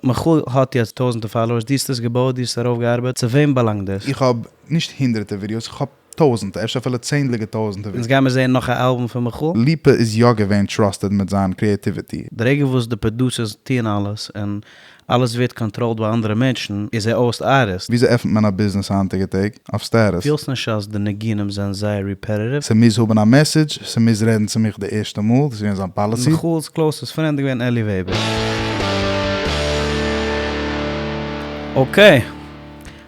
מיכאל האט יעצט טויזענטער followers, דו האסט עס געבויעט, דו האסט עס ארויפגעארבעט, צו וועם באלאנגט דאס? איך האב נישט הונדערטער ווידיאוס, איך האב טויזענטער, אפשר אפילו צענדליגע טויזענטער אונז גיימער זעהן נאך א אלבום פון מיכאל? ליפא איז יא געווען trusted מיט זיין creativity. די רגע וואס די producers טוען אלעס און אלעס ווערט controlled ביי אנדערע מענטשן איז ער אויס ארטיסט. וויאזוי עפנט מען א ביזנעס היינטיגע טעג? אויף status? פילסט נישט אז די ניגונים זענען זייער repetitive? ס'מוז האבן א message, ס'מוז רעדן צו מיך די ערשטע מאל, דאס איז געווען זיין policy. מיכאל'ס closest friend איז געווען אלי וועבער. Okay.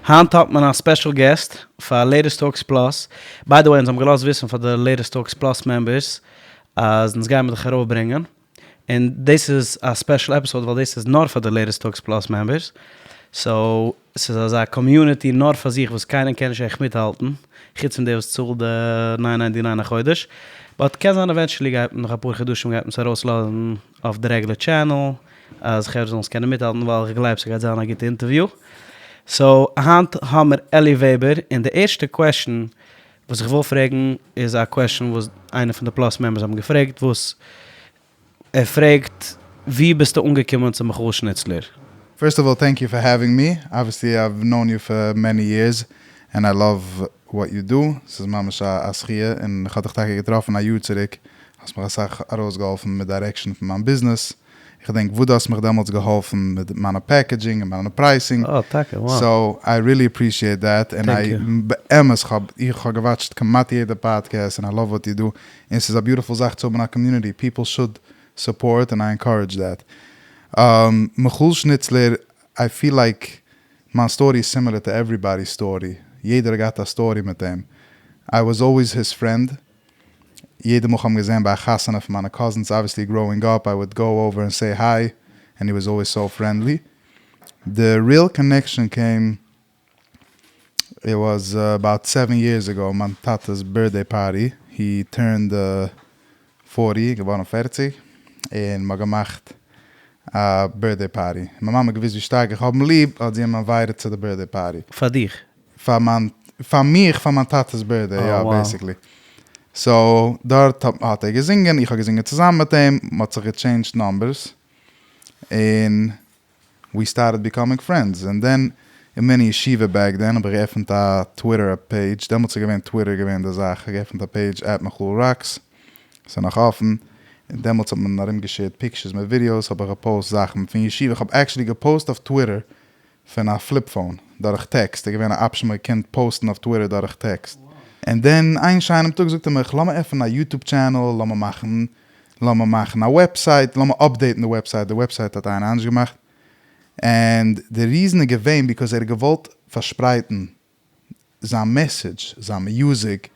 היינט האט מען א special guest פאר Latest Talks Plus. By the way אונז האבן געלאזט וויסן פאר די Latest Talks Plus members אז אונז גיימער דיך ארויפברענגען. און דאס איז א special episode ווייל דאס איז נאר פאר די Latest Talks Plus members, so ס'איז אזא community נאר פאר זיך וואס קיינער קען נישט עכט מיטהאלטן, חוץ פון דער וואס צאלט די ניין ninety nine א חודש, but קען זיין eventually גייט מען נאך אפאר חדשים גייט מען עס ארויסלאזן אויף די רעגולער channel אז חברה זאלן עס קענען מיטהאלטן ווייל איך גלייב ס'גייט זיין א גוטע אינטערוויו. So היינט האמער אלי וועבער און די ערשטע question וואס איך וויל פרעגן איז א question וואס איינער פון די Plus members האבן געפרעגט וואס ער פרעגט ווי ביסטו אנגעקומען צו מיכאל שניצלער? First of all thank you for having me, obviously I have known you for many years and I love what you do, ס'איז ממש א זכיה און איך האב דיך טאקע געטראפן א יאר צוריק, האסט מיך אסאך ארויסגעהאלפן מיט direction פון מיין ביזנעס, איך געדענק וואס דו האסט מיך דעמאלטס געהאלפן מיט מיינע packaging און מיינע pricing, אה טאקע? Wow. So I really appreciate that, און Thank you. באמת כ'האב איך האב געוואטשט כמעט יעדע פאדקעסט און I love what you do, און ס'איז א beautiful זאך צו האבן א community, people should support און I encourage that. מיכאל שניצלער, I feel like מיין story איז similar to everybody's story, יעדער האט געהאט א story מיט אים, I was always his friend, יעדע מאל כ'האב אים געזען ביי א חתונה פון מיינע cousins, obviously growing up I would go over and say hi, and he was always so friendly. The real connection came it was about seven years ago, מיין טאטע'ס birthday party, he turned forty, געווארן פערציג, און מ'האט געמאכט א birthday party, מיין מאמע האט געוואוסט ווי שטארק איך האב אים ליב, האט זי אים invited צו די birthday party. פאר דיך? פאר מיין, פאר מיך פאר מיין טאטע'ס birthday, יא basically. So דארט האט ער געזינגען, איך האב געזינגען צוזאמען מיט אים, מ'האט זיך געטשעינדזשט numbers, און we started becoming friends, און then אין מיין ישיבה back then האב איך געעפנט א טוויטער page, דעמאלטס איז געווען טוויטער געווען די זאך, איך האב געעפנט א page at מיכאל rocks, ס'איז נאך אפן, און דעמאלטס האט מען ארום געשעירט pictures מיט ווידיאוס, האב איך געפאוסט זאכן פון ישיבה, איך האב actually געפאוסט אויף טוויטער פון א flip phone דורך טעקסט, איז געווען א option מען קען פאוסטן אויף טוויטער דורך טעקסט. און then איין שיינעם טאג זאגט ער מיך לאמיר עפענען א YouTube channel, לאמיר מאכן לאמיר מאכן א website, לאמיר update ן די website, די website האט איינער אנדערש געמאכט, and די reason איז געווען because ער האט געוואלט פארשפרייטן זיין message, זיין music,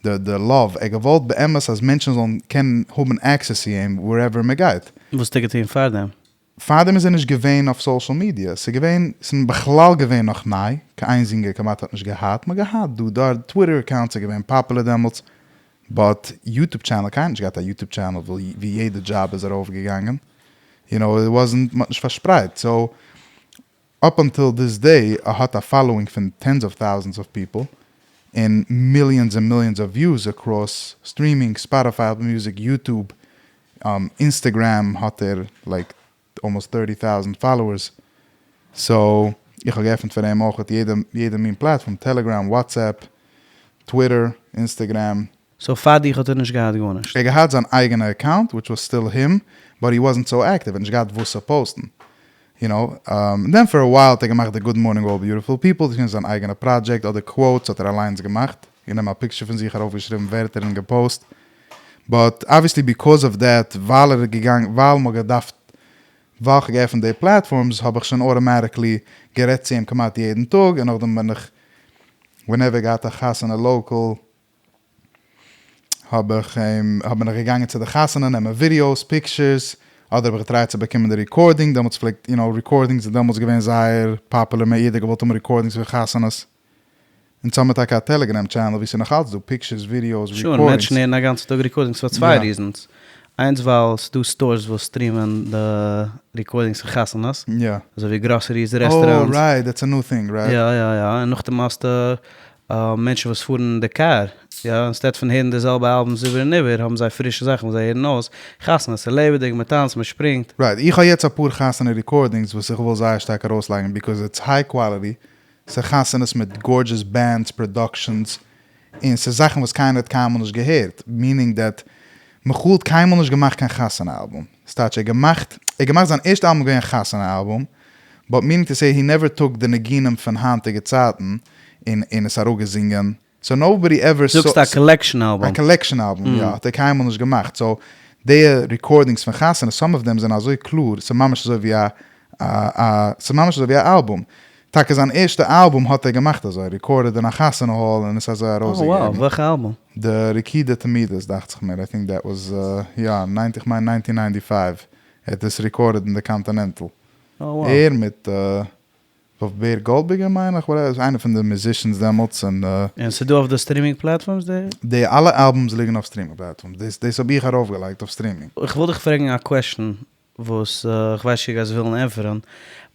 די די love, ער האט געוואלט באמת אז מענטשן זאלן קענען האבן access צו אים wherever מען גייט. וואס האט ער געטון פארדעם? פארדעם איז ער נישט געווען אויף social media, ס'איז געווען, ס'איז בכלל געווען נאך ניי, קיין איין זינגער כמעט האט נישט געהאט, מ'האט געהאט דא דארט, טוויטער accounts איז געווען פאפולער דעמאלטס, but YouTube channel, קיינער האט נישט געהאט א YouTube channel ווי יעדע דזשאב איז ארויף געגאנגען, you know, it wasn't, מ'האט נישט פארשפרייט, so up until this day ער האט א following פון tens of thousands of people, און millions און millions of views across streaming, ספאטיפיי, אפל מיוזיק, יוטוב, אינסטעגרעם האט ער like almost thirty thousand followers, so איך האב געעפנט פאר אים אויך יעדע יעדע מין platform, טעלעגראם, וואטסעפפ, טוויטער, אינסטעגרעם. So פאר דיך האט ער נישט געהאט גארנישט? ער האט געהאט זיין אייגענע account which was still him, but he wasn't so active, ער האט נישט געהאט וואס צו פאוסטן, you know, און then for a while האט ער געמאכט די good morning all beautiful people, דאס איז געווען זיין אייגענע פראדזשעקט, אדער quotes האט ער אליינס געמאכט, גענומען א picture פון זיך ארויפגעשריבן ווערטער און געפאוסט, but obviously because of that ווייל ער איז געגאנגען ווייל מ'האט געדארפט ווייל כ'האב געעפנט די platforms האב איך שוין automatically גערעדט צו אים כמעט יעדן טאג און נאכדעם בין איך whenever געהאט א חתונה local האב איך אים האב בין איך געגאנגען צו די חתונה נעמען ווידיאוס pictures אדער האב איך געטרייט צו באקומען די recording דעמאלטס פלעגט you know recordings איז דעמאלטס געווען זייער פאפולער מער יעדער געוואלט האבן recordings פון חתונות. אונז האמיר טאקע א טעלעגרעם channel ווי ס'איז נאך אלץ דא pictures ווידיאוס sure, recordings. מענטשן הערן א גאנצן טאג recordings פאר צוויי reasons. איינס ווייל ס'דא stores וואס סטרימען די recordings פון חתונות, אזוי ווי groceries, restaurants. Oh right, that's a new thing right? יא יא יא, און נאכדעם האסטו מענטשן וואס פארן אין די קאר. יא, instead פון הערן די זעלבע albums איבער און איבער, האבן זיי פרישע זאכן וואס זיי הערן אויס. חתונה, ס'איז לעבעדיג, מ'טאנצט, מ'שפרינגט. Right, איך האב יעצט אפאר חתונה recordings וואס איך וויל זייער שטארק ארויסלייגן because it's high quality, ס'איז חתונות מיט gorgeous bands, productions, און ס'איז זאכן וואס קיינער האט קיינמאל נישט געהערט, meaning that מיכאל האט קיינמאל נישט געמאכט קיין חתונה אלבום, ס'טייטש ער האט געמאכט, ער האט געמאכט זיין ערשטע אלבום איז געווען א חתונה אלבום, but meaning to say he never took די ניגונים פון היינטיגע צייטן און און עס אראפגעזינגען, so nobody ever saw. זאגסט א collection album. א collection album יא, האט ער קיינמאל נישט געמאכט, so די recordings פון חתונה some of them זענען אזוי קלאר, ס'איז ממש אזוי ווי א א ס'איז ממש אזוי ווי א אלבום, טאקע זיין ערשטע אלבום האט ער געמאכט אזוי, recorded אין א חתונה hall און עס אזוי ארויסגעגעבן. Oh wow, וועלכע אלבום? די רקידה תמידית דאכט זיך מיר, I think that was יא, איך מיין nineteen ninety five, ער האט עס recorded אין די קאנטינענטל. ער מיט וואלף בער גאלדבערגער מיין איך, whatever, איינער פון די musicians דעמאלטס און. און ס'איז דא אויף די streaming platforms די? די אלע albums ליגן אויף streaming platforms, דאס דאס האב איך ארויפגעלייגט אויף streaming. איך וויל דיך פרעגן א question וואס איך ווייס נישט צו גייסט ווילן ענטפערן,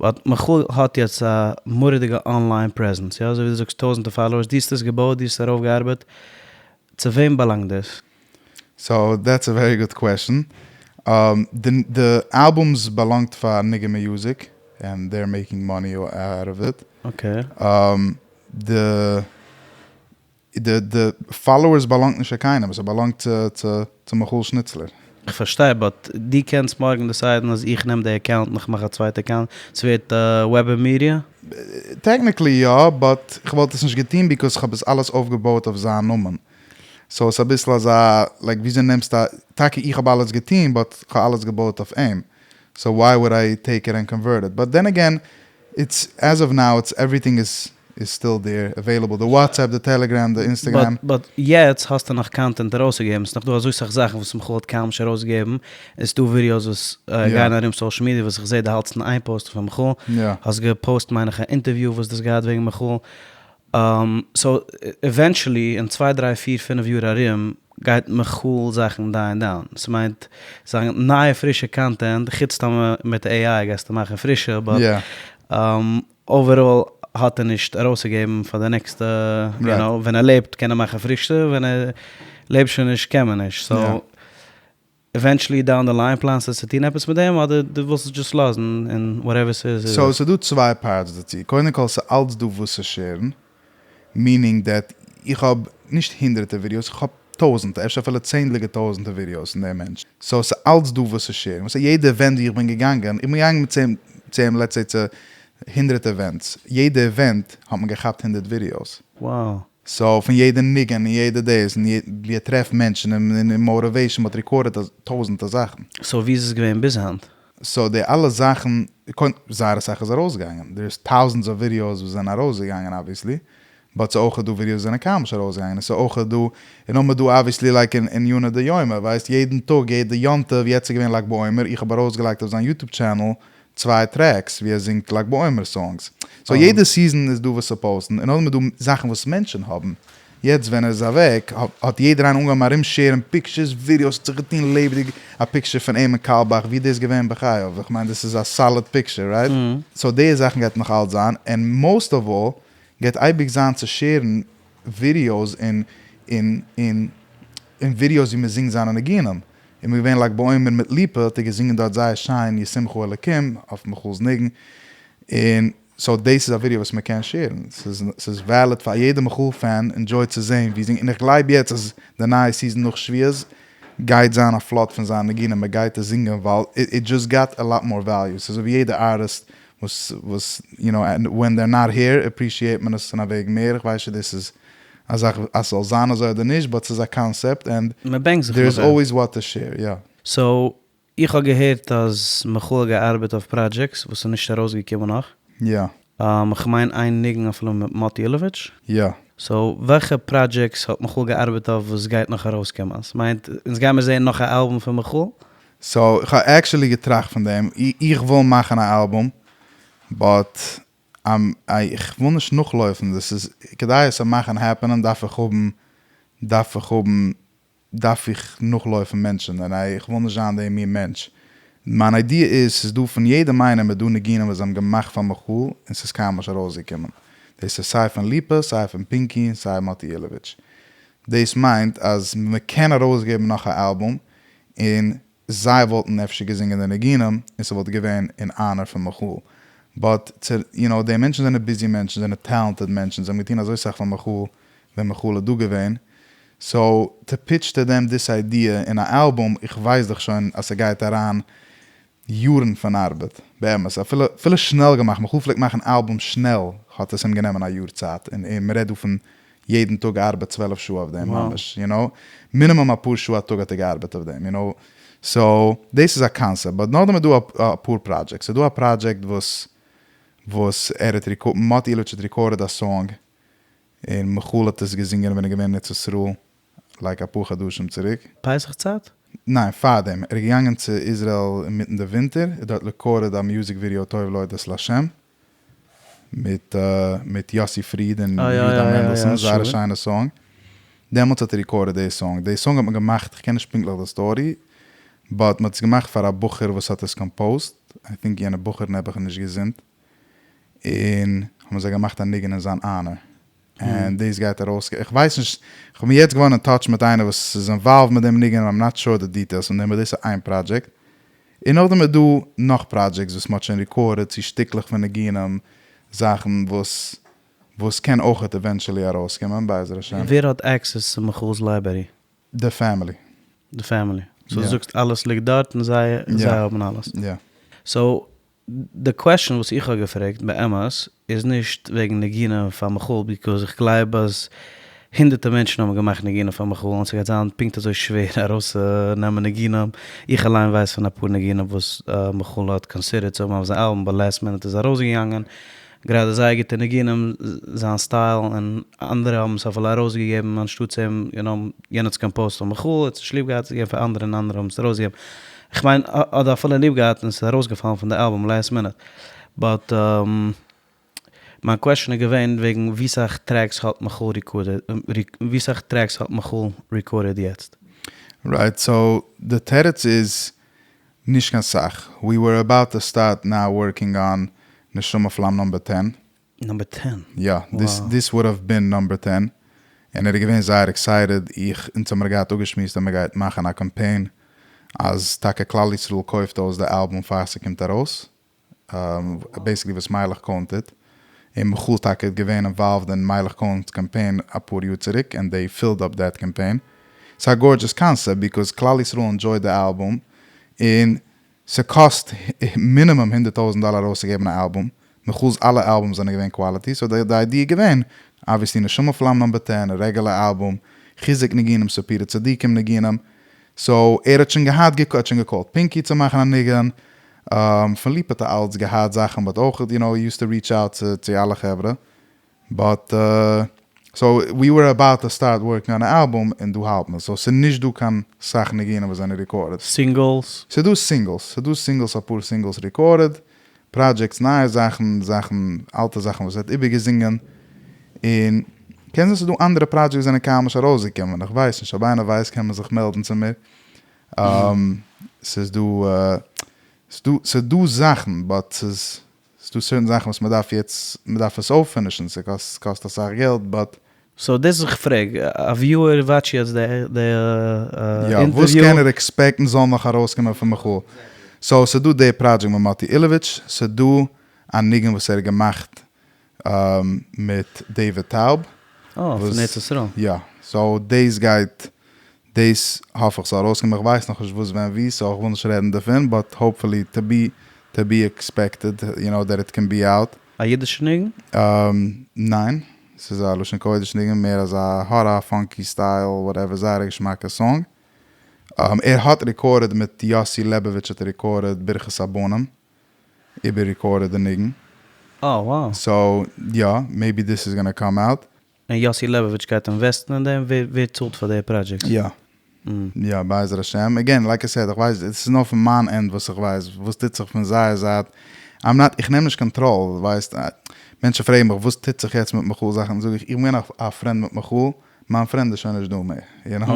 but מיכאל האט יעצט א מורא'דיגע online presence, יא אזוי ווי דו זאגסט טויזענטער followers, דו האסט עס געבויט, דו האסט עס ארויפגעארבעט, צו וועם באלאנגט דאס? so that's a very good question. די albums באלאנגט פאר ניגון מיוזיק and they're making money out of it. די די followers באלאנגט נישט צו קיינעם, ס'באלאנגט צו צו מיכאל שניצלער. איך פארשטיי but דו קענסט מארגן decide ן אז איך נעם די account און איך מאך א צווייטע account, ס'ווערט וועבער מידיע? Technically יא, but כ'וואלט עס נישט געטון because כ'האב עס אלעס אויפגעבויעט אויף זיין נאמען, so ס'איז אביסל אזא like וויאזוי נעמסטו א, טאקע איך האב אלעס געטון but כ'האב אלעס געבויעט אויף אים, so why would I take it and convert it, but then again it's as of now it's everything is is still there available, די וואטסעפפ, די טעלעגרעם, די אינסטעגרעם. But יעצט האסטו נאך content ארויסגעגעבן, ס'נאך דא אזוי סאך זאכן וואס מיכאל האט קיינמאל נישט ארויסגעגעבן, און ס'דא ווידיאוס וואס גייען ארום social media וואס איך זעה דו האלטסט אין איין post ן פון מיכאל, האסט געפאוסט מיין איך א אינטערוויו וואס דו האסט געהאט וועגן מיכאל, so eventually אין צוויי דריי פיר פינף יאר ארום גייט מיכאל זאכן die ען down, ס'מיינט זיין נייע פרישע content, חוץ טאמער מיט AI גייסטו מאכן פרישע, but overall האט ער נישט ארויסגעגעבן פאר די נעקסטע, יו נאו, ווען ער לעבט קען ער מאכן פרישע, ווען ער לעבט שוין נישט קען מען נישט, so eventually down the line פלאנסטו צו טון עפעס מיט דעם אדער דו ווילסט עס just לאזן און whatever ס'איז איז so עס? ס'איז דא צוויי parts דערצו, קודם כל ס'איז אלץ דא וואס צו share ן, meaning that איך האב נישט הונדערטער ווידיאוס, איך האב טויזענטער, אפשר אפילו צענדליגע טויזענטער ווידיאוס פון דעם מענטש, so ס'איז אלץ דא וואס צו share ן, וואס איז יעדע event ווי איך בין געגאנגען, איך בין געגאנגען מיט צו צו אים let's say צו הונדרעט events, יעדע event האט מען געכאפט הונדרעט ווידיאוס. Wow. So פון יעדע ניגון און יעדע דאס און ווי ער טרעפט מענטשן און motivation, מ'האט recorded טויזענטער זאכן. So ווי איז עס געווען ביז היינט? So די אלע זאכן, קודם זייער אסאך איז ארויסגעגאנגען, there is thousands of videos וואס זענען ארויסגעגאנגען obviously, but ס'איז אויך דא ווידיאוס וואס זענען קיינמאל נישט ארויסגעגאנגען, און ס'איז אויך דא, און נאכמער דא obviously like אין עניני דיומא, ווייסט יעדן טאג יעדע יום טוב, יעצט איז געווען לג בעומר, איך האב ארויסגעלייגט אויף זיין יוטוב channel צוויי tracks ווי ער זינגט לג בעומר songs, so יעדע season איז דא וואס צו post ן, און נאכדעם איז דא זאכן וואס מענטשן האבן, יעצט ווען ער איז אוועק האט יעדער איינער אנגעהויבן ארום share ן pictures ווידיאוס האט זיך געטון לעבעדיג א picture פון אים אין קאלבאך ווי דאס געווען בחייו איך מיין דאס איז א solid picture right? So די זאכן גייט נאך אלץ זיין און most of all גייט אייביג זיין צו share ן ווידיאוס און און און און ווידיאוס ווי מען זינגט זיינע ניגונים און מ'איז געווען לג בעומר מיט ליפא האט ער געזינגען דארט זייער שיין ישימך אלקים אויף מיכאל'ס ניגון און so דאס איז א ווידעא וואס מען קען share ן, ס'איז valid פאר יעדע מיכאל fan enjoy ט צו זעהן ווי זינגט, און איך גלייב יעצט אז די נייע season נאך שבועות גייט זיין א flood פון זיינע ניגונים, מען גייט עס זינגען ווייל it just got a lot more value, ס'איז אזוי ווי יעדע ארטיסט וואס וואס you know when they're not here appreciate מען עס אין א וועג מער, איך ווייס נישט דאס איז א זאך אז ס'זאל זיין אזוי אדער נישט but ס'איז א concept and there is always what to share, יא. So איך האב געהערט אז מיכאל האט געארבעט אויף projects וואס איז נישט ארויסגעקומען נאך. יא. כ'מיין איין ניגון אפילו מיט מאטי אילאוויטש. יא. So וועלכע projects האט מיכאל געארבעט אויף וואס גייט נאך ארויסקומען? ס'מיינט אונז גיימער זעהן נאך א אלבום פון מיכאל? So איך האב actually געטראכט פון דעם, איך וויל מאכן א אלבום, but איך וויל נישט נאכלויפן, דאס איז כדי עס צו מאכן happen ען דארף איך האבן דארף איך האבן דארף איך נאכלויפן מענטשן און איך וויל נישט זיין די מין מענטש. מיין idea איז ס'איז דא פון יעדעם איינעם איז דא ניגונים וואס זיי האבן געמאכט פאר מיכאל און ס'איז קיינמאל נישט ארויסגעקומען. דאס איז סיי פון ליפא סיי פון פינקי און סיי מאטי אילאוויטש. דאס מיינט אז מ'קען ארויסגעבן נאך א אלבום און זיי וואלטן אפשר געזינגען די ניגונים און ס'וואלט געווען אין honor פון מיכאל. But צו you know די מענטשן זענען busy מענטשן, זענען talented מענטשן, זיי האבן געטון אזוי סאך פאר מיכאל ווען מיכאל איז דא געווען. So to pitch to them this idea אין א אלבום, איך ווייס דאך שוין אז ס'גייט אריין יארן פון ארבעט, באמת, אפילו אפילו שנעל געמאכט, מיכאל פלעגט מאכן אלבום שנעל האט עס אים גענומען א יאר צייט, און און מ'רעדט דא פון יעדן טאג ארבעט 12 שעה אויף דעם ממש, you know, minimum אפאר שעה א טאג האט ער געארבעט אויף דעם, you know, so דאס איז א concept, but נאכדעם איז דא אפאר projects, ס'איז דא א פראדזשעקט וואס וואס ער האט רעקארדעד, מאטי אילאוויטש האט recorded א song, און מיכאל האט עס געזינגען ווען ער איז געווען אין ארץ ישראל, like אפאר חדשים צוריק. פסח צייט? ניין, פארדעם. ער איז געגאנגען צו איזרעאל אינמיטן די ווינטער, ער האט דארט recorded א music video טוב להודות להשם, מיט מיט יאסי פריד און יהודה מענדלסאן, זייער א שיינע song. דעמאלטס האט ער recorded די song. די song האט מען געמאכט, איך קען נישט פונקטליך די story, but מען האט עס געמאכט פאר א בחור וואס האט עס composed, I think יענע בחור נעבעך איז נישט געזונט, און האבן זיי געמאכט א ניגון אין זיין honor. און דאס גייט ארויס, איך ווייס נישט, איך בין יעצט געווארן אין touch מיט איינער וואס איז involved מיט דעם ניגון, I'm not sure די details פון דעם, but דאס איז איין פראדזשעקט. און נאכדעם איז דא נאך projects וואס מ'האט שוין recorded, צו שטיקלעך פון ניגונים, זאכן וואס וואס קען אויכעט eventually ארויסקומען בעזר השם. ווער האט access צו מיכאל'ס library? די family. די family. So דו זאגסט אלעס ליגט דארט און זיי זיי האבן אלעס. יא. So די question וואס איך האב געפרעגט באמת איז נישט וועגן נגינה פאר מיכאל because איך גלייב אז הונדערטער מענטשן האבן געמאכט נגינה פאר מיכאל און ס'גייט זיין פונקט אזוי שווער ארויסצונעמען ניגונים, איך אליין ווייס פון אפאר ניגונים וואס מיכאל האט considered צו האבן אויף זיין אלבום but last minute איז ארויסגעגאנגען, גראדע זייער גוטע ניגונים, זיין style, און אנדערע האבן עס אפילו ארויסגעגעבן אנשטאטס אים, יו נאו, יענער האט עס composed פאר מיכאל, ער האט עס נישט ליב געהאט, עס געגעבן פאר אנדערע און אנדערע האבן עס ארויסגעגעבן. כ'מיין, אדער אפילו ליב געהאט און עס איז ארויסגעפאלן פון די אלבום last minute. But מיין question איז געווען וועגן ווי סאך tracks האט מיכאל recorded, ווי סאך tracks האט מיכאל recorded יעצט? Right, so די תירוץ איז נישט קיין סאך, we were about to start now working on נשמה פלאם number ten. Number ten? יא, this would have been number ten, און ער איז געווען זייער excited, איך, אונז האמיר געהאט אפגעשמועסט אז מ'גייט מאכן א קאמפיין אז טאקע כלל ישראל קויפט אויס די אלבום פאר ס'קומט ארויס, basically וואס מיילעך קאהן טוט, און מיכאל טאקע איז געווען involved אין מיילעך קאהן'ס קאמפיין אפאר יאר צוריק and they filled up that campaign. ס'איז א gorgeous concept because כלל ישראל enjoyed די אלבום און ס'קאסט מינימום 100,000 דאלער ארויסצוגעבן א אלבום, מיכאל'ס אלע albums זענען געווען quality, so די idea איז געווען obviously נשמה פלאם number ten, א regular אלבום, חיזוק ניגונים, סיפורי צדיקים ניגונים, so ער האט שוין געהאט ער האט שוין געקאלט פינקי צו מאכן א ניגון, פון ליפא האט ער אלץ געהאט זאכן but אויך you know he used to reach out צו אלע חברה, but so we were about to start working on א אלבום און דא האלט מען, so ס'איז נישט דא קיין סאך ניגונים וואס זענען recorded. Singles? ס'איז דא singles, ס'איז דא singles אפאר singles recorded, projects נייע זאכן, זאכן אלטע זאכן וואס ער האט איבערגעזינגען, און קען זיין ס'איז דא אנדערע projects וואס זענען קיינמאל נישט ארויסגעקומען, איך ווייס נישט, אויב איינער ווייסט קען מען זיך מעלדן צו מיר, ס'איז דא ס'איז דא זאכן but ס'איז ס'דא certain זאכן וואס מ'דארף יעצט, מ'דארף עס אויפפינישן, ס'קאסט אסאך געלט but. So דאס איז איך פרעג, א viewer watch יעצט די יא, וואס קען ער עקספעקטן זאל נאך ארויסקומען פון מיכאל? So ס'דא די פראדזשעקט מיט מאטי אילאוויטש, ס'דא א ניגון וואס ער האט געמאכט מיט דעיוויד טאוב. אה, פון ארץ ישראל. יא, so דאס גייט, דאס האף איך זאל ארויסקומען, איך ווייס נאכנישט וואס ווען ווי, so איך וויל נישט רעדן דערפון, but hopefully to be to be expected, you know that it can be out. א אידישע ניגון? ניין, ס'איז א לשון קודש ניגון, מער אזא הארא funky style whatever, זייער א געשמאקע song. ער האט recorded מיט יאסי לעבאוויטש האט ער recorded ברכת הבנים, איבער recorded די ניגון. אה wow. So יא, maybe this is gonna come out. און יאסי לעבאוויטש גייט אינוועסטן אין דעם? ווער צאלט פאר די פראדזשעקטס? יא. יא בעזר השם. Again like I said איך ווייס עס איז נאר פון מיין end וואס איך ווייס וואס טוט זיך פון זייער זייט I'm not איך נעם נישט קאנטראל ווייסט מענטשן פרעגן מיך וואס טוט זיך יעצט מיט מיכאל זאכן זאג איך איך בין געווען א friend מיט מיכאל מיין friend איז שוין נישט דא מער you know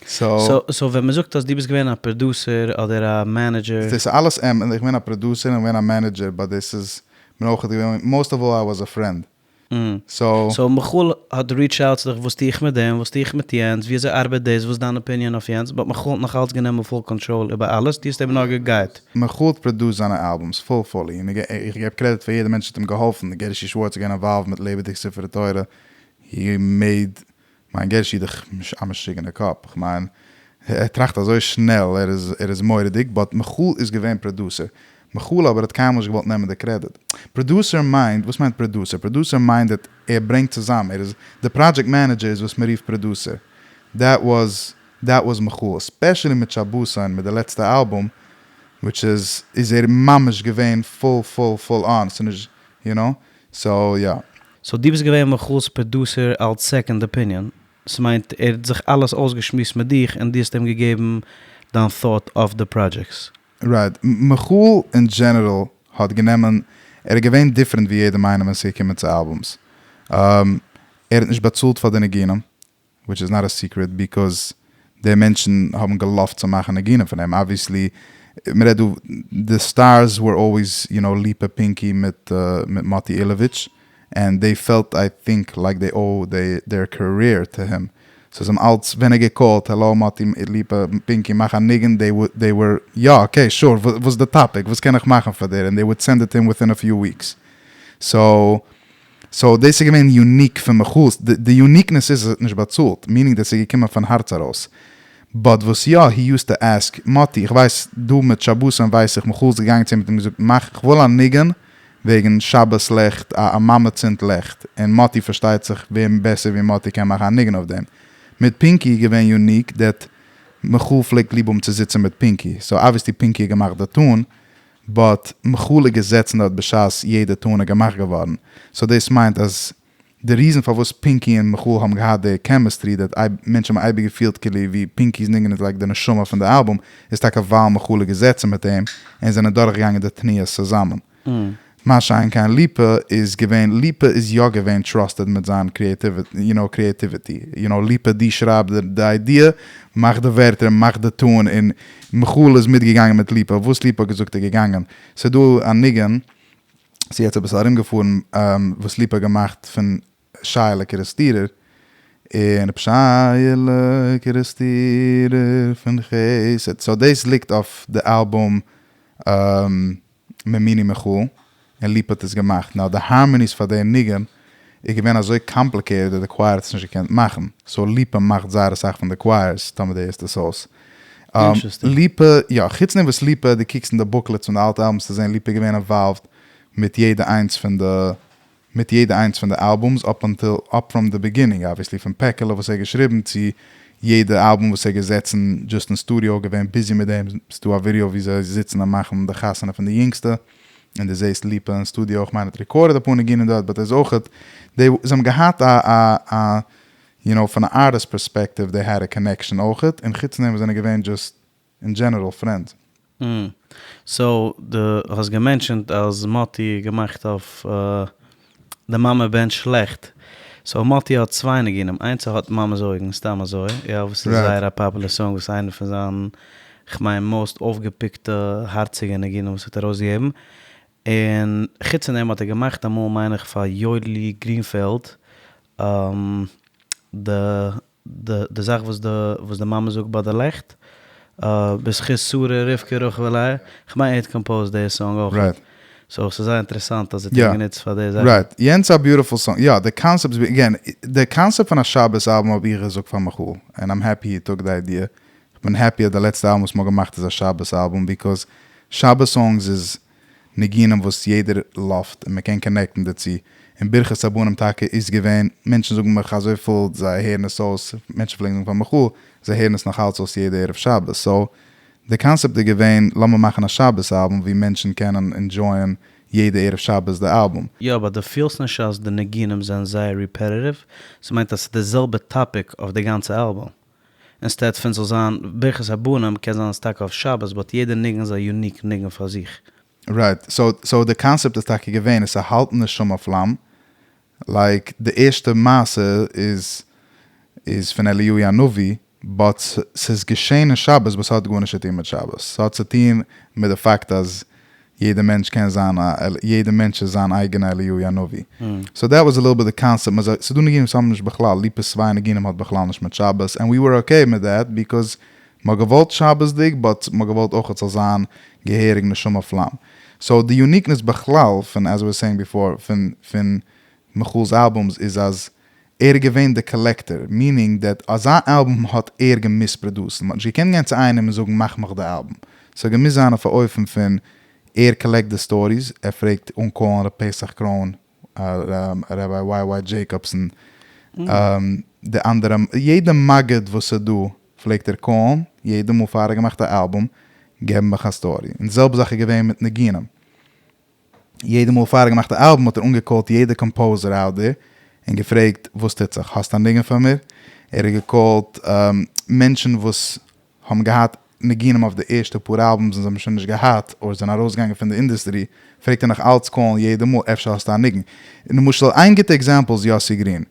so. So ווען מ'זאגט אז דו ביסט געווען א producer אדער א manager. דאס איז אלעס אמת איך בין א producer און געווען א manager but דאס איז בין אויך געווען most of all I was a friend. סאו. סאו מיכאל האט reach out צו דיך וואס טו איך מיט דעם, וואס טו איך מיט יענץ, ווי אזוי ארבעט דאס, וואס איז דיין opinion אויף יענץ, but מיכאל האט נאך אלץ גענומען full control איבער אלעס, דו האסט אים נאר גע guide ט. מיכאל האט produced זיינע albums full fully, און איך געב credit פאר יעדע מענטש וואס האט אים געהאלפן, גערשי שווארץ איז געווען involved מיט לעבעדיג ספרי תורה, he made מיין גערשי איז דאך א משוגענע קאפ, כ'מיין ער טראכט אזוי שנעל, ער איז ער איז מורא'דיג, but מיכאל איז געווען producer, מיכאל אבער האט קיינמאל נישט געוואלט נעמען די credit. Producer מיינט, וואס מיינט producer? Producer מיינט that ער ברענגט צוזאם, ער איז די project manager איז וואס מ'רופט producer. That was that was מיכאל, especially מיט שבתון מיט די לעצטע אלבום, which איז איז ער ממש געווען full full full on, ס'נישט you know, so יא. So דו ביסט געווען מיכאל'ס producer אלס second opinion, ס'מיינט ער האט זיך אלעס אויסגעשמועסט מיט דיך און דו האסט אים געגעבן דיין thought אויף די projects. Right, מיכאל אין general האט גענומען, ער איז געווען different ווי יעדעם איינעם ווען ס'איז געקומען צו albums. ער האט נישט באצאלט פאר די ניגונים, which is not a secret because די מענטשן האבן גע love ט צו מאכן ניגונים פון אים, obviously מ'רעדט דא די stars were always you know ליפא פינקי מיט מיט מאטי אילאוויטש and they felt I think like they owe their career to him, so זיי האבן אלץ ווען ער גע call ט העלא מאטי ליפא פינקי מאך א ניגון they were יא okay sure וואס איז די topic וואס קען איך מאכן פאר דיר and they would send it him within a few weeks so so דאס איז געווען unique פון מיכאל'ס, די uniqueness איז אז ער האט נישט באצאלט, meaning דאס איז געקומען פון הארץ ארויס. But וואס יא, he used to ask, מאטי, איך ווייס, דא מיט שבתון ווייס איך, מיכאל איז געגאנגען צו אים האט אים געזאגט, מאך, איך וויל א ניגון וועגן שבת לעכט, א א מאמע צינדט לעכט, און מאטי פארשטייט זיך ווער בעסער ווי מאטי קען מאכן א ניגון אויף דעם. מיט פינקי איז געווען unique that מיכאל פלעגט ליב האבן צו זיצן מיט פינקי, so obviously פינקי האט געמאכט די tune, but מיכאל איז געזעצן דארט בשעת יעדע tune איז געמאכט געווארן, so דאס מיינט אז די reason פארוואס פינקי און מיכאל האבן געהאט די chemistry that מענטשן האבן אייביג געפילט כאילו ווי פינקי'ס ניגון איז like די נשמה פון די אלבום איז טאקע ווייל מיכאל איז געזעצן מיט אים און זענען דורכגעגאנגען די תנועות צוזאמען. מה שאין כן ליפא איז געווען, ליפא איז יא געווען trusted מיט זיין you know creativity, you know ליפא דו שרייב די idea, מאך די ווערטער, מאך די tune, און מיכאל איז מיטגעגאנגען מיט ליפא, וואס ליפא האט געזאגט איז געגאנגען. ס'איז דא א ניגון, ס'איז יעצט אביסל ארומגעפארן, וואס ליפא האט געמאכט פון שייעלע קערעסטירער, און ר' שייעלע קערעסטירער פון חסד, so דאס ליגט אויף די אלבום מימיני מיכאל, און ליפא האט עס געמאכט, נאר די harmonies פאר די ניגון איז געווען אזוי complicated אז די choir האט עס נישט געקענט מאכן, so ליפא מאכט זייער אסאך פון די choirs, טאמער דו הערסט עס אויס. ליפא, יא, חוץ דעם וואס ליפא, דו קוקסט אין די booklets פון די אלטע albums צו זען ליפא איז געווען involved מיט יעדע איינס פון די מיט יעדע איינס פון די albums up until up from the beginning obviously פון פעקעלע וואס ער האט געשריבן צו יעדע אלבום וואס ער האט געזעצן just אין סטודיאו געווען busy מיט דעם ס'דא א ווידיאו ווי זיי זיצן און מאכן די חתונה פון די יונגסטע און די זעהסט ליפא אין סטודיאו כ'מיין ער האט recorded אפאר ניגונים דארט but ער איז אויכעט די זיי האבן געהאט א א א you know פון א artist perspective they had a connection אויכעט און חוץ פון דעם זענען געווען just אין general friends. So דו האסט גע mention ט אז מאטי האט געמאכט אויף די מאמע בענטשט לעכט, so מאטי האט צוויי ניגונים, איינס ער האט מאמע'ס אויגן סתם אזוי, יא וואס איז זייער א popular song וואס איז איינע פון זיין כ'מיין most אויפגעפיקטע הארציגע ניגונים וואס ער האט ארויסגעגעבן, און חוץ פון דעם האט ער געמאכט אמאל מיין איך פאר יואלי גרינפעלד די די זאך וואס די וואס די מאמע זאגט ביי די לעכט, בזכות שרה רבקה רחל ולאה, כ'מיין ער האט composed די song אויך, so ס'איז זייער אינטערעסאנט אז ער האט אים גענוצט פאר די זאכן. Right, יענץ א beautiful song, יא די קאנסעפט איז again, די קאנסעפט פון א שבת אלבום האב איך געזאגט פאר מיכאל, and I'm happy he took the idea, כ'בין happy אז די לעצטע אלבום וואס מ'האט געמאכט איז א שבת אלבום, because שבת songs איז ניגונים וואס יעדער love ט און מ'קען connect ן דערצו, און ברכת הבנים טאקע איז געווען, מענטשן זאגן מיך אזויפיל זיי הערן עס אויס, מענטשן פלעגן זאגן פאר מיכאל, זיי הערן עס נאך אלץ אויס יעדע ערב שבת, so די קאנסעפט איז געווען לאמיר מאכן א שבת אלבום ווי מענטשן קענען enjoy ען יעדע ערב שבת די אלבום. יא אבער דו פילסט נישט אז די ניגונים זענען זייער repetitive? ס'מיינט אז ס'איז די זעלבע topic אויף די גאנצע אלבום. Instead פון זאל זיין ברכת הבנים קען זיין אז טאקע אויף שבת but יעדע ניגון איז א unique ניגון פאר זיך. Right, so so די קאנסעפט איז טאקע געווען עס צו האלטן נשמה פלאם, like די ערשטע מעשה איז איז פון אליהו הנביא, but ס'איז געשען אין שבת but ס'האט גארנישט צו טון מיט שבת, ס'האט צו טון מיט די פאקט אז. יעדע מענטש קען זיין א יעדע מענטש איז זיין אייגענע אליהו הנביא. סאו דעט וואס א ליטל ביט די קאנסעפט, ס'דא ניגונים וואס האבן נישט בכלל, ליפא'ס צוויי ניגונים האט בכלל נישט מיט שבת, ענד ווי ווער okay מיט דעט, because מ'האט געוואלט שבת'דיג but מ'האט געוואלט אויך ס'זאל זיין געהעריג נשמה פלאם. so די uniqueness בכלל פון as I was saying before פון פון מיכאל'ס albums איז אז ער איז געווען די collector, meaning that אזא אלבום האט ער געמוזט produce ן, מ'האט נישט געקענט גיין צו איינעם און זאגן מאך מיך די אלבום, ס'האט געמוזט זיין אויף א אופן פון ער collect די stories, ער פרעגט אנקאלן ר' פסח קרוין, ראביי וויי וויי דזשעיקאבסאן, די אנדערע, יעדע מגיד וואס איז דא פלעגט ער קאלן יעדע מאל פאר ער האט געמאכט א אלבום, געב מיך א story, און די זעלבע זאך איז געווען מיט ניגונים. יעדע מאל פאר ער האט געמאכט א אלבום האט ער אנגעקאלט יעדע composer out there און געפרעגט וואס טוט זיך האסט א ניגון פאר מיר? ער האט געקאלט מענטשן וואס האבן געהאט ניגונים אויף די ערשטע פאר albums און זיי האבן שוין נישט געהאט אדער זענען ארויסגעגאנגען פון די industry פלעגט ער נאך אלץ קאלן יעדע מאל אפשר האסטו א ניגון? למשל איין גוטע example איז יאסי גרין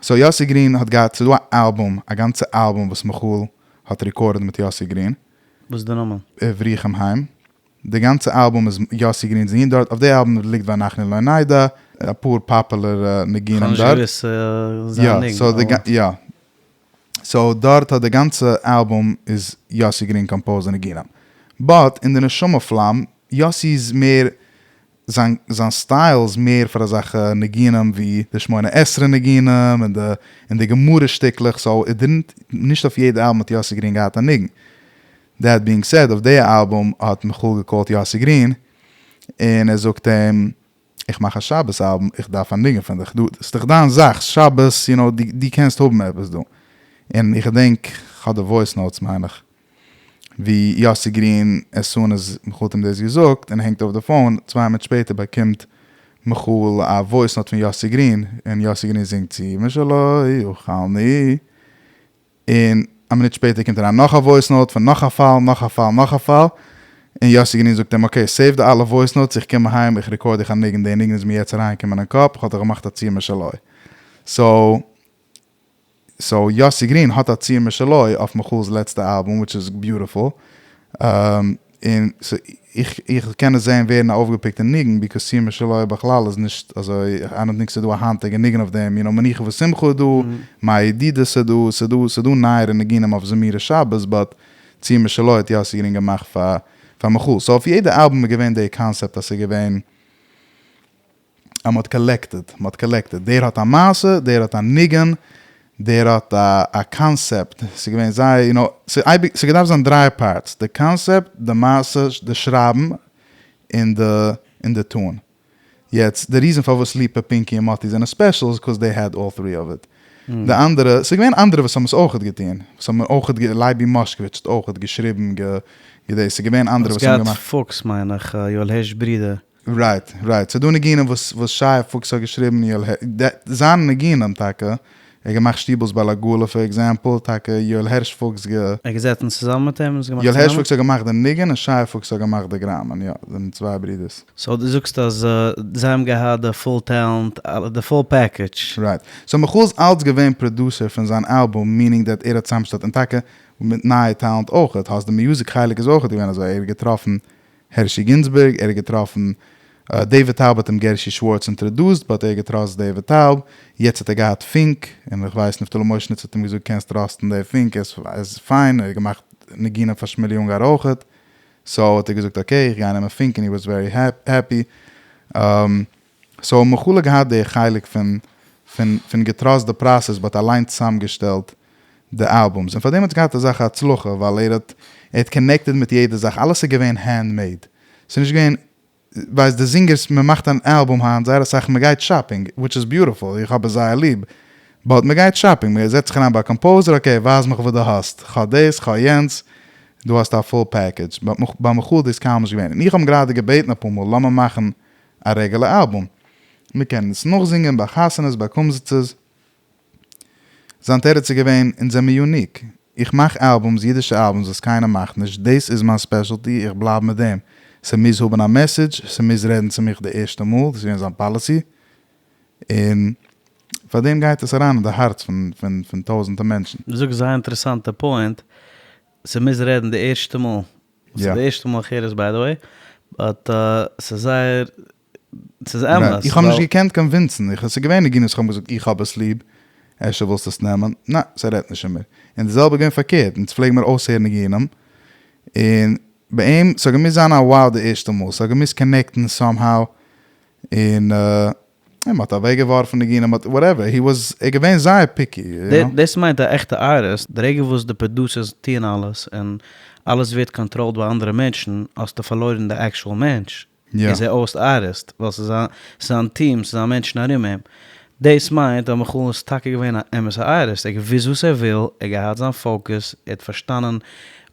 so יאסי גרין האט געהאט ס'איז דא א אלבום א גאנצע אלבום וואס מיכאל האט recorded מיט יאסי גרין. וואס איז די נאמען? ובריחם היים. די גאנצע אלבום איז יאסי גרינ'ס ניגון דארט, אויף די אלבום ליגט ואנחנו לא נדע, אפאר popular ניגונים דארט. כ'האב נישט געוואוסט זיין ניגון. יא, so דארט האט די גאנצע אלבום איז יאסי גרין composed די ניגונים. but אין די נשמה פלאם, יאסי איז מער, זיין זיין סטייל איז מער פאר אזעלכע ניגונים ווי די שמונה עשרה ניגונים און די און די גמרא שטיקלעך, so it didn't, נישט אויף יעדע אלבום האט יאסי גרין געהאט א ניגון. That being said, אויף די אלבום האט מיכאל געקאלט יאסי גרין, און ער זאגט אים, איך מאך א שבת אלבום, איך דארף א ניגון פון דיך, דא, ס'איז דאך דיין זאך, שבת, you know, דו קענסט האבן עפעס דא. און איך געדענק, כ'האב די voice notes מיין איך, ווי יאסי גרין, as soon as מיכאל האט אים דאס געזאגט, און הענגט אויף די phone, צוויי מינוט שפעטער באקומט מיכאל א voice note פון יאסי גרין, און יאסי גרין זינגט צו משלו אכלנו. און א מינוט שפעטער קומט אריין נאך א voice note פון נאך א פאל, נאך א פאל, נאך א פאל, און יאסי גרין זאגט אים okay save די אלע voice notes, איך קום אהיים איך record דיך א ניגון, די ניגון איז מיר יעצט אריינגעקומען אין קאפ, איך האב דיך געמאכט א ציר משלו. so so יאסי גרין האט א ציר משלו אויף מיכאל'ס לעצטע אלבום which is beautiful, און so איך איך קען עס זעהן ווערן א אויפגעפיקטע ניגון because צור משלו בכלל איז נישט אזוי I don't think ס'דא א היינטיגע ניגון אויף דעם you know מנוחה ושמחה איז דא מה ידידות איז דא ס'דא ס'דא נייערע ניגונים אויף זמירות שבת but צור משלו האט יאסי גרין געמאכט פאר פאר מיכאל so אויף יעדע אלבום איז געווען די קאנסעפט אז ס'איז געווען אז מ'האט collected, מ'האט collected, דער האט א מעשה, דער האט א ניגון, דער האט א א קאנסעפט, ס'איז געווען זייער you know, ס'איז אייביג, ס'איז געדארפט זיין דריי parts, די קאנסעפט, די מעשה, די שרייבן, און די און די טאן. יעצט, די reason פארוואס ליפא, פינקי און מאטי זענען special איז 'cause they had all three of it. די אנדערע, ס'איז געווען אנדערע וואס האבן עס אויכעט געטון, וואס האבן אויכעט, לייבי מאשקאוויטש האט אויכעט געשריבן, גע געדעס, ס'איז געווען אנדערע וואס האבן געמאכט. האסט געהאט פוקס מיין איך, יואל הערש ברודער. Right, right. ס'דא ניגונים וואס וואס שייע פוקס האט געשריבן, יואל הערש, זיינע ניגונים טאקע, ער האט געמאכט שטיבל'ס בעל עגלה for example, טאקע יואל הערש פוקס גע. ער האט געזעצן צוזאמען מיט אים און עס געמאכט יואל הערש פוקס האט געמאכט די ניגון און שייע פוקס האט געמאכט די גראמען, יא, זענען צוויי ברידערס. So דו זאגסט אז זיי האבן געהאט די full talent, די full package. Right. So מיכאל איז אלץ געווען producer פון זיין אלבום, meaning that ער האט צוזאמגעשטעלט, און טאקע מיט נייע talent אויכעט, האסט די music חלק איז אויכעט געווען אזוי, ער האט געטראפן הערשי גינזבערג, ער האט געטראפן דעיוויד טאוב האט אים גערשי שווארץ introduced but ער האט געטראסט דעיוויד טאוב, יעצט האט ער געהאט פינק, און איך ווייס נפתלי משה האט אים געזאגט קענסט טראסטן דעי פינק ער איז פיין, ער האט געמאכט ניגונים פאר שמילי אונגאר אויכעט, so האט ער געזאגט okay איך גיי נעמען פינק און he was very happy, so מיכאל האט געהאט די חלק פון פון פון געטראסט די process but אליין צוזאמגעשטעלט די albums און פאר דעם האט עס געהאט אזעלכע הצלחה ווייל ער האט ער האט connected מיט יעדע זאך אלעס איז געווען hand made ס'איז נישט געווען ווייסט די זינגערס מען מאכט אן אלבום היינט זייער אסאך מען גייט shopping which is beautiful איך האב עס זייער ליב but מען גייט shopping מען זעצט זיך אריין ביי א composer okay ווייז מיך וואס דו האסט כ'האב דאס כ'האב יענץ דא האסטו א full package but ביי מיכאל איז דאס קיינמאל נישט געווען און איך האב אים גראדע געבעטן אפאר מאל לאמיר מאכן א רעגולער אלבום. מיר קענען עס נאכזינגען ביי חתונות ביי קומזיצעס. זיין תירוץ איז געווען, אונז זעמיר unique. איך מאך albums, אידישע albums וואס קיינער מאכט נישט, דאס איז מיין specialty, איך בלייב מיט דעם. ס'מוז האבן א message, ס'מוז רעדן צו מיך די ערשטע מאל, דאס איז געווען זיין policy. און פאר דעם גייט עס אריין אין די הארץ פון טויזענטער מענטשן. דו זאגסט זייער אינטערעסאנטע point, ס'מוז רעדן די ערשטע מאל. ס'איז די ערשטע מאל איך הער עס by the way. But ס'איז זייער, ס'איז אמת. איך האב נישט געקענט convince ן, איך, ס'איז געווען ניגונים וואס איך האב געזאגט איך האב עס ליב, אפשר ווילסטו עס נעמען, ניין, ס'רעדט נישט אין מיר. און די זעלבע געווען פארקערט, אונז פלעגן מיר אויסהערן ניגונים, און ביי אים, ס'האט געמוזט זיין א wow די ערשטע מאל, ס'האט געמוזט connect ן somehow, און און מ'האט אוועק געווארפן ניגונים, מ'האט whatever, he was, ער איז געווען זייער picky, you know. דאס מיינט א עכטע ארטיסט, די רגע וואס די producers טוען אלעס און אלעס ווערט controlled ביי אנדערע מענטשן, האסטו פארלוירן די actual מענטש, איז ער אויס ארטיסט, ווייל ס'איז זיין טיעם, ס'איז זיין מענטשן ארום אים. דאס מיינט אז מיכאל איז טאקע געווען א אמת'ע ארטיסט, ער האט געוואוסט וואס ער וויל, ער האט געהאט זיין focus, ער האט פארשטאנען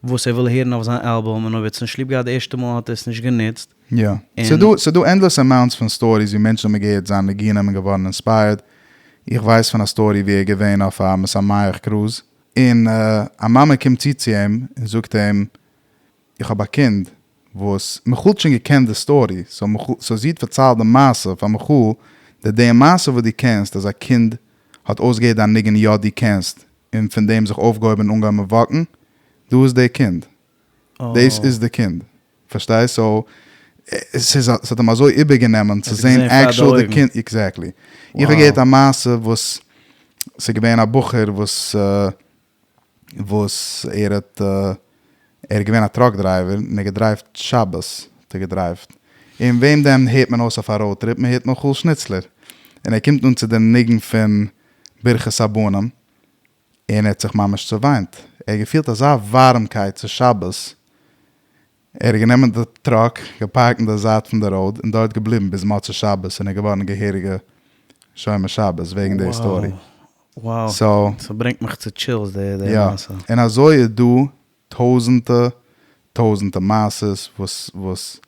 וואס ער וויל הערן אויף זיין אלבום, און אויב ער האט עס נישט ליב געהאט די ערשטע מאל האט ער עס נישט גענוצט. יא. ס'דא ס'דא endless amounts פון stories ווי מענטשן האבן געהערט זיין ניגונים און געווארן inspired. איך ווייס פון א story ווי ער איז געווען אויף א משמח קרוז, און א מאמע קומט צו צו אים און זאגט אים, איך האב א קינד וואס מיכאל האט שוין געקענט די story, so מיכאל, so זי האט פארציילט די מעשה פאר מיכאל, די די מעשה וואס דו קענסט אז א קינד האט אויסגעהערט דיין ניגון יא דו קענסט, און פון דעם זיך אויפגעהויבן און אנגעהויבן walk ן, דא איז די קינד. דאס איז די קינד. פארשטייסט? So עס איז עס האט אים אזוי איבערגענומען צו זען actual די קינד, exactly. איך האב געהערט א מעשה וואס ס'איז געווען א בחור וואס וואס ער האט ער איז געווען א truck driver און ער האט געדרייווט שבת האט ער געדרייווט, און וועם דען הערט מען אויס אויף א road trip, מען הערט מיכאל שניצלער, און ער קומט אן צו די ניגון פון ברכת הבנים, און ער האט זיך ממש צעוויינט, ער האט געפילט אזא ווארעמקייט צו שבת, ער האט גענומען די truck, געפארקט אין די זייט פון די road, און דארט געבליבן ביז מוצאי שבת, און ער איז געווארן געהעריגע שומר שבת וועגן די story. Wow, ס'ברענגט מיך צו chills די מעשה. יא, און אזוי איז דא טויזענטע טויזענטע מעשות וואס וואס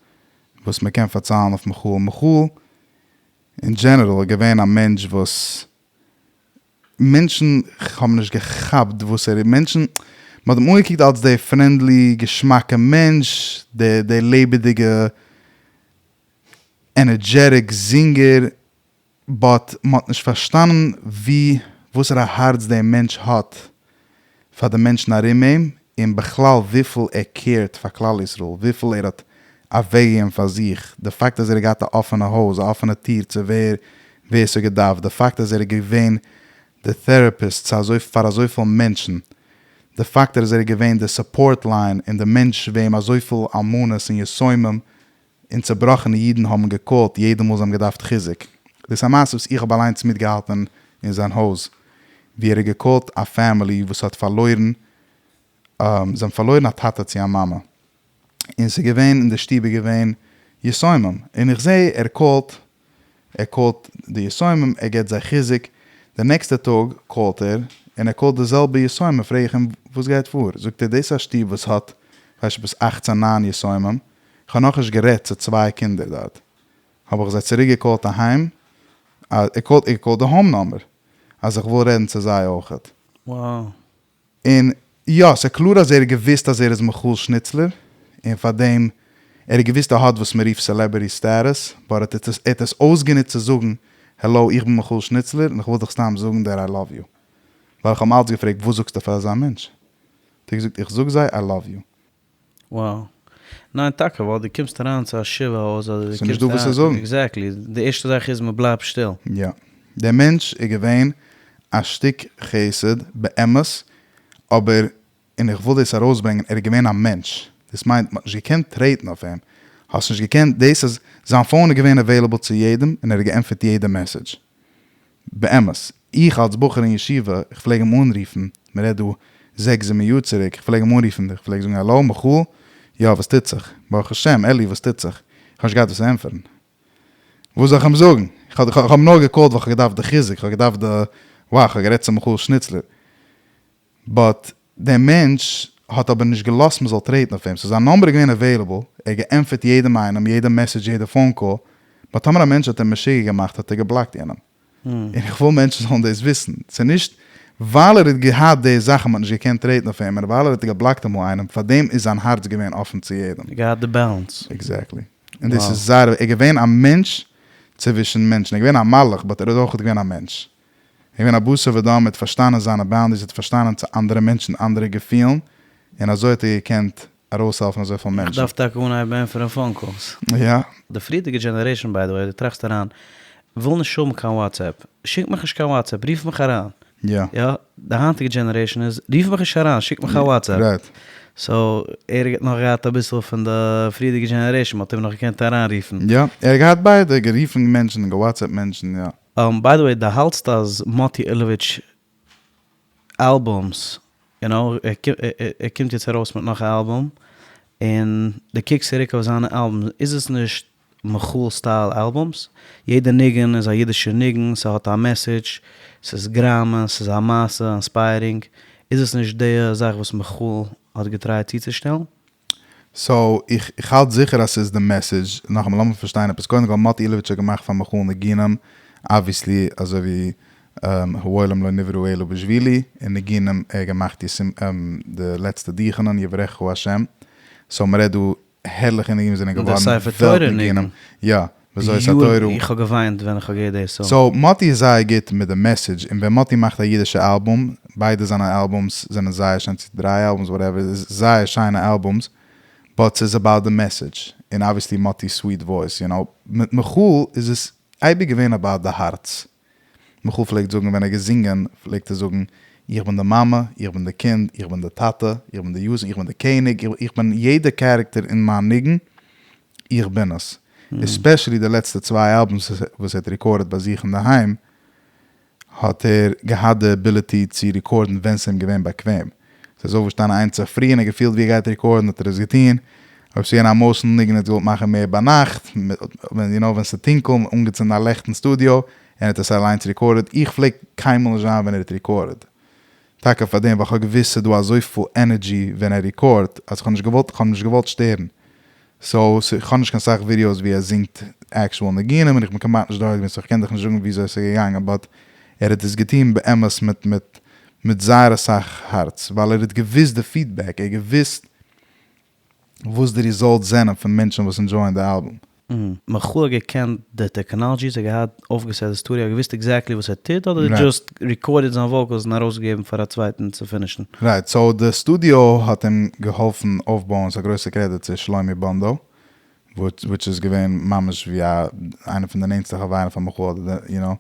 וואס מ'קען פארציילן אויף מיכאל. מיכאל אין דזשענעראל איז געווען א מענטש וואס מענטשן האבן נישט געכאפט וואס ער איז, מענטשן, מען האט אים אנגעקוקט אלס דער friendly געשמאקע מענטש, דער דער לעבעדיגע energetic זינגער, but מען האט נישט פארשטאנען ווי וואסערע הארץ דער מענטש האט פאר די מענטשן ארום אים, און בכלל וויפיל ער care ט פאר כלל ישראל, וויפיל ער האט אוועקגעגעבן פאר זיך, די פאקט אז ער האט געהאט א אפענע הויז, א אפענע טיר צו ווער ווער ס'האט געדארפט, די פאקט אז ער איז געווען די therapist צו אזוי פאר אזויפיל מענטשן, די פאקט אז ער איז געווען די support line און די מענטש וועם אזויפיל אלמנות און יתומים און צובראכענע אידן האבן געקאלט יעדע מאל זיי האבן געדארפט חיזוק. דאס איז א מעשה וואס איך האב אליינס מיטגעהאלטען אין זיין הויז, ווי ער האט געקאלט א family וואס האט פארלוירן, זיי האבן פארלוירן א טאטע צו א מאמע, און ס'איז געווען אין די שטוב איז געווען יתומים, און איך זעה ער קאלט, ער קאלט די יתומים, ער געבט זיי חיזוק, די נעקסטע טאג קאלט ער, און ער קאלט די זעלבע יתומים, פרעג איך אים וואס גייט פאר, זאגט ער דאס איז א שטוב וואס האט כ'ווייס נישט עפעס אכט צו ניין יתומים, כ'האב נאכנישט גערעדט צו צוויי קינדער דארט, האב איך זיי צוריק געקאלט אהיים, ער קאלט ער קאלט די home number, אז איך וויל רעדן צו זיי אויכעט. Wow. און יא, ס'איז קלאר אז ער האט געוואוסט אז ער איז מיכאל שניצלער, און פארדעם, ער האט געוואוסט ער האט וואס מ'רופט celebrity status, but ער האט עס, ער האט עס אויסגענוצט צו זאגן, העלאו איך בין מיכאל שניצלער און איך וויל דיך סתם זאגן that I love you. ווייל איך האב אים אלץ געפרעגט וואס זאגסטו פאר אזא מענטש? האט ער געזאגט איך זאג זיי I love you. Wow. ניין טאקע ווייל דו קומסט אריין צו א שבעה הויז אדער דו ס'איז נישט דא וואס צו זאגן. Exactly. די ערשטע זאך איז מען בלייבט שטיל. יא. דער מענטש איז געווען א שטיק חסד באמת, אבער, און איך וויל דאס ארויסברענגען, ער איז געווען א מענטש. דאס מיינט מ'האט נישט געקענט טרעטן אויף אים. האסט נישט געקענט, דאס אז זיין phone איז געווען available צו יעדעם און ער האט געענטפערט יעדע message. באמת, איך אלס בחור אין ישיבה, איך פלעג אים אנרופן, מען רעדט דא זעקס זיבן יאר צוריק, איך פלעג אים אנרופן, איך פלעג זאגן האלא מיכאל, יא וואס טוט זיך? ברוך השם, אלי וואס טוט זיך? איך האב נישט געהאט וואס צו ענטפערן. וואס זאל איך אים זאגן? איך האב אים נאר געקאלט ווייל איך האב געדארפט די חיזוק, איך האב געדארפט די, wow איך האב גערעדט צו מיכאל שניצלער. But דער מענטש האט אבער נישט געלאזט מען זאל טרעטן אויף אים, so זיין number איז געווען available, ער האט געענטפערט יעדעם איינעם, יעדע message, יעדע phone call, but טאמער א מענטש האט אים משוגע געמאכט האט ער געבלאקט יענעם. און איך וויל מענטשן זאלן דאס וויסן, ס'איז נישט ווייל ער האט געהאט די זאכן מ'האט נישט געקענט טרעטן אויף אים, און ווייל ער האט געבלאקט אמאל איינעם, פארדעם איז זיין הארץ געווען אפן צו יעדעם. געהאט די balance. Exactly. און דאס איז זייער, ער איז געווען א מענטש צווישן מענטשן, ער איז געווען א מלאך but ער איז אויך געווען א מענטש. ער איז געווען א בשר ודם, ער האט פארשטאנען זיינע boundaries, ער האט פארשטאנען צו אנדערע מענטשן, אנדערע געפילן, און אזוי האט ער געקענט. ארויסהעלפן אזויפיל איך מענטשן. דארף טאקע אנהייבן ענטפערן phone calls. יא. די פריערדיגע generation by the way, דו טראכסט אריין, וויל נישט האבן קיין WhatsApp, שיק מיך נישט קיין WhatsApp, רוף מיך אריין. יא. יא, די היינטיגע generation איז, רוף מיך נישט אריין, שיק מיך א WhatsApp. Right. So, ער האט נאך געהאט אביסל פון די פריערדיגע generation, מ'האט אים נאך געקענט אריינרופן. יא, ער האט געהאט ביידע, גערופן מענטשן און געוואטסעפט מענטשן, יא. By the way, דו האלטסט אז מאטי אילאוויטש albums, you know, ער קומט יעצט ארויס מיט נאך א אלבום, און דו קוקסט צוריק אויף זיינע albums, איז עס נישט מיכאל style albums? יעדע ניגון איז א אידישע ניגון, ס'האט א message, ס'איז גראמען, ס'איז א מעשה, inspiring, איז עס נישט די זאך וואס מיכאל האט געטרייט צוצושטעלן? So, איך איך האלט זיכער אז ס'איז די message, נאכאמאל לאמיר פארשטיין עפעס, קודם כל מאטי אילאוויטש האט געמאכט פאר מיכאל ניגונים, obviously אזוי ווי העולם לא נברא אלא בשבילי, און ניגונים ער האט געמאכט די לעצטע דוכנ'ען יברכך השם, so מ'רעדט דא הערליכע ניגונים זענען און דער געווארן ספר תורה וועלט ניגונים, ניגון. יא, וזאת יארן התורה. איך האב געוויינט ווען איך האב געהערט די song. So מאטי איז זייער גוט מיט די message, און ווען מאטי מאכט א אידישע אלבום, ביידע זיינע albums זענען זייער שיין, צו דריי albums whatever, איז זייער שיינע albums, but ס'איז about די message, און obviously מאטי sweet voice, you know, מיט מיכאל איז עס אייביג געווען about די הארץ, מיכאל פלעגט זאגן ווען ער האט געזינגען פלעגט ער זאגן, איך בין די מאמע, איך בין די קינד, איך בין די טאטע, איך בין די יוזער, איך בין די קעניג, איך בין יעדע character אין מיין ניגון, איך בין עס. Especially די לעצטע צוויי albums וואס ער האט רעקארדעד ביי זיך אינדערהיים, האט ער געהאט די ability צו רעקארדן ווען ס'איז אים געווען באקוועם. ס'איז אויפגעשטאנען איינס צופרי און ער געפילט ווי ער גייט רעקארדן האט ער עס געטון. אויב ס'איז געווען א emotional ניגון האט ער געוואלט מאכן מער ביינאכט, ווען you know ווען ס'איז טונקל, אנגעצינדן א לעכט אין סטודיאו, און ער האט עס אליינס רעקארדעד. איך פלעג קיינמאל נישט זיין ווען ער האט רעקארדעד. טאקע פאר דעם ווייל כ'האב געוואוסט ס'איז דא אזויפיל energy ווען ער רעקארדט אז כ'האב נישט געוואלט כ'האב נישט געוואלט שטערן. So כ'האב נישט קיין סאך ווידיאוס ווי ער זינגט actual ניגונים און איך בין כמעט נישט דארט געווען so כ'קען דיך נישט זאגן וויאזוי עס איז געגאנגען but ער האט עס געטון באמת מיט מיט מיט זייער אסאך הארץ ווייל ער האט געוואוסט די feedback ער האט געוואוסט וואס די results זענען פון מענטשן וואס ענדזשויען די אלבום. מיכאל האט געקענט די technologies, ער האט געהאט אויפגעסעט די סטודיאו, ער האט געוואוסט exactly וואס ער טוט, אדער just רעקארדעד זיין vocals און ארויסגעגעבן פאר א צווייטן צו פינישן? Right, so די סטודיאו האט אים געהאלפן אויפבויען, ס'א גרויסע קרעדיט צו שלומי באנדא, which איז געווען ממש ווי א איינע פון די נענטסטע חברים פון מיכאל אדער די you know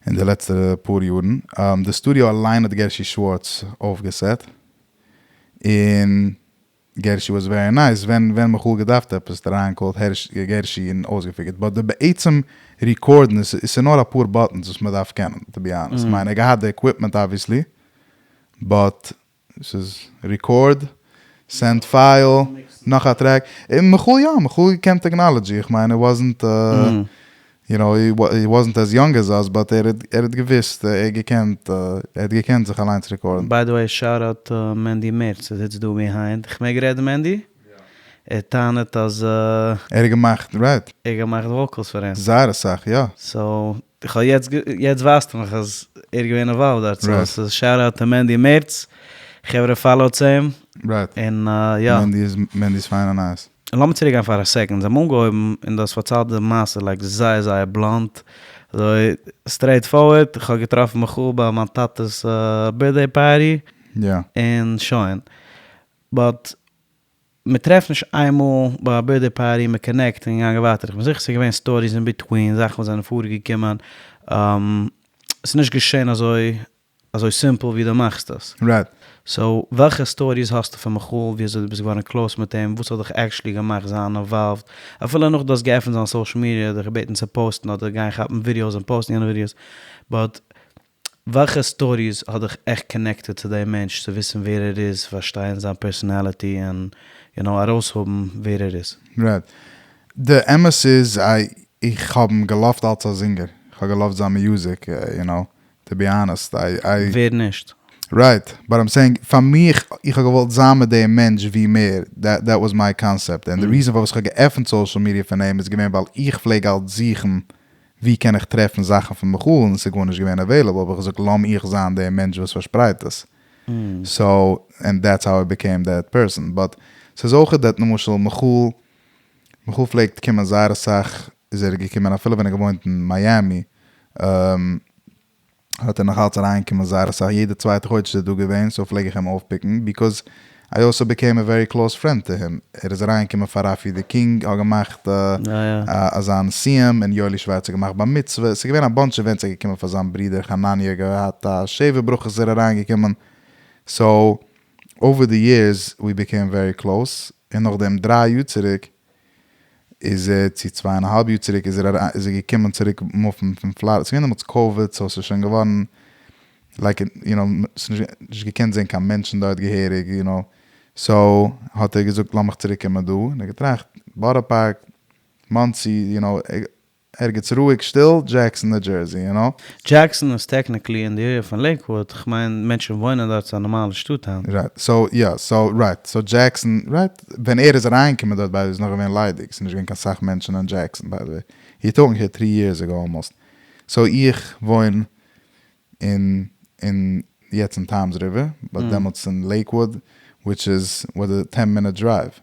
אין די לעצטע פאר יארן. די סטודיאו אליין האט גערשי שווארץ אויפגעסעט, און גערשי was very nice, ווען ווען מיכאל געדארפט עפעס האט ער אריינגעקאלט הערש גערשי און אויסגעפיגערט, but די בעצם רעקארדן איז איז נאר אפאר buttons וואס מען דארף קענען to be honest, כ'מיין ער האט געהאט די equipment obviously, but ס'איז record, send file, נאך א track, און מיכאל יא, מיכאל געקענט technology, איך מיין ער wasn't you know, he wasn't as young as us, but ער האט געוויסט, ער האט געקענט, ער האט געקענט זיך אליינס רעקארדן. By the way shout out מענדי מערץ ער זיצט דא behind, כ'מעג רעדן מענדי? ער טענה'ט אז. ער האט געמאכט, right. ער האט געמאכט vocals פאר אים. זייער אסאך, יא. So, איך האב יעצט, יעצט ווייזט ער מיך אז ער איז געווען involved דארט, so ס'איז shout out to מענדי מערץ, חברה פאלאוטס אים. Right. און יא. מענדי איז, מענדי איז פיין און nice. לאמיר צוריק גיין פאר א second, זיי האבן אנגעהויבן און דו האסט פארציילט די מעשה like זייער זייער blunt, אזוי straight forward, איך האב געטראפן מיכאל ביי מיין טאטע'ס birthday party, און שוין. But מען טרעפט נישט איינמאל ביי א birthday party, מען קאנעקט און געגאנגען ווייטער, איך בין זיכער ס'איז געווען stories in between, זאכן וואס זענען פארגעקומען, ס'איז נישט געשען אזוי אזוי simple ווי דו מאכסט עס. Right. So וועלכע stories האסטו פון מיכאל ווי אזוי דו ביסט געווארן close מיט אים, וואס האט דיך actually געמאכט זיין involved, אפילו נאך דו האסט געעפנט זיין social media, דיך געבעטן צו פאוסטן אדער גיין כאפן ווידיאוס און פאוסטן יענע ווידיאוס, but וועלכע stories האט דיך עכט connected צו דעם מענטש צו וויסן ווער ער איז, פארשטיין זיין personality און you know ארויסהאבן ווער ער איז? Right. די אמת איז איך האב אים געלאווט אלץ א זינגער, איך האב געלאווט זיין music, you know, to be honest, I I. ווער נישט? Right, but I'm saying, פאר מיך, איך האב געוואלט זיין מיט דעם מענטש ווי מער, that was my concept, און די reason פארוואס איך האב געעפנט social media פון אים איז געווען ווייל איך פלעג אלץ זוכן ווי קען איך טרעפן זאכן פון מיכאל און עס איז גארנישט געווען available, האב איך געזאגט לאז מיך זיין דער מענטש וואס פארשפרייט עס, so, and that's how I became that person, but ס'איז אויכעט that למשל מיכאל, מיכאל פלעגט קומען זייער אסאך איז ער געקומען אפילו ווען ער געוואוינט אין מיאמי האט ער נאך אלץ אריינגעקומען זייער אסאך יעדע צווייטע חודש איז ער דא געווען so פלעג איך אים אויפפיקן because. I also became a very close friend to him, ער איז אריינגעקומען פאר רפי די קינג האט געמאכט אזאן סיום און יואלי שווארץ האט געמאכט בר מצוה, ס'איז געווען א bunch events ער איז געקומען פאר זיין ברודער חנניה געהאט א שבע ברכות איז ער אריינגעקומען, so over the years we became very close, און נאכדעם דריי יאר צוריק איז ער צו צוויי און א האלב יאר צוריק איז ער איז ער געקומען צוריק מופן פון פלארידע, ס'איז געווען דעמאלטס קאוויד so ס'איז שוין געווארן like you know ס'איז נישט געקענט זען קיין מענטשן דארט געהעריג you know, so האט ער געזאגט לאמיך צוריק קומען דא, און ער האט געטראכט בארא פארק, מאנסי, you know, ערגעץ רואיג שטיל, דזשעקסאן ניו דזשערסי, you know. דזשעקסאן איז technically אין די area פון לעיקוואוד, כ'מיין מענטשן וואוינען דארט ס'איז א נארמאלע שטאט היינט. Right, so יא, so right, so דזשעקסאן, right, ווען ער איז אריינגעקומען דארט by the way איז נאך געווען ליידיג, ס'איז נישט געווען קיין סאך מענטשן אין דזשעקסאן by the way, he talking here three years ago almost, so איך וואוין אין אין יעצט אין טאמס ריווער, but דעמאלטס אין לעיקוואוד, which is what a ten minute drive.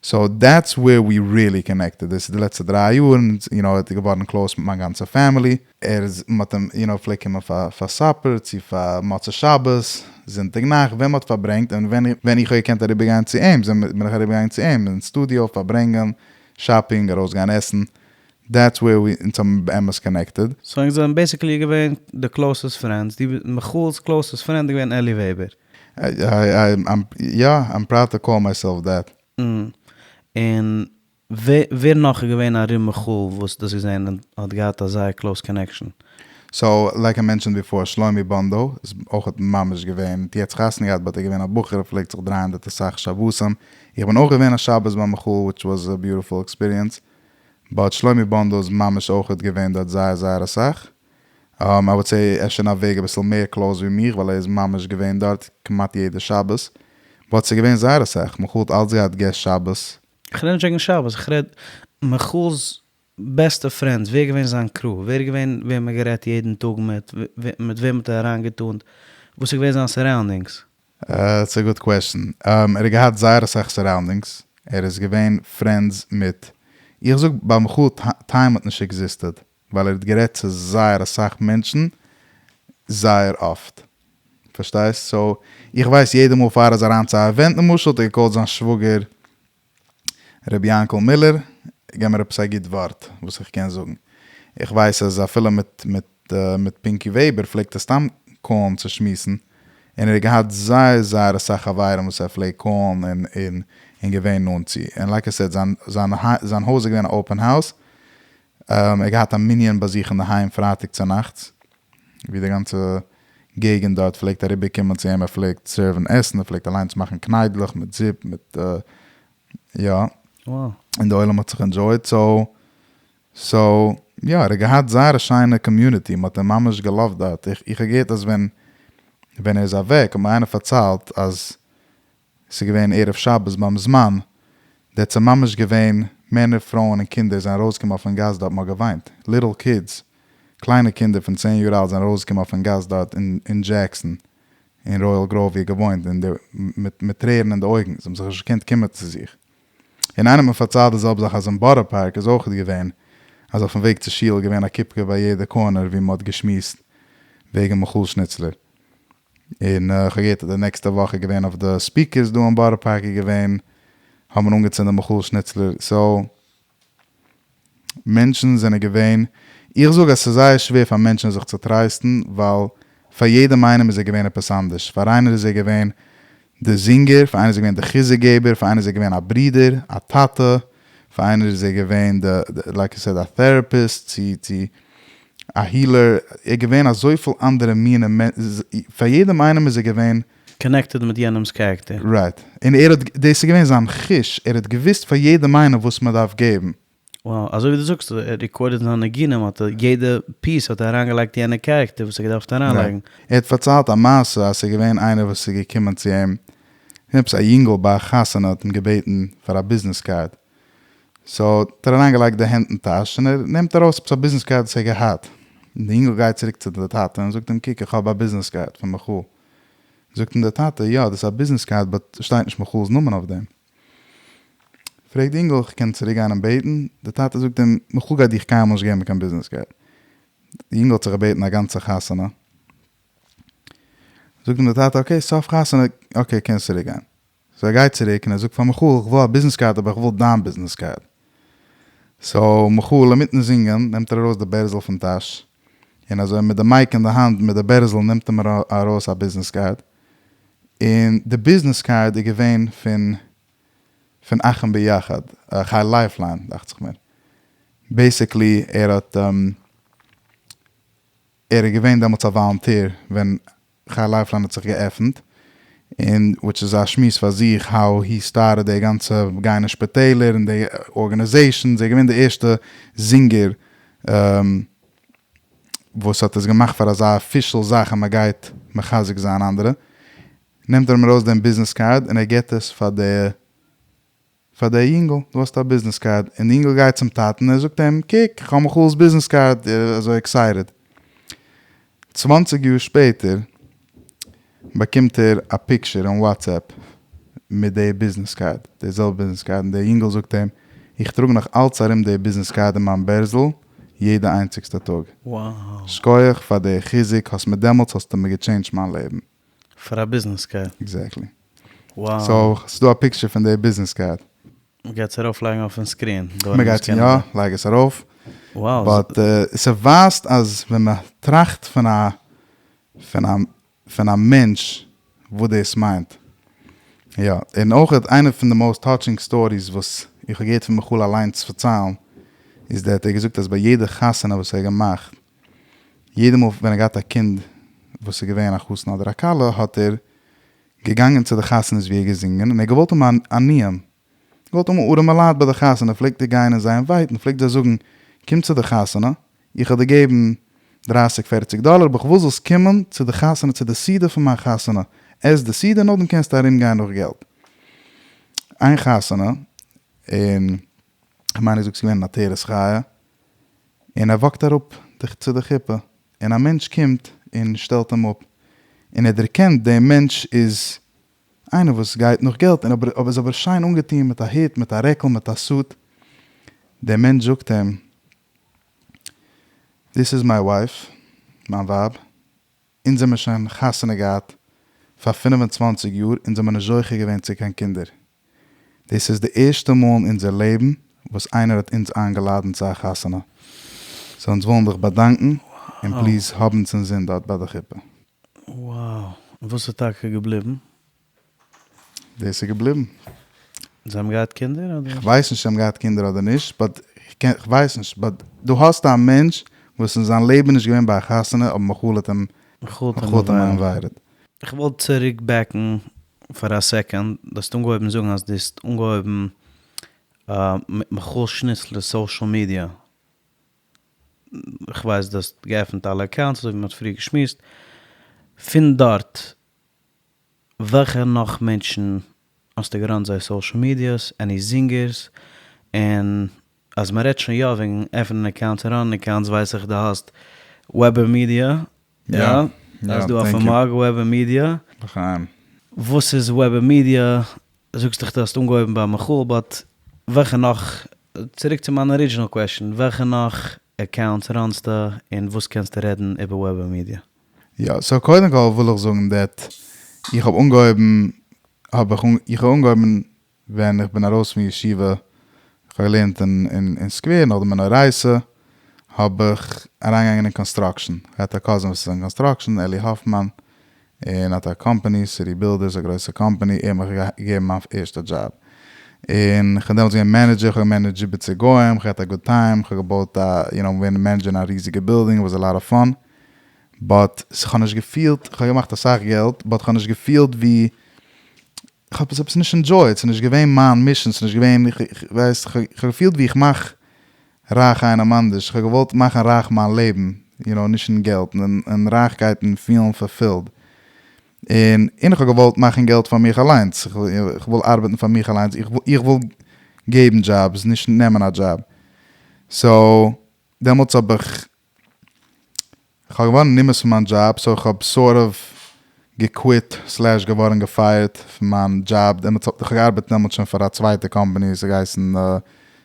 So that's where we really connected, דאס איז די לעצטע דריי יאר, און you know ער איז געווארן close מיט מיין גאנצע family, ער איז מ'האט אים you know פלעגט קומען פאר פאר supper צו פאר מוצאי שבת, זונטאג נאכט ווען מ'האט פארברענגט, און ווען ווען איך האב געקענט אריבערגיין צו אים בין איך אריבערגעגאנגען צו אים אין סטודיאו פארברענגען, shopping, ארויסגיין עסן, that's where we אונז האבן באמת connected. So ענק זענען basically געווען די closest friends, דו מיכאל'ס closest friend איז געווען אלי וועבער. יא, I'm proud to call myself that. און ווער נאך איז געווען ארום מיכאל וואס דו האסט געזען און האט געהאט א זייער close connection? So like I mentioned before, שלומי באנדא איז אויך ממש געווען, האט יעצט חתונה געהאט but ער איז געווען א בחור ער פלעגט זיך דרייען דארט אסאך שבתים, איך בין אויך געווען א שבת ביי מיכאל which was a beautiful experience, but שלומי באנדא איז ממש אויכעט געווען דארט זייער זייער אסאך. I would say אפשר אין א וועג אביסל מער close ווי מיך ווייל ער איז ממש געווען דארט כמעט יעדע שבת. But ס'איז געווען זייער אסאך, מיכאל האט אלץ געהאט guests שבת. כ'רעד נישט וועגן שבת, כ'רעד מיכאל'ס בעסטע friends, ווער איז געווען זיין crew, ווער איז געווען וועם ער גערעדט יעדן טאג מיט, מיט וועם האט ער אריינגעטאנט, וואס איז געווען זיין surroundings? It's a good question. ער האט געהאט זייער אסאך surroundings, ער איז געווען friends מיט, איך זאג ביי מיכאל time האט נישט existed, ווייל ער האט גערעדט צו זייער אסאך מענטשן זייער אפט. פארשטייסט? So איך ווייס יעדע מאל פאר ער איז אריין צו א event למשל האט ער געקאלט זיין שוואגער ר' יענקל מילער, געב מיר עפעס א גוט ווארט וואס איך קען זאגן. איך ווייס אז אפילו מיט מיט מיט פינקי וועבער פלעגט ער סתם קאלן צו שמועסן, און ער האט געהאט זייער זייער אסאך חברים וואס ער פלעגט קאלן און און און געווען נאנט צו, און like I said זיין זיין זיין הויז איז געווען א open house, ער האט געהאט א מנין ביי זיך אינדערהיים פרייטאג צונאכטס, ווי די גאנצע געגענט דארט פלעגט אריבער קומען צו אים, ער פלעגט סערוון עסן, ער פלעגט אליינס מאכן קניידלעך מיט זופ מיט יא, און די עולם האט זיך enjoyed, so so יא ער האט געהאט זייער א שיינע community, מען האט אים ממש געלאווט דארט, איך איך האב געהערט אז ווען ווען ער איז אוועק האט מיר איינער פארציילט אז ס'איז געווען ערב שבת ביים זמן, דערט ס'איז ממש געווען מענער פרויען און קינדער זענען ארויסגעקומען אויפן גאס דארט מ'האט געוויינט, little kids, קליינע קינדער פון צען יאר אלט זענען ארויסגעקומען אויפן גאס דארט אין דזשעקסאן אין רויעל גראוו ווי ער געוואוינט און די מיט מיט טרערן אין די אויגן, זיי האבן זיך נישט געקענט קומען צו זיך. און איינער האט מיר פארציילט די זעלבע זאך אז אין בארא פארק איז אויכעט געווען אז אויפן וועג צו שול איז געווען א קופקע ביי יעדע corner ווי מ'האט געשמועסט וועגן מיכאל שניצלער. און איך האב געהערט אז די נעקסטע וואך איז געווען אויף די speakers דא אין בארא פארק איז געווען האט מען אנגעצינדען מיכאל שניצלער so מענטשן זענען געווען איך זאג אז ס'איז זייער שווער פאר מענטשן זיך צו טרייסטן ווייל פאר יעדעם איינעם איז ער געווען עפעס אנדערש פאר איינער איז ער געווען די זינגער פאר איינער איז ער געווען די חיזוק געבער פאר איינער איז ער געווען א ברודער א טאטע פאר איינער איז ער געווען די like I said א therapist צו צו א healer, ער איז געווען אזויפיל אנדערע מינע פאר יעדעם איינעם איז ער געווען. Connected מיט יענעמס character. Right, און ער האט, דאס איז געווען זיין חוש, ער האט געוואוסט פאר יעדעם איינעם וואס מען דארף געבן. Wow, אזוי ווי דו זאגסט, ער האט רעקארדעד זיינע ניגונים האט ער יעדע piece האט ער אריינגעלייגט יענע character וואס ער האט געדארפט אריינלייגן. ער האט פארציילט א מעשה אז ס'איז געווען איינער וואס איז געקומען צו אים, עפעס א יונגל ביי א חתונה האט אים געבעטן פאר א business card, so האט ער אריין געלייגט די הענט אין טאש און ער נעמט ארויס עפעס א business card וואס ער האט געהאט, און די אינגל גייט צוריק צו די טאטע און זאגט אים קוק איך האב א business card פון מיכאל, זאגט אים די טאטע יא דאס איז א business card but שטייט נישט מיכאל'ס נאמען אויף דעם, פרעגט די אינגל איך קען צוריק גיין און בעטן, די טאטע זאגט אים מיכאל גייט דיך קיינמאל נישט געבן קיין business card, די אינגל האט זיך געבעטן א גאנצע חתונה, זאגט אים די טאטע okay סוף חתונה okay קענסט צוריק גיין. סאו ער גייט צוריק און ער זאגט פאר מיכאל איך וויל א ביזנעס קארד אבער איך וויל דיין ביזנעס קארד. סאו מיכאל אינמיטן זינגען נעמט ער ארויס די בערזל פון טאש און אזוי מיט די mic אין די האנט מיט די בערזל נעמט ער ארויס א ביזנעס קארד און די ביזנעס קארד איז געווען פון פון אחים ביחד, חי לייפליין דאכט זיך מיר. basically ער האט ער איז געווען דעמאלטס א volunteer ווען חי לייפליין האט זיך געעפנט, און which איז א שמועס פאר זיך how he started די גאנצע גיין אין שפיטעלער און די organizations, ער איז געווען די ערשטע זינגער וואס האט עס געמאכט פאר אזא official זאך אז מען גייט מחזק זיין אנדערע, נעמט ער אים ארויס דעם ביזנעס קארד און ער געבט עס פאר די פאר דער יונגל, דו האסט א ביזנעס קארד, און די יונגל גייט צום טאטן און ער זאגט אים, קוק, איך האב מיכאל'ס ביזנעס קארד, ער איז אזוי excited. צוואנציג יאר שפעטער באקומט ער א picture אין WhatsApp מיט די ביזנעס קארד, די זעלבע ביזנעס קארד, און דער יונגל זאגט אים, איך טראג נאך אלץ ארום די ביזנעס קארד אין מיין בערזל יעדע איינציגסטע טאג. שכוח פאר די חיזוק, האסט מיר דעמאלטס האסטו מיר גע change ט מיין לעבן. פאר א ביזנעס קארד. Exactly. סאו ס'דא א picture פון די ביזנעס קארד. מ'גייט עס ארויף לייגן אויפן screen. מ'גייט יא, לייג עס ארויף. But ס'ווייזט אז ווען מ'טראכט פון א פון א פון א מענטש וואס דאס מיינט. יא. און אויך איינע פון די most touching stories וואס איך האב געהערט פון מיכאל אליינס פארציילן איז דעט ער האט געזאגט אז ביי יעדע חתונה וואס ער האט געמאכט יעדע מאל ווען ער געהאט א קינד וואס איז געווען א חתן אדער א כלה האט ער געגאנגען צו די חתונות ווי ער געזינגען און ער געוואלט האבן עניים, געוואלט האבן ארעמע לייט ביי די חתונה פלעגט ער גיין און זיי invite ן פלעגט זיי זאגן קום צו די חתונה איך וועל דיר געבן דרייסיג פערציג דאלער אבער כ'וויל זאלסט קומען צו די חתונה צו די סעודה פון מיין חתונה עס די סעודה נאכדעם קענסטו ארום גיין נאך געלט. איין חתונה און כ'מיין ער זאגט ס'איז געווען אין עטרת חיה און ער walk ט אראפ צו די חופה, און א מענטש קומט און שטעלט אים אפ, און ער דערקענט דעם מענטש איז איינער וואס גייט נאך געלט, און אבער איז אבער שיין אנגעטון מיט א הוט, מיט א רעקל, מיט א suit, דער מענטש זאגט אים, This is my wife, מיין ווייב, אונז זעמיר שוין חתונה געהאט פאר 25 יאר, אונז זעמיר נישט זוכה געווען צו קיין קינדער. דאס איז די ערשטע מאל אין אונזער לעבן וואס איינער האט אונז איינגעלאדענט צו א חתונה. So אונז ווילן דיך באדאנקן און please האב אונז אינזין דארט ביי די חופה. Wow! און וואס איז טאקע געבליבן? דאס איז געבליבן. זיי האבן געהאט קינדער אדער? כ'ווייס נישט צו זיי האבן געהאט קינדער אדער נישט, but כ'ווייס נישט, but דא האסטו א מענטש וואס אין זיין לעבן נישט געווען ביי א חתונה אבער מיכאל האט אים מיכאל האט אים invited. כ'וואלט צוריק back ן פאר א second, דו האסט אנגעהויבן זאגן אז דו האסט אנגעהויבן מיט מיכאל שניצלער social media, כ'ווייס דו האסט געעפנט אלע accounts אזוי ווי מ'האט פריער געשמועסט, פון דארט וועלכע נאך מענטשן האסטו גע run ט זייער social medias, any זינגערס, און אז מען רעדט שוין יא וועגן עפענען accounts און run ען accounts ווייס איך דו האסט וועבער מידיע, יא? אז דא אויפן mug וועבער מידיע. לחיים. וואס איז וועבער מידיע? זאגסט דאך דו האסט אנגעהויבן ביי מיכאל but וועלכע נאך, צוריק צו מיין original question, וועלכע נאך accounts run סטו און וואס קענסטו רעדן איבער וועבער מידיע? יא, so קודם כל וויל איך זאגן that איך האב אנגעהויבן האב איך איך האב אנגעהויבן ווען איך בין ארויס פון ישיבה, איך האב געלערנט אין סקווער נאכדעם אין אורייתא, האב איך אריינגעגאנגען אין construction, איך האט א cousin וואס איז אין construction, אלי האפמאן, און האט א קאמפאני, סיטי בילדערס, א גרויסע קאמפאני, ער האט מיך געגעבן מיין ערשטע דזשאב, און איך בין דעמאלטס געווען manager, איך האב גע managed זיבעציג גוים, איך האב געהאט א good time, איך האב געבויט א, יו נאו, געווען manager אין א ריזיגע בילדינג, איט וואס א lot of fun, but כ'האב נישט געפילט, כ'האב געמאכט אסאך געלט, but כ'האב נישט געפילט ווי, כ'האב עס עפעס נישט enjoyed, ס'איז נישט געווען מיין mission, ס'איז נישט געווען, כ'ווייס, כ'האב געפילט ווי איך מאך רייך איינעם אנדערש, כ'האב געוואלט מאכן רייך מיין לעבן, יו נאו, נישט אין געלט, אין רייכקייט און פילן fulfilled. און און כ'האב געוואלט מאכן געלט פאר מיך אליינס, כ'וויל ארבעטן פאר מיך אליינס, איך וויל געבן דזשאבס, נישט נעמען א דזשאב. So, דעמאלטס האב איך כ'האב געווארן נמאס פון מיין דזשאב, so כ'האב sort of גע quit slash געווארן גע fire ט פון מיין דזשאב, דעמאלטס האב איך געארבעט דעמאלטס שוין פאר א צווייטע קאמפאני, ס'האט געהייסן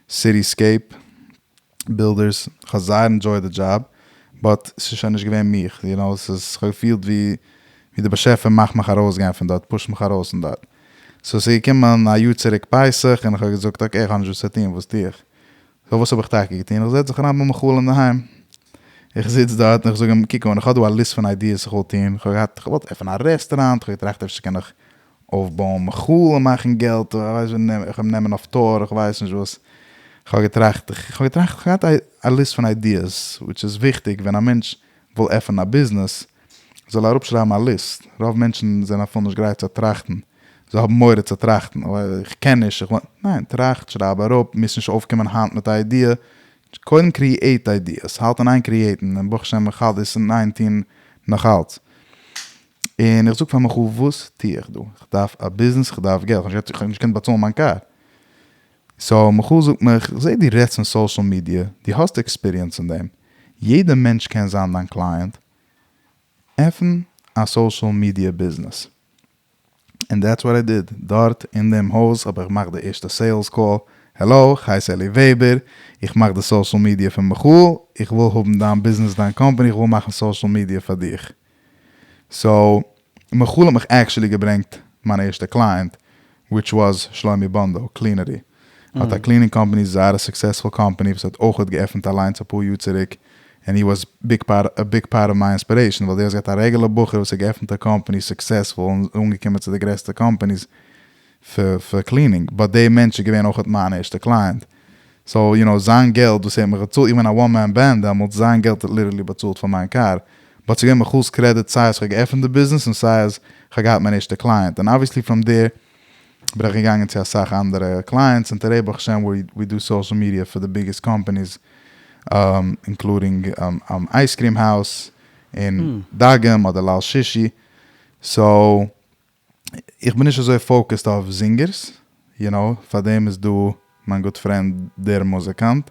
סיטי סקעיפ בילדערס, כ'האב זייער enjoyed די דזשאב, but ס'איז שוין נישט געווען מיך, יו נאו, ס'איז כ'האב געפילט ווי ווי די באשעפער מאכט מיך ארויסגיין פון דארט, push ט מיך ארויס פון דארט. so ס'איז געקומען א יאר צוריק פסח און איך האב געזאגט okay איך האב נישט וואס צו טון וואס טו איך? so וואס האב איך טאקע געטון? איך זעץ זיך אריין ביי מיכאל אינדערהיים, איך זיץ דארט און איך זאג אים קוק אן איך האב דא א list פון ideas איך וויל טון, איך האב געהאט איך געוואלט עפענען א רעסטוראנט, איך האב געטראכט אפשר קען איך אויפבויען מיכאל און מאכן געלט, איך ווייס נישט, איך אים נעמען אויף tour, איך ווייס נישט וואס, איך האב געטראכט, איך האב געטראכט, איך האב געהאט א list פון ideas, which איז וויכטיג ווען א מענטש וויל עפענען א ביזנעס, זאל ער אראפשרייבן א list, רוב מענטשן זענען אפילו נישט גרייט צו טראכטן, זיי האבן מורא צו טראכטן, איך קען נישט, איך וויל, ניין, טראכט, שרייב אראפ, מוזט נישט אויפקומען היינט מיט א idea, קודם create ideas, האלט אין איין create ן, און ברוך השם איך האלט דאס אין איין טון נאכאלץ. און איך זאג פאר מיכאל וואס טו איך דא? איך דארף א ביזנעס, איך דארף געלט, איך האב נישט געקענט באצאלן מיין קאר. so מיכאל זאגט מיך, איך זעה דו רעדסט פון social media, דו האסט experience אין דעם, יעדע מענטש קען זיין דיין client, עפן א social media ביזנעס. and that's what I did, דארט אין דעם הויז האב איך געמאכט די ערשטע sales call, העלא, איך הייס אלי וועבער, איך מאך די social media פון מיכאל, איך וויל האבן דיין ביזנעס דיין קאמפאני, איך וויל מאכן social media פאר דיך. so, מיכאל האט מיך actually געברענגט מיין ערשטע client, which was שלומי באנדא, קלינערי. האט א cleaning company, זייער א successful company, וואס האט אויכעט געעפנט אליינס אפאר יאר צוריק, and he was big part, a big part of my inspiration, ווייל דו האסט געהאט א רעגולער בחור וואס האט געעפנט א קאמפאני successful און אנגעקומען צו די גרעסטע companies פאר cleaning, but דער מענטש איז געווען אויכעט מיין ערשטע client, so you know זיין געלט וואס ער האט מיך געצאלט, איך בין א one man band דעמאלטס, זיין געלט האט literally באצאלט פאר מיין קאר, but ס'איז געווען מיכאל'ס credit סיי אז כ'האב געעפנט די ביזנעס און סיי אז כ'האב געהאט מיין ערשטע client, און obviously from there בין איך געגאנגען צו אסאך אנדערע clients און today ברוך השם we do social media פאר די biggest companies including Ice Cream House און דגים אדער ליל שישי, so איך בין נישט אזוי focused אויף זינגערס, you know, פאר דעם איז דא מיין good friend דער מוזיקאנט,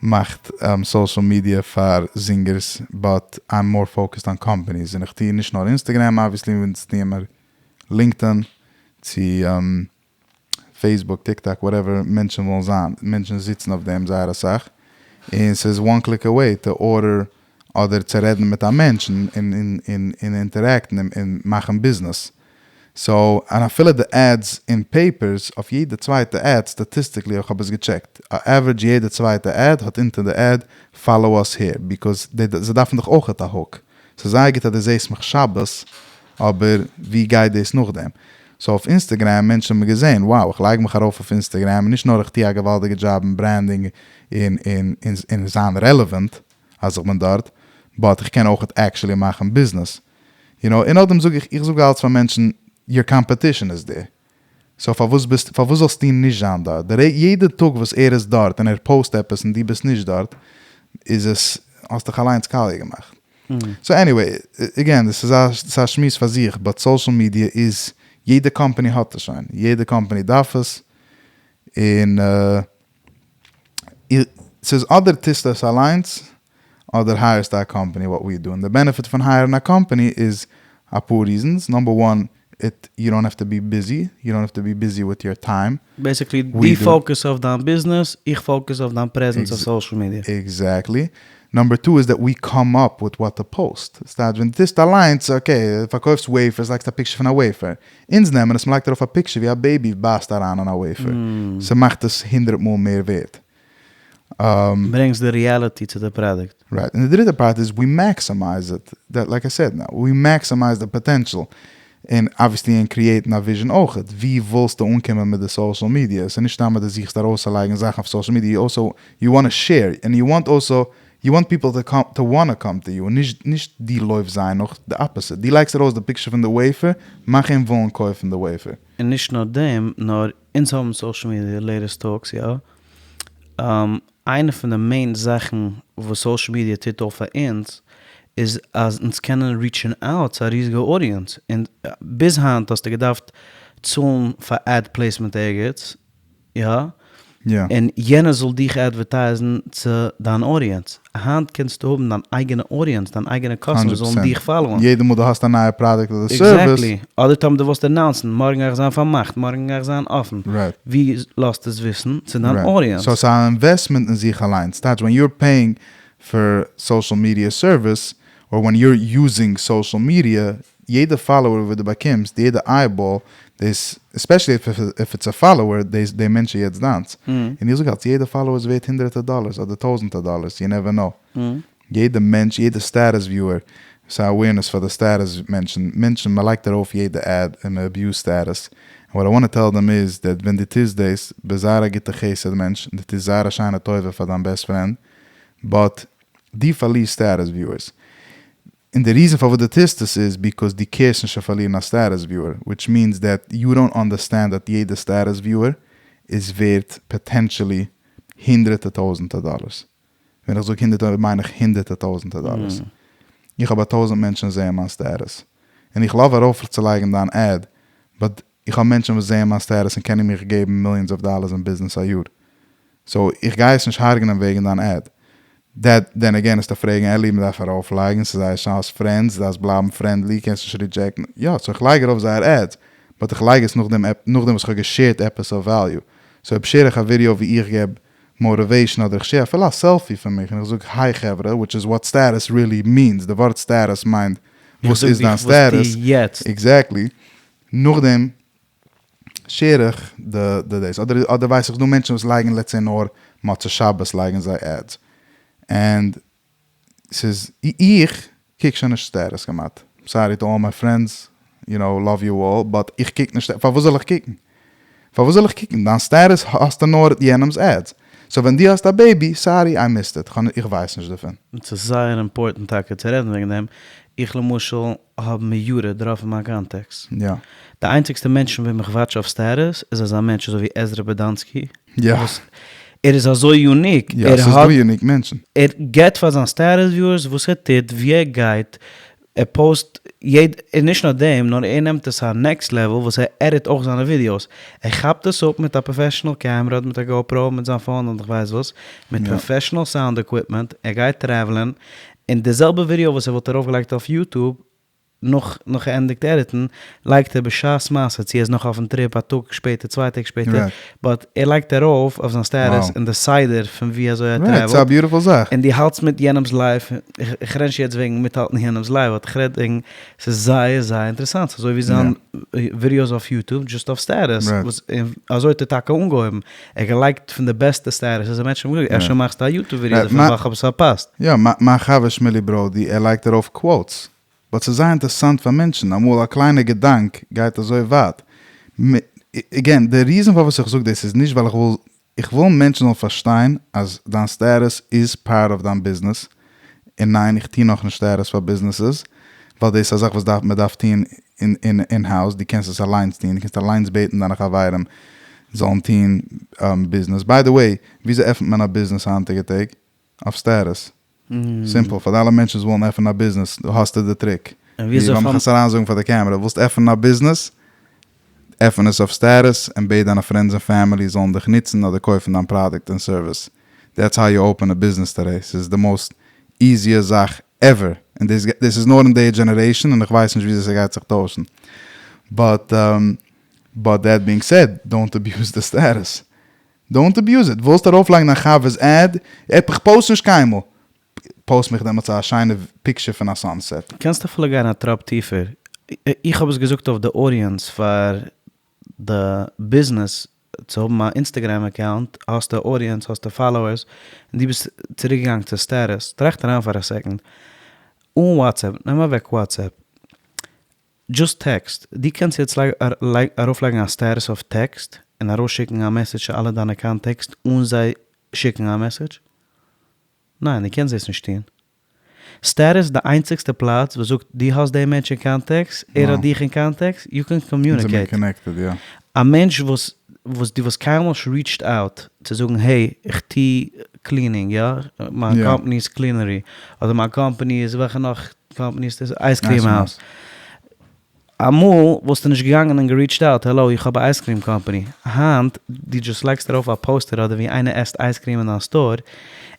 מאכט social media פאר זינגערס, but I'm more focused on companies, און איך טוה נישט נאר אינסטעגרעם obviously, אונז טוען מיר לינקדאין, צו פעיסבוק, טיקטאק, whatever מענטשן ווילן זיין, מענטשן זיצן אויף דעם זייער אסאך, און ס'איז one click away to order אדער צו רעדן מיט א מענטש און interact ן און מאכן ביזנעס. so, און אפילו די ads אין papers, אויף יעדע צווייטע ad, statistically איך האב עס געטשעקט, א average יעדע צווייטע ad האט אונטער די ad follow us here, because זיי דארפן דאך אויכעט א hook. ס'איז זייער גוט אז דו זעסט מיך שבת, אבער ווי גייט דאס נאכדעם? so אויף אינסטעגרעם, מענטשן האבן געזען, wow, איך לייג מיך ארויף אויף אינסטעגרעם, און נישט נאר איך טו א געוואלדיגע דזשאב אין branding און און און זיין relevant אז איך בין דארט, but איך קען אויכעט actually מאכן ביזנעס. you know, און נאכדעם זאג איך, איך זאג אלץ פאר מענטשן, your competition איז דער. so פארוואס ביסטו, פארוואס זאלסטו נישט זיין דארט? דער יעדע טאג וואס ער איז דארט און ער post עפעס און דו ביסט נישט דארט, איז עס, האסט דיך אליינס קאליע געמאכט. so anyway, again, דאס איז א, ס'איז א שמועס פאר זיך, but social media איז, יעדע קאמפאני האט עס שוין, יעדע קאמפאני דארף עס, און ס'איז אדער טוסטו עס אליינס, אדער hire סטו א קאמפאני what we do, און די benefit פון hire ן א קאמפאני איז אפאר reasons, number one, it you don't have to be busy, you don't have to be busy with your time. basically דו focus אויף דיין ביזנעס, איך focus אויף דיין presence אויף social media. Exactly. Number two איז that we come up with what to post. ס'טייטש ווען דו טוסט אליינס, okay, פארקויפסט wafers, לייגסט א picture פון א wafer. אונז נעמען עס, מ'לייגט ארויף א picture ווי א baby בייסט אריין אין א wafer. ס'מאכט עס הונדרעט מאל מער ווערט. ברענגסט די reality צו די פראדוקט. Right. און די דריטע part איז we maximize it. That like I said now, we maximize די potential. און obviously אין create ן א vision אויכעט. ווי ווילסטו אנקומען מיט די social media? ס'איז נישט סתם אז דו זוכסט ארויסצולייגן זאכן אויף social media, you also you wanna share, and you want also, you want people to come, to wanna come to you, נישט נישט דו לויפסט זיי נאך, די opposite, דו לייגסט ארויס די picture פון די wafer, מאך אים וואלן קויפן די wafer. און נישט נאר דעם, נאר אונז האבן social media Latest Talks, יא? איינע פון די main זאכן וואס social media טוט אויף פאר אונז איז אז אונז קענען reach ן out צו א ריזיגע audience, און ביז היינט האסטו געדארפט צאלן פאר ad placement ערגעץ, יא? און יענער זאל דיך advertise ן צו דיין audience. היינט קענסטו האבן דיין אייגענע audience, דיין אייגענע customers זאלן דיך follow ען. יעדע מאל דו האסט א נייע פראדוקט אדער service. Exactly. אדער טאמער דו ווילסט announce ן, מארגן גיי איך זיין פארמאכט, מארגן גיי איך זיין אפן. ווי לאזט עס וויסן צו דיין audience? So ס'איז א investment אין זיך אליינס. טייטש ווען you're paying פאר social media service, or when you're using social media, יעדע follower וואס דו באקומסט, יעדע eyeball, דאס, especially if it's a follower, דאס די מענטש איז יעצט דיינס. און איך זאג אלץ, יעדע follower איז ווערט הונדערטער דאלערס אדער טויזענטער דאלערס, you never know. יעדע מענטש, יעדע status viewer, ס'איז א awareness פאר די status מענטשן, מענטשן, מ'לייגט ארויף יעדע ad און מ'אביוזט status. און what I want to tell them איז, that ווען דו טוסט דאס, ביסט זייער א גוטע חסד מענטש, און דו טוסט זייער א שיינע טובה פאר דיין best friend, but דו פארלירסט status viewers. און די reason פארוואס דו טוסט עס איז because דו care סט נישט צו פארלירן א status viewer, which means that you don't understand that יעדע status viewer איז ווערט potentially הונדרעטע טויזענטער דאלערס. ווען איך זאג הונדערטער מיין איך הונדערטער טויזענטער דאלערס. איך האב א טויזענט מענטשן זעען מיין status. און איך love ארויפצולייגן דיין ad, but איך האב מענטשן וואס זעען מיין status און קענען מיך געבן millions of dollars אין ביזנעס א יאר. so איך גיי עס נישט הרג'נען וועגן דיין ad. That then again וועסטו פרעגן אלי מ'דארף ארויפלייגן, ס'איז זייער שיין האסט friends, דארפסט בלייבן friendly, קענסט נישט reject ן, יא, so איך לייג ארויף זייער ads, but איך לייג עס נאכדעם נאכדעם וואס איך האב געשעירט עפעס אויף value. so אויב share איך א ווידיאו ווי איך געב motivation אדער איך share אפילו א selfie פון מיך און איך זאג hi חברה, which is what status really means, די ווארט status מיינט וואס איז דיין status, exactly, נאכדעם share איך די דאס, אדער אדער ווייס איך ס'דא מענטשן וואס לייגן let's say נאר מוצאי שבת לייגן זיי ads, and ס'איז איך קוק שוין נישט status כמעט, sorry to all my friends, you know, love you all, but איך קוק נישט, פארוואס זאל איך קוקן? פארוואס זאל איך קוקן? דיין status האסטו נאר יענעמ'ס ads, so ווען דו האסט א baby, sorry I missed it, איך ווייס נישט דערפון. ס'איז זייער important טאקע צו רעדן וועגן דעם, איך למשל האב מיוטעד רוב פון מיין contacts. יא. די איינציגסטע מענטשן וועם איך watch אויף status איז אזא מענטש אזוי ווי עזרא באדאנסקי. יא. וואס ער איז אזוי unique. יא, ס'איז דא unique מענטשן. ער געבט פאר זיין status viewers וואס ער טוט, ווי ער גייט, ער post יעדע, און נישט נאר דעם, נאר ער נעמט עס א next level וואס ער edit אויך זיינע ווידיאוס. ער כאפט עס אפ מיט א professional camera אדער מיט א GoPro מיט זיין phone אדער כ'ווייס וואס, מיט professional sound equipment, ער גייט travel ען, און די זעלבע ווידיאו וואס ער וואלט ארויפגעלייגט אויף YouTube נאך נאך ער ענדיגט edit ן, לייגט ער בשעת מעשה, צו ער איז נאך אויפן trip א טאג שפעטער צוויי טעג שפעטער, but ער לייגט ארויף אויף זיין status און די סדר פון ווי אזוי ער travel ט, און דו האלטסט מיט יענעמס life, איך רעד נישט יעצט וועגן מיטהאלטן יענעמס life, but איך רעד וועגן ס'איז זייער זייער אינטערעסאנט, ס'איז אזוי ווי זיין ווידיאוס אויף YouTube just אויף status, וואס אזוי האט ער טאקע אנגעהויבן, ער האט געלייגט פון די בעסטע status, און מענטשן האבן געזאגט אפשר מאכסטו א YouTube ווידעא דערפון ווייל כ'האב עס פארפאסט. יא, מיין חבר שמילי ברודי, ער לייגט ארויף quotes, but ס'איז זייער אינטערסאנט פאר מענטשן, אמאל א קליינע געדאנק גייט אזוי ווייט. Again, די reason פארוואס איך זאג דאס איז נישט ווייל איך וויל, איך וויל מענטשן זאלן פארשטיין אז דיין status איז part of דיין ביזנעס, און ניין איך טוה נאכנישט status פאר ביזנעסעס, ווייל דאס איז א זאך וואס דארף מען דארף טוהן אין house, דו קענסט עס אליינס טוהן, דו קענסט אליינס בעטן דיינע חברים זאלן טוהן ביזנעס, by the way וויאזוי עפנט מען א ביזנעס היינטיגע טעג? אויף status. Simple, פאר די אלע מענטשן וואס ווילן עפענען א ביזנעס, דא האסטו די trick. לאמיך עס אריינזאגן פאר די camera, ווילסט עפענען א ביזנעס, עפען עס אויף status און בעט דיינע friends און family זאלן דיך נוצן אדער קויפן דיין פראדוקט און service. That's how you open a business today. ס'איז די most easier זאך ever. און דאס דאס איז נאר אין די generation און איך ווייס נישט וויאזוי ס'גייט זיך טוישן. But but that being said, don't abuse די status. Don't abuse it. ווילסט ארויפלייגן דיין חבר'ס ad? איך post נישט קיינמאל. Post מיך דעמאלטס א שיינע picture פון א sunset. קענסט אפילו גיין א טראפ טיפער. איך האב עס געזאגט אויף די audience פאר די ביזנעס צו האבן א Instagram account, האסטו audience, האסטו followers, און דו ביסט צוריק געגאנגען צו status, טראכט אריין פאר א second, אן WhatsApp, נעם אוועק WhatsApp, just text, דו קענסט יעצט ארויפלייגן א status אויף טעקסט און ארויסשיקן א message צו אלע דיינע contacts אן זיי שיקן א message? ניין, דו קענסט דאס נישט טון. Status די איינציגסטע פלאץ וואס זאגט דו האסט דעם מענטש אין contacts, ער האט דיך אין contacts, you can communicate. א מענטש וואס וואס דו וואלסט קיינמאל נישט reached out צו זאגן hey איך טו cleaning יא, מיין קאמפאני איז קלינערי, אדער מיין קאמפאני איז וועלכע נאך קאמפאני איז דאס? Ice cream house. אמאל וואלסטו נישט געגאנגען און געריטשט out, hello איך האב א ice cream company. היינט דו just לייגסט ארויף א poster אדער ווי איינער עסט ice cream אין דיין store,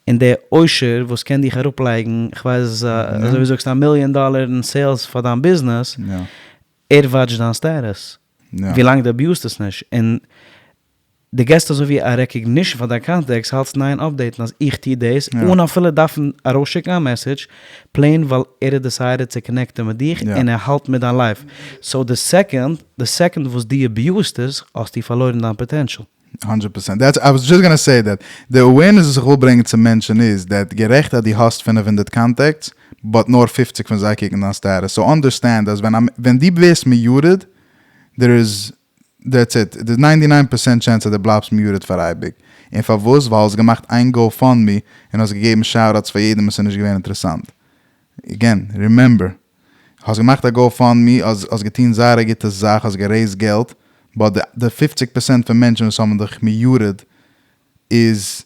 און דער עושר וואס קען דיך אראפלייגן כ'ווייס אזוי ווי זאגסט א מיליאן דאלער אין sales פאר דיין ביזנעס, ער watch ט דיין status. ווילאנג דו abuse סט עס נישט. און. דו געסט אזוי ווי א recognition פאר דיין contacts, האלטסט אין איין update ן אז איך טו דאס, אן אפילו דארפן ארויסשיקן א message, plain ווייל ער האט decided צו connect ן מיט דיך און ער האלט מיט דיין life. So די second, די second וואס דו abuse סט עס, האסטו פארלוירן דיין potential. 100%. That's, I was just gonna say that. די awareness וואס איך וויל ברענגען צו מענטשן איז, that גערעכט אז דו האסט 500 contacts, but נאר 50 פון זיי קוקן דיין status. So understand אז ווען ווען דו ווערסט muted, there is, that's it. There's 99% chance אז דו בלייבסט muted פאר אייביג. און פארוואס? ווייל האסט געמאכט איין GoFundMe און האסט געגעבן shoutouts פאר יעדעם וואס איז נישט געווען אינטערעסאנט. Again, remember, האסט געמאכט א GoFundMe, האסט געטון זייער א גוטע זאך, האסט גע raise ט געלט, but די 50% פון מענטשן וואס האבן דיך muted איז,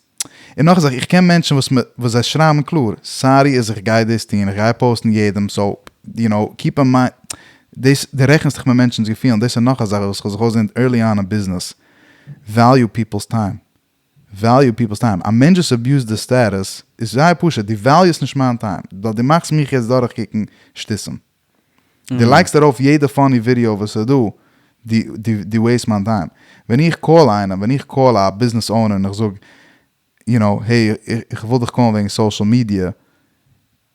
און נאך א זאך, איך קען מענטשן וואס זיי שרייבן קלאר, sorry אז איך גיי דאס טון, איך גיי post ן יעדעם, so, you know, keep in mind, דאס, דו רעכנסט דיך מיט מענטשנ'ס געפילן, דאס איז נאך א זאך וואס איך האב זיך אויסגעלערנט early on אין ביזנעס, value people's time. Value people's time. א מענטש וואס abuse ט די status איז זייער פשוט, דו value סט נישט מיין time, ווייל דו מאכסט מיך יעצט דורכקוקן שטותים. דו לייגסט ארויף יעדע funny video וואס איז דא, דו waste מיין time. ווען איך call איינעם, ווען איך call א business owner און איך זאג, you know, hey, איך וויל דיך call ן וועגן social media,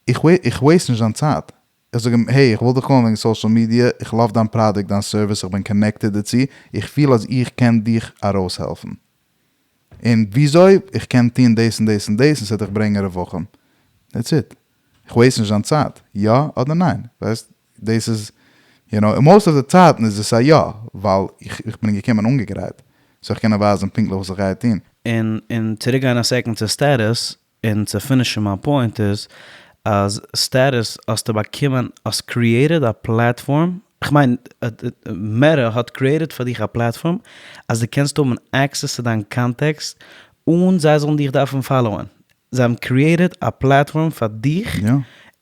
איך waste נישט דיין צייט. איך זאג אים, hey, איך וויל דיך call ן וועגן social media, איך love דיין product, דיין service, איך בין connected דערצו, איך פיל אז איך קען דיך ארויסהעלפן. און וויאזוי? איך קען טון דאס און דאס און דאס, און ס'וועט דיך ברענגען רווחים. That's it. איך waste נישט דיין צייט. יא אדער ניין? ווייסט, דאס איז, you know, most of די צייטן איז עס א יא, ווייל איך בין געקומען אנגעגרייט. So איך קען ווייזן פונקטליך וואס איך גיי טון. און צוריקגיין א second צו status, און צו finish ן מיין point איז, אז status האסטו באקומען, האסט created א platform, כ'מיין Meta האט created פאר דיך א platform אז דו קענסט האבן access צו דיין contacts אן זיי זאלן דיך דארפן follow ען. זיי האבן created א platform פאר דיך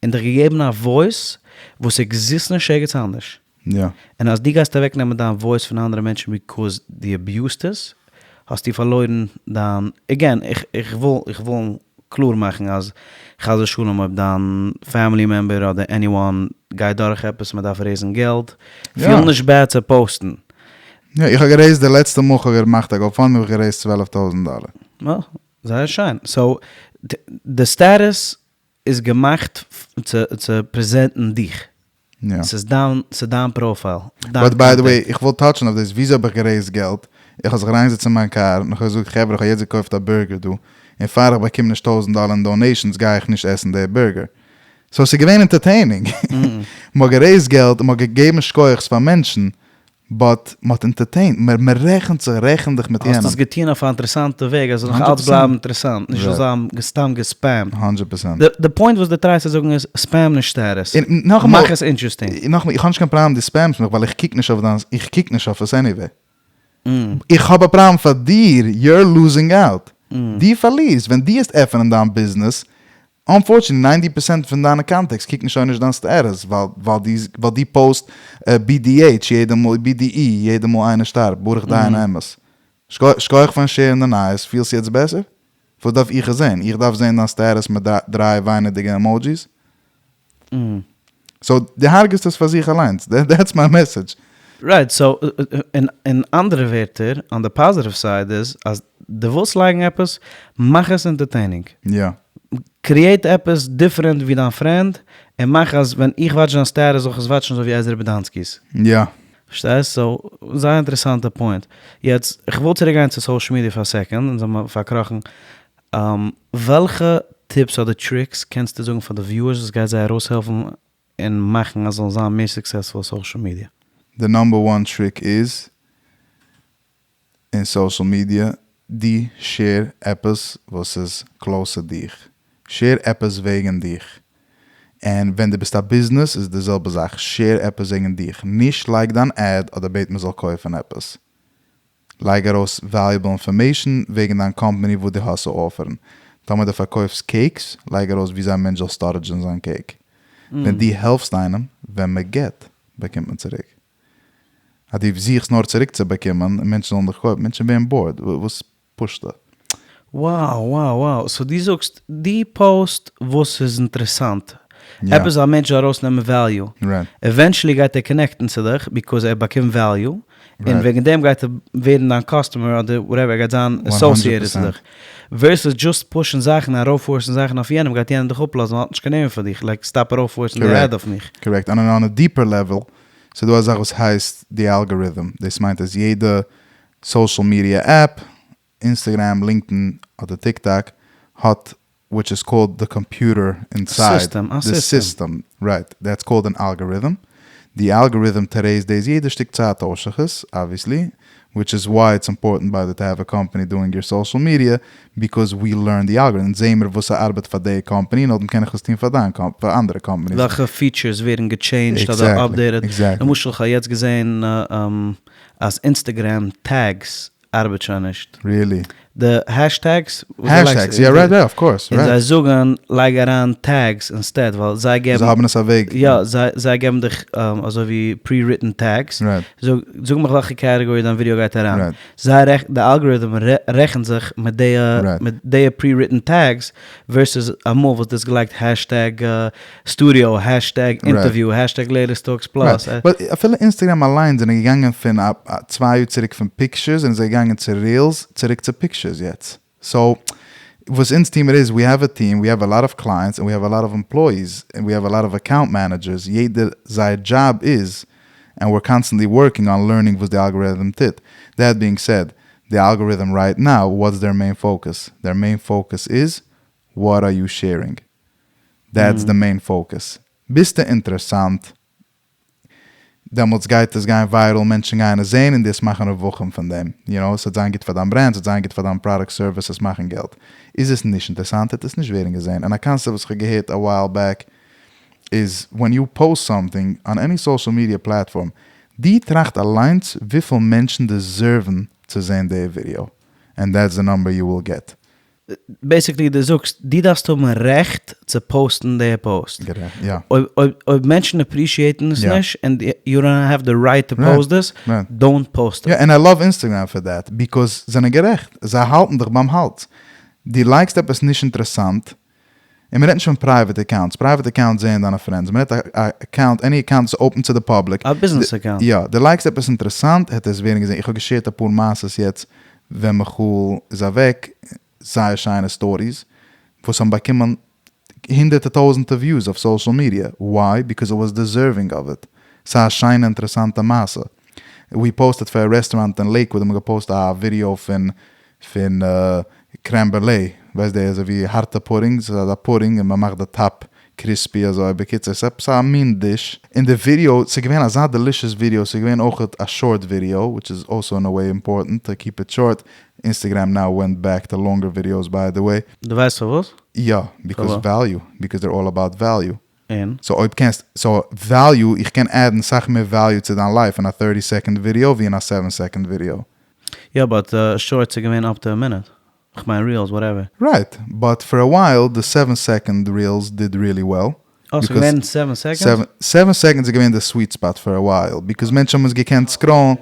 און דיך געגעבן א voice וואס exist נישט ערגעץ אנדערש. און אז דו גייסט אוועקנעמען דיין voice פון אנדערע מענטשן because דו abuse סט עס, האסטו פארלוירן דיין, again, איך וויל איך וויל קלאר מאכן אז חס ושלום אויב דיין family member אדער anyone גייט דורך עפעס מען דארף raise ן געלט, פיל נישט bad צו post ן. יא, איך האב גע raise ט די לעצטע מאל כ'האב געמאכט א GoFundMe האב איך גע raise ט 12,000 דאלער. זייער שיין. So די status איז געמאכט צו present ן דיך. ס'איז דיין, ס'איז דיין profile. But by the way, איך וויל touch ן אויף דאס, וויאזוי האב איך גע raise ט געלט? איך האב זיך אריינגעזעצט אין מיין קאר און איך האב געזאגט, חברה איך האב יעצט געקויפט א burger דא, און פאר איך באקום נישט 1000 דאלער אין donations גיי איך נישט עסן די burger. So ס'איז געווען entertaining. מ'האט גע raise ט געלט און מ'האט געגעבן שקויעך'ס פאר מענטשן, but מ'האט entertained, מ'רעכנט זיך, רעכן דיך מיט יענעם. האסט עס געטון אויף א אינטערעסאנטע וועג, אז ס'זאל נאך אלץ בלייבן אינטערעסאנט, נישט זאל זיין סתם גע spam ט. 100%. די point וואס דו try סט צו זאגן איז, spam נישט status, מאך עס interesting. נאכאמאל, איך האב נישט קיין פראבלעם דו spam סט מיך, ווייל איך קוק נישט אויף דיין, איך קוק נישט אויף עס anyway. איך האב א פראבלעם פאר דיר, you're losing out. דו פארלירסט, ווען דו העסט עפענען דיין ביזנעס, Unfortunately 90% פון דיינע contacts קוקן שוין נישט דיין status, ווייל דו post BDH יעדע מאל, BDE יעדע מאל איינער שטארבט, ברוך דיין האמת. שכוח פארן share ן די נייעס, פילסט יעצט בעסער? וואס דארף איך עס זען? איך דארף זען דיין status מיט דריי וויינעדיגע emojis? So דו הרג'סט עס פאר זיך אליינס, that's my message. Right, so אין אנדערע ווערטער, on the positive side איז אז דו ווילסט לייגן עפעס, מאך עס entertaining. יא. Create עפעס different ווי דיין friend, און מאך אז ווען איך watch דיין status זאל איך עס watch ן אזוי ווי עזרא בדאנסקי'ס. יא. פארשטייסט? So, זייער אינטערעסאנטע point. יעצט, איך וויל צוריק גיין צו social media פאר א second, אונז האבן פארקראכן. וועלכע tips אדער tricks קענסטו זאגן פאר די viewers וואס גייט זיי ארויסהעלפן און מאכן אז זאלן זיין מער successful social media? די number one trick איז אין social media, דו share עפעס וואס איז close צו דיך, share עפעס וועגן דיך, און ווען דו ביסט א ביזנעס איז די זעלבע זאך, share עפעס וועגן דיך, נישט לייג דיין ad אדער בעט מען זאל קויפן עפעס, לייג ארויס valuable information וועגן דיין קאמפאני וואס דו האסט צו offer ן. טאמער דו פארקויפסט cakes, לייג ארויס וויאזוי א מענטש זאל storage ן זיין cake. ווען דו העלפסט איינעם, ווען מען געבט, באקומט מען צוריק. אז דו זוכסט נאר צוריק צו באקומען, און מענטשן זאלן דיך קויפן, מענטשן ווערן bored, וואס push סטו? Wow wow wow, so דו זאגסט דו post וואס איז אינטערעסאנט. עפעס א מענטש זאל ארויסנעמען value. Eventually גייט ער connect ן צו דיך because ער באקומט value, און וועגן דעם גייט ער ווערן דיין customer אדער whatever, ער גייט זיין associated צו דיך. Versus just push ן זאכן, ארויפ force ן זאכן אויף יענעם, גייט יענער דיך אפלאזן ווייל ער האט נישט קיין נערוון פאר דיך, like stop ארויפ force ן די ad אויף מיך. Correct, און on a deeper level, ס'איז דא א זאך וואס הייסט די algorithm, דאס מיינט אז יעדע social media app, Instagram, LinkedIn אדער TikTok, האט which is called the computer inside the system, right, that's called an algorithm, די algorithm טרעיסט דאס יעדע שטיק צייט טוישט זיך עס, obviously, which is why it's important by the to have a company doing your social media, because we learn the algorithm, אונז זעהן מיר וואס ס'ארבעט פאר די קאמפאני און נאכדעם קען איך עס טון פאר דיין קאמפ פאר אנדערע companies. וועלכע features ווערן גע change ט אדער updated, למשל כ'האב יעצט געזעהן אז Instagram tags ארבעט שוין נישט. Really? די hashtags וואס דו לייגסט. Hashtags, יא right right of course. און זיי זאגן לייג אריין tags instead ווייל זיי געבן. זיי האבן עס א וועג. יא, זיי געבן דיך אזוי ווי pre-written tags. זאג זאג מיך וועלכע category דיין ווידיאו גייט אריין. זיי רעכ די algorithm רעכנט זיך מיט די מיט די pre-written tags versus אמאל וואס דו האסט געלייגט hashtag studio, hashtag interview, hashtag Latest Talks Plus. But אפילו Instagram אליינס זענען געגאנגען פון א צוויי יאר צוריק פון pictures זענען זיי געגאנגען צו reels צוריק צו pictures יעצט. So וואס אונז טוהן מיר איז we have a team, we have a lot of clients און we have a lot of employees און we have a lot of account managers יעדער זייער דזשאב איז and we're constantly working on learning וואס די algorithm טוט. That being said, די algorithm right now what's their main focus? Their main focus איז what are you sharing? That's the main focus. ביסטו אינטערעסאנט דעמאלטס גייט עס גיין viral, מענטשן גייען עס זעהן און דו וועסט מאכן רווחים פון דעם, you know, עס וועט זיין גוט פאר דיין brand, עס וועט זיין גוט פאר דיין product service, עס מאכן געלט. איז עס נישט אינטערעסאנט וועט עס נישט ווערן געזעהן. און א קאנסעפט וואס איך האב געהערט a while back איז when you post something on any social media platform, דו טראכט אליינס וויפיל מענטשן deserve ן צו זעהן די ווידיאו, and that's the number you will get. Basically דו זאגסט דו דארפסט האבן רעכט צו post ן די פאוסט. גערעכט, יא. אויב אויב אויב מענטשן appreciate ן עס נישט and you don't have the right to post this, don't post it. יא, and I love Instagram for that, because זענען גערעכט, זיי האלטן דיך ביים האלז. דו לייגסט עפעס נישט אינטערעסאנט, און מ'רעדט נישט פון private accounts, private accounts זעען דיינע friends, מ'רעדט א account, any account איז open צו די public. א business account. יא, דו לייגסט עפעס אינטערעסאנט, העט עס ווערן געזען, איך האב גע share ט אפאר מעשות יעצט ווען מיכאל איז אוועק, זייער שיינע stories, וואס האבן באקומען הונדערטער טויזענטער views אויף social media, why? Because it was deserving of it, ס'איז א שיינע אינטערעסאנטע מעשה, we posted פאר א רעסטוראנט אין לעיקוואד האט מען גע post ט א ווידיאו פון פון crème brûlée, ווייסט די אזוי ווי הארטע pudding, ס'איז אזא pudding און מ'מאכט די top crispy אזוי, בקיצור ס'איז עפעס א מין dish, און די ווידיאו, ס'איז געווען אזא delicious ווידיאו, ס'איז געווען אויכעט א short video, which is also in a way important to keep it short, Instagram now went back to longer videos by the way. דו ווייסט פארוואס? יא, because value, because they're all about value. און? So אויב קענסט, so value, איך קען add ן סאך מער value צו דיין life אין א thirty second video ווי אין א seven second video. יא but shorts איז געווען up to a minute, כ'מיין reels whatever. Right, but for a while די seven second reels did really well. אה ס'איז געווען seven seconds? Seven seconds איז געווען די sweet spot for a while, because מענטשן האבן עס געקענט scroll ן,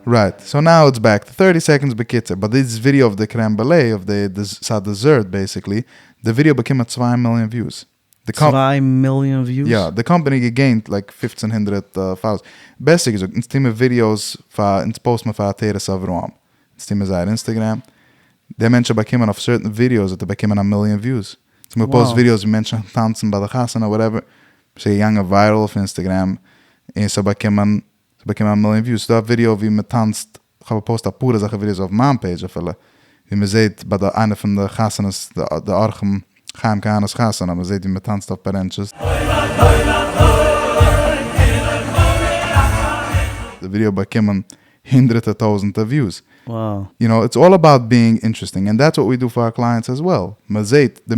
right, so now it's back to thirty seconds, בקיצור, but this video אויף די crème brûlée, אויף די, ס'איז א dessert basically, די ווידיאו באקומען צוויי מיליאן views. 2 מיליאן views? יא, די קאמפאני גע gain ט like פופצן הונדרעט followers. בעסער געזאגט, אונז טוהן מיר ווידיאוס פאר, אונז post מיר פאר עטרת אברהם. אונז טוהן מיר זייער Instagram. דער מענטש האט באקומען אויף certain ווידיאוס האט ער באקומען א מיליאן views. אונז האבן גע post ווידיאוס ווי מענטשן טאנצן ביי די חתונה whatever. ס'איז געגאנגען viral אויף Instagram און ס'האט באקומען ס'האט באקומען א מיליאן views, ס'דא א ווידיאו ווי מ'טאנצט, כ'האב גע post אפאר אזעלכע ווידיאוס אויף מיין page אפילו, ווי מ'זעהט ביי די איינע פון די חתונות די אורחים חיים כהנא'ס חתונה, מ'זעהט ווי מ'טאנצט אויף פארענטשעס. די ווידיאו האט באקומען הונדרעטער טויזענטער views. You know, it's all about being interesting, and that's what we do for our clients as well. מ'זעהט די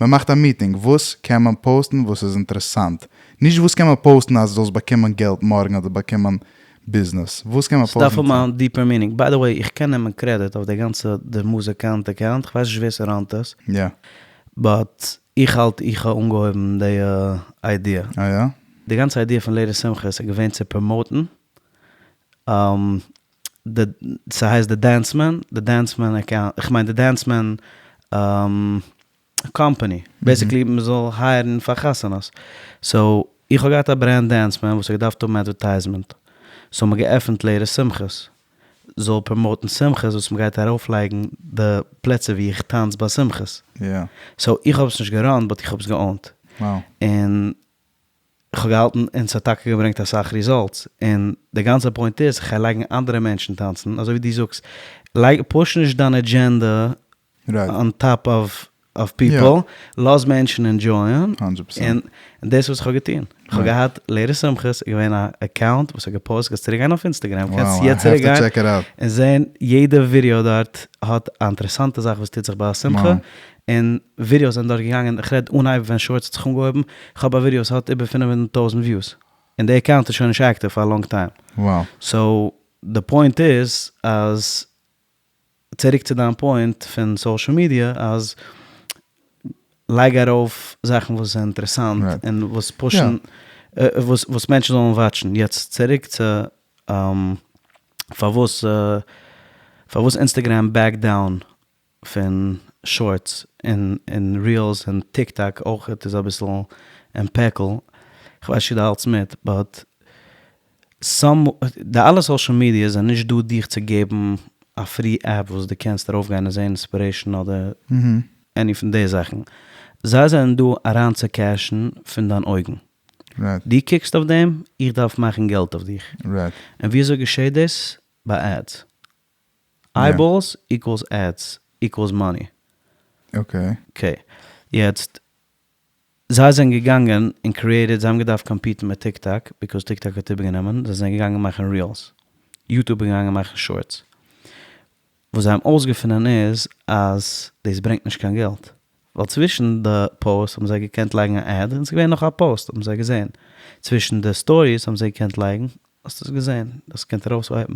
מ'מאכט א meeting, וואס קען מען post ן וואס איז אינטערעסאנט? נישט וואס קען מען post ן אז זאלסט באקומען געלט מארגן אדער באקומען ביזנעס. וואס קען מען ס'דארף post ן האבן א deeper meaning. By the way, איך קען נעמען credit אויף די גאנצע דער מוזיקאנט account, כ'ווייס נישט ווער ס' run ט עס. But איך האלט איך האב אנגעהויבן די idea. אה יא? די גאנצע idea פון לערער שמחות איז געווען צו promote ן די ס'הייסט די דענסמען, די דענסמען account, כ'מיין די דענסמען. קאמפאני, basically מען זאל hire ן פאר חתונות, so איך האב געהאט א brand דענס מען וואס האט געדארפט האבן advertisement, so האט מען געעפנט לערע שמחות, זאל promote ן שמחות וואס מען גייט ארויפלייגן די פלעצער ווי איך טאנץ ביי שמחות. So איך האב עס נישט גע run ט but איך האב עס גע own ט. און איך האב געהאלטן און ס'האט טאקע געברענגט אסאך results, און די גאנצע point איז איך גיי לייגן אנדערע מענטשן טאנצן, אזוי ווי דו זאגסט, לייג push נישט דיין agenda on top of people, לאז מענטשן enjoy ען, און דאס וואס איך האב געטון, איך האב געהאט לערע שמחות, איז געווען א account וואס האט גע post, קענסט צוריק גיין אויף אינסטעגרעם, קענסט יעצט צוריק גיין און זען יעדע ווידעא דארט האט א אינטערעסאנטע זאך וואס טוט זיך ביי א שמחה, און ווידעאס זענען דארט געגאנגען, איך רעד אנהייב ווען shorts האט זיך אנגעהויבן, איך האב א ווידעא וואס האט איבער 500 טויזנט views, און די account איז שוין נישט active פאר א long time. So די point איז אז צוריק צו דיין point פון social media אז לייג ארויף זאכן וואס זענען אינטערעסאנט און וואס push ן וואס מענטשן זאלן watch ן. יעצט צוריק צו פארוואס פארוואס אינסטעגרעם back down פון shorts און reels און טיק טאק אויכעט איז אביסל אין פעקל, כ'ווייס נישט צו דו האלטסט מיט but some די אלע social media זענען נישט דא דיך צו געבן א free app וואס דו קענסט ארויפגיין און זען inspiration אדער any פון די זאכן, זיי זענען דא אריין צו cash ן פון דיין אויגן, דו קוקסט אויף דעם, איך דארף מאכן געלט אויף דיך, און ווי אזוי געשעט דאס? ביי ads. Eyeballs equals ads equals money. Okay. יעצט, זיי זענען געגאנגען און created, זיי האבן געדארפט compete ן מיט טיק טאק, because טיק טאק האט איבערגענומען, זיי זענען געגאנגען מאכן reels. יוטוב איז געגאנגען מאכן shorts. וואס זיי האבן אויסגעפונען איז אז דאס ברענגט נישט קיין געלט. ווייל צווישן די post האבן זיי געקענט לייגן א ad און ס'איז געווען נאך א פאוסט האבן זיי געזען. צווישן די stories האבן זיי געקענט לייגן, האסט עס געזען, האסט געקענט ארויפ swipe ן.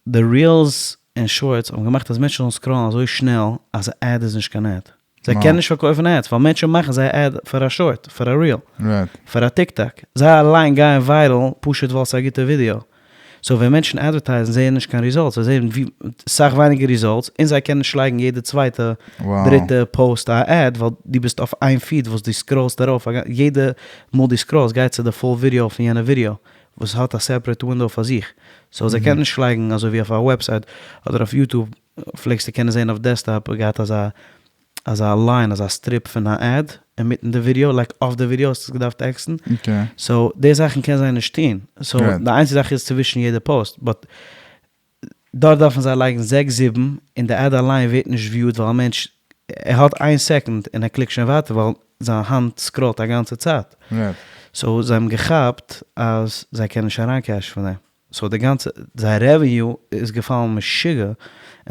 די reels און shorts האבן געמאכט אז מענטשן זאלן scroll ן אזוי שנעל אז א ad איז נישט קיין ad. זיי קענען נישט פארקויפן ads ווייל מענטשן מאכן זייער ad פאר א short, פאר א reel, פאר א טיק טאק. זיי אליין גייען viral פשוט ווייל ס'איז א גוטע ווידיאו. So ווען מענטשן advertise ן זעען נישט קיין results, זיי זעען ווי סאך ווייניגער results, און זיי קענען נישט לייגן יעדע צווייטע דריטע post א ad ווייל דו ביסט אויף איין feed וואס דו scroll סט ארויף, יעדע מאל דו scroll סט גייט צו די full ווידיאו פון יענע ווידיאו וואס האט א separate window פאר זיך, so זיי קענען נישט לייגן אזוי ווי אויף א website אדער אויף יוטוב פלעגסטו קענען זען אויף desktop געהאט אזא אזא line אזא strip פון א ad אינמיטן די ווידיאו like אויף די ווידיאו האסטו עס געדארפט X ן, so די זאכן קען זיי נישט טון, so די איינציגע זאך איז צווישן יעדע post but דארט דארפן זיי לייגן זעקס זיבן און די ad אליין ווערט נישט viewed ווייל א מענטש ער האט איין סעקונד און ער click ט שוין ווייטער ווייל זיין האנט scroll ט א גאנצע צייט. So זיי האבן געכאפט אז זיי קענען נישט אריין cash ן פון דעם. So די גאנצע זייער revenue איז געפאלן משוגע און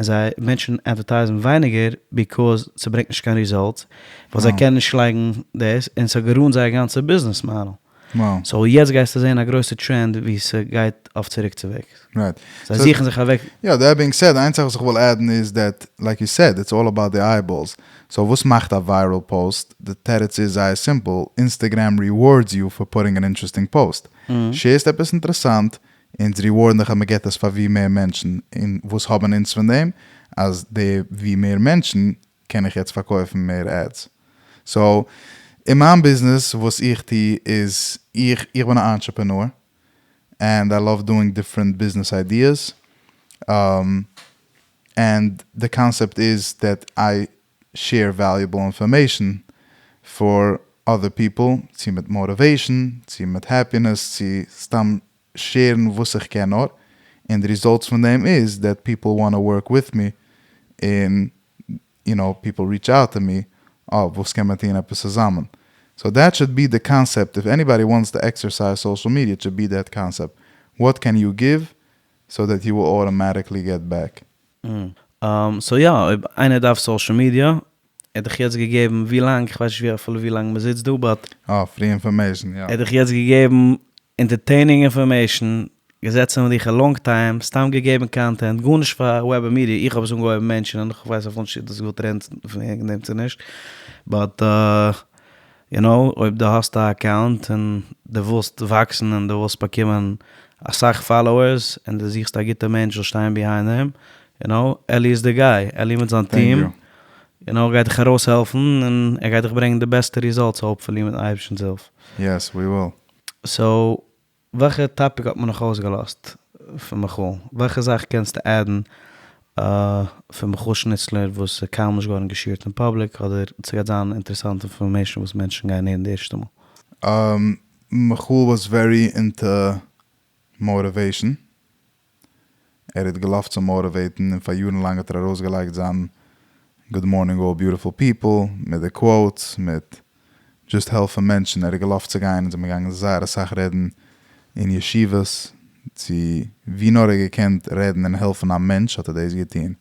זיי מענטשן advertise ן ווייניגער because ס'ברענגט נישט קיין results ווייל זיי קענען נישט לייגן דאס און ס'האט גע ruin ט זייער גאנצע ביזנעס מאדעל. So יעצט גייסטו זעהן א גרויסע טרענד ווי ס'גייט אויף צוריק צו וועגס. זיי זוכן זיך אוועק. יא, that being said, איין זאך וואס איך וויל add ן איז that, like you said, it's all about the eyeballs. So וואס מאכט א viral post? די תירוץ איז זייער simple, אינסטעגרעם rewards you for putting an interesting post. Share סט עפעס אינטערעסאנט, אונז reward ן דיך אז מ'געט עס פאר ווי מער מענטשן, און וואס האבן אונז פון דעם? אז די ווי מער מענטשן קען איך יעצט פארקויפן מער ads. So, אין מיין ביזנעס וואס איך טו איז, איך איך בין א entrepreneur, and I love doing different business ideas, and די קאנסעפט איז that I share valuable information for other people, צו מיט motivation, צו מיט happiness, צו סתם share ן וואס איך קען נאר, און די results פון דעם איז that people wanna work with me, און you know people reach out to me, אה וואס קען מען טון עפעס צוזאמען, so that should be the concept, if anybody wants to exercise social media it should be that concept, what can you give so that you will automatically get back. So יא, אויב איינער דארף social media, ער האט דיך יעצט געגעבן ווי לאנג, איך ווייס נישט ווי אפילו ווי לאנג מען זיצט דא, but. אה, free information, יא. ער האט דיך יעצט געגעבן entertaining information, געזעצן מיט דיך א long time, סתם געגעבן content, גארנישט פאר וועבער מידיע, איך האב עס אנגעהויבן mention ען, איך ווייס אפילו נישט צו דאס געוואלט רעדן וועגן דעם צו נישט, but you know, אויב דו האסט א account און דו ווילסט וואקסן און דו ווילסט באקומען אסאך followers און דו זוכסט א גוטע מענטש זאל שטיין behind דעם, you know, אלי איז די guy, אלי מיט זיין טיעם. יו נאו, גייט דיך ארויסהעלפן און ער גייט דיך ברענגען די בעסטע results hopefully מיטן אייבערשטנ'ס הילף. Yes we will. So וועלכע topic האט מען נאך אויסגעלאזט פון מיכאל? וועלכע זאך קענסטו add ן פון מיכאל שניצלער וואס איז קיינמאל נישט געווארן גע share ט אין public אדער ס'גייט זיין אינטערעסאנטע information וואס מענטשן גייען הערן די ערשטע מאל? מיכאל was very into motivation, ער האט געלאפט צו motivate ן און פאר יארן לאנג האט ער ארויסגעלייגט זיין Good morning all beautiful people מיט די quotes מיט just העלפן מענטשן, ער האט געלאפט צו גיין און זענען געגאנגען זייער אסאך רעדן אין ישיבות צו ווי נאר ער האט געקענט רעדן און העלפן א מענטש האט ער דאס געטון.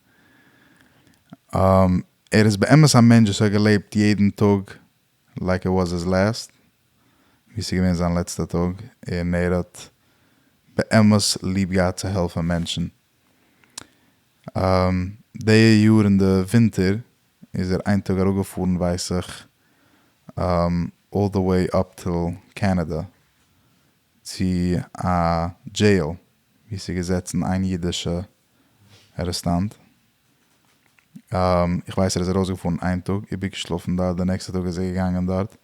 ער איז באמת א מענטש וואס האט געלעבט יעדן טאג like it was his last, ווי ס'איז געווען זיין לעצטע טאג, און ער האט באמת ליב געהאט צו העלפן מענטשן. די יאר אין די ווינטער איז ער איין טאג אראפגעפארן ווייס איך all the way up till Canada צו א jail ווי ס'איז געזעצן איין אידישע ארעסטאנט. איך ווייס ער איז ארויסגעפארן איין טאג, איבערגעשלאפן דארט, די נעקסטע טאג איז ער געגאנגען דארט.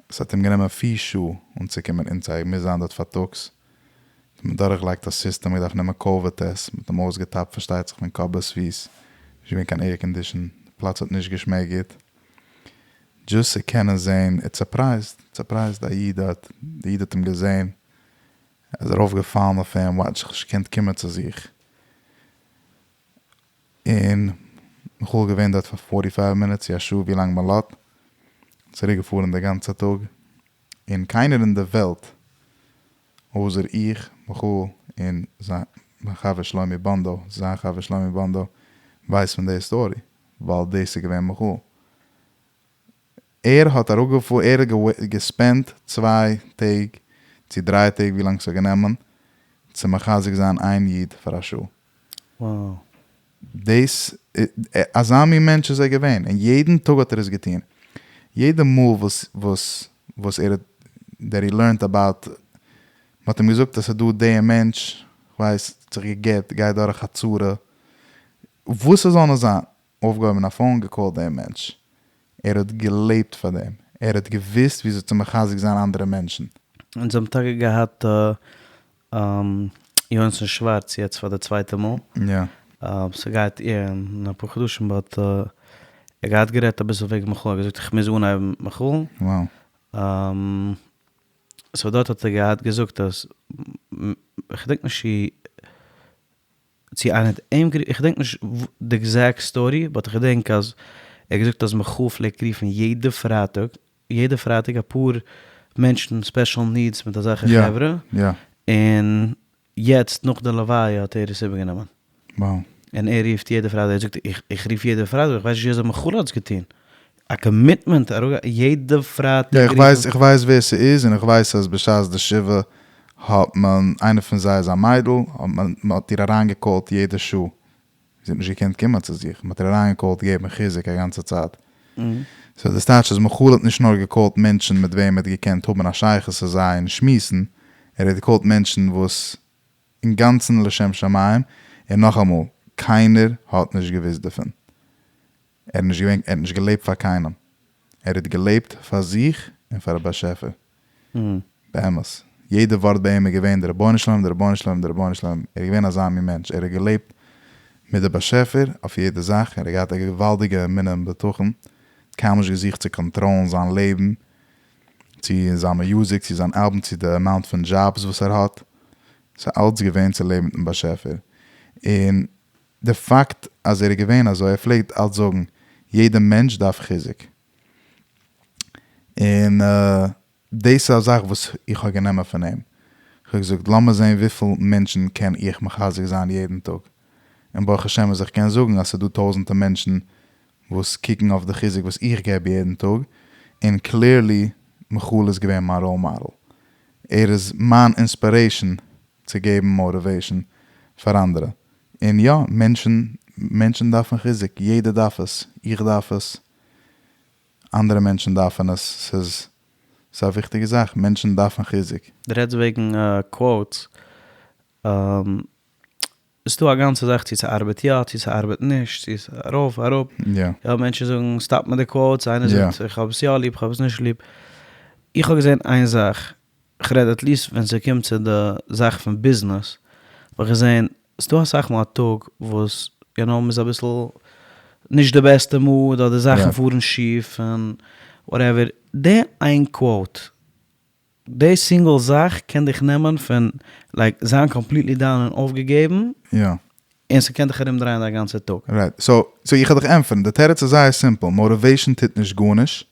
עס האט אים גענומען פיר שעה אנצוקומען inside, מוז זיין דארט פארטאגס. האט מען דורכגעלייגט א סיסטעם, געדארפט נעמען COVID test, מ'האט אים אויסגעטאפט פארשטייט זיך פון קאפ ביז פיס, נישט געווען קיין air condition, די פלאץ האט נישט געשמעקט גוט. Just צו קענען זען, ער האט surprised, surprised א איד דארט, די איד האט אים געזען, ער איז ארויפגעפאלן אויף אים, וואטש, איך האב נישט געקענט קומען צו זיך. און מיכאל געווען דארט פאר forty five minutes צו א שעה ווי לאנג מען לאט, צוריק געפארן די גאנצע טאג, און קיינער אין די וועלט אויסער איך, מיכאל, און זיין מיין חבר שלומי באנדא, זיין חבר שלומי באנדא, ווייסט פון די story, ווייל דאס איז געווען מיכאל. ער האט אראפגעפארן, ער האט גע spend ט צוויי טעג צו דריי טעג ווי לאנג ס'האט גענומען צו מחזק זיין איין איד פאר א שעה. Wow. דאס, אזא מין מענטש איז ער געווען, און יעדן טאג האט ער עס געטון. יעדע מאל וואס וואס וואס ער האט, that he learned about, מ'האט אים געזאגט אז ס'איז דא דער מענטש, כ'ווייס, האט זיך גע'גט, גייט דורך א צרה, וואס ס'זאל נאר זיין, אויפגעהויבן א phone, גע call ט דעם מענטש. ער האט געלעבט פאר דעם. ער האט געוואוסט וויאזוי צו מחזק זיין אנדערע מענטשן. אונז האבן טאקע געהאט יונתן שווארץ יעצט פאר די צווייטע מאל. יא. ס'גייט אין אפאר חדשים but ער געהאט גערעדט אביסל וועגן מיכאל, ער האט געזאגט איך מוז אנהייבן מיט מיכאל. Wow. So דארט האט ער געהאט געזאגט אז, כ'געדענק נישט צו איינער האט אים גערופן, איך געדענק נישט די exact story, but איך געדענק אז ער האט געזאגט אז מיכאל פלעגט רופן יעדע פרייטאג, יעדע פרייטאג אפאר מענטשן special needs מיט אזעלכע חברה, און יעצט נאך די לוויה האט ער עס איבערגענומען. Wow. און ער רופט יעדע פרייטאג, ער זאגט איך רוף יעדע פרייטאג, איך ווייס נישט ווי אזוי מיכאל האט עס געטון, א commitment יעדע פרייטאג. יא איך ווייס, איך ווייס ווער ס'איז, און איך ווייס אז בשעת די שבעה האט מען, איינע פון זיי איז א מיידל, האט מען, מען האט איר אריינגע call ט יעדע שעה, זי האט נישט געקענט קומען צו זיך, מען האט איר אריינגע call ט געבן חיזוק א גאנצע צייט. So דאס טייטש אז מיכאל האט נישט נאר גע call ט מענטשן מיט וועם ער האט געקענט האבן א שייכות צו זיי און שמועסן, ער האט גע call ט מענטשן וואס אינגאנצן לשם שמים, און נאכאמאל, קיינער האט נישט געוואוסט דערפון. ער איז נישט געווען, ער האט נישט געלעבט פאר קיינעם. ער האט געלעבט פאר זיך און פאר באשעפער. באמת. יעדע ווארט ביי אים איז געווען דער רבונו של עולם, דער רבונו של עולם, דער רבונו של עולם. ער איז געווען אזא מין מענטש. ער האט געלעבט מיט די באשעפער אויף יעדע זאך. ער האט געהאט א געוואלדיגע אמונה און בטחון. קיינמאל נישט געזוכט צו control ן זיין לעבן, צו זיין music, צו זיין אלבום, צו די amount פון jobs וואס ער האט. ס'איז אלץ געווען צו לעבן מיטן באשעפער. און די פאקט אז ער איז געווען אזוי, ער פלעגט אלץ זאגן, יעדע מענטש דארף חיזוק. און דאס איז א זאך וואס איך האב גענומען פון אים. איך האב געזאגט, לאמיר זען וויפיל מענטשן קען איך מחזק זיין יעדן טאג. און ברוך השם אז איך קען זאגן אז ס'איז דא טויזנטער מענטשן וואס קוקן אויף די חיזוק וואס איך געב יעדן טאג, און clearly מיכאל איז געווען מיין role model. ער איז מיין inspiration צו געבן motivation פאר אנדערע. און יא, מענטשן, מענטשן דארפן חיזוק, יעדער דארף עס, איך דארף עס, אנדערע מענטשן דארפן עס, ס'איז ס'איז א וויכטיגע זאך, מענטשן דארפן חיזוק. דו רעדסט וועגן quotes. ס'דא א גאנצע זאך צו ס'ארבעט יא צו ס'ארבעט נישט, צו ס'איז ארויף אראפ, יא מענטשן זאגן stop מיט די quotes, איינער זאגט איך האב עס יא ליב איך האב עס נישט ליב, איך האב געזען איין זאך, כ'רעד at least ווען ס'קומט צו די זאך פון ביזנעס, האב איך געזען ס'דא אסאך מאל א טאג וואס יו נאו מ'איז אביסל נישט די בעסטע mood אדער זאכן פארן שיף און whatever, די איין quote די single זאך קען דיך נעמען פון like זיין completely down און אויפגעגעבן, און ס'קען דיך ארום דרייען דיין גאנצע טאג. Right, so so איך וועל דיך ענטפערן, די תירוץ איז זייער simple, motivation טוט נישט גארנישט,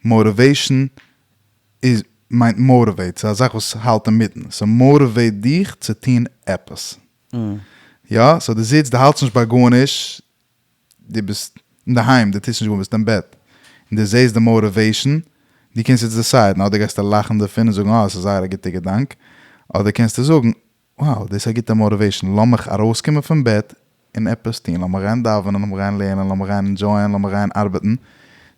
motivation איז מיינט motivate, ס'איז א זאך וואס האלט אינמיטן, ס' motivate דיך צו טון עפעס. יא, so דו זיצט, דו האלטסט נישט ביי גארנישט, דו ביסט אינדערהיים, דו טוסט נישט גארנישט, ביסט אין בעט, און דו זעסט די motivation, דו קענסט יעצט decide ן, אדער גייסטו לאכן דערפון און זאגן אה, עס איז זייער א גוטע געדאנק, אדער קענסטו זאגן, wow, דאס איז א גוטע motivation, לאמיך ארויסקומען פון בעט און עפעס טון, לאמיך גיין דאווענען, לאמיך גיין לערנען, לאמיך גיין enjoy ען, לאמיך גיין ארבעטן.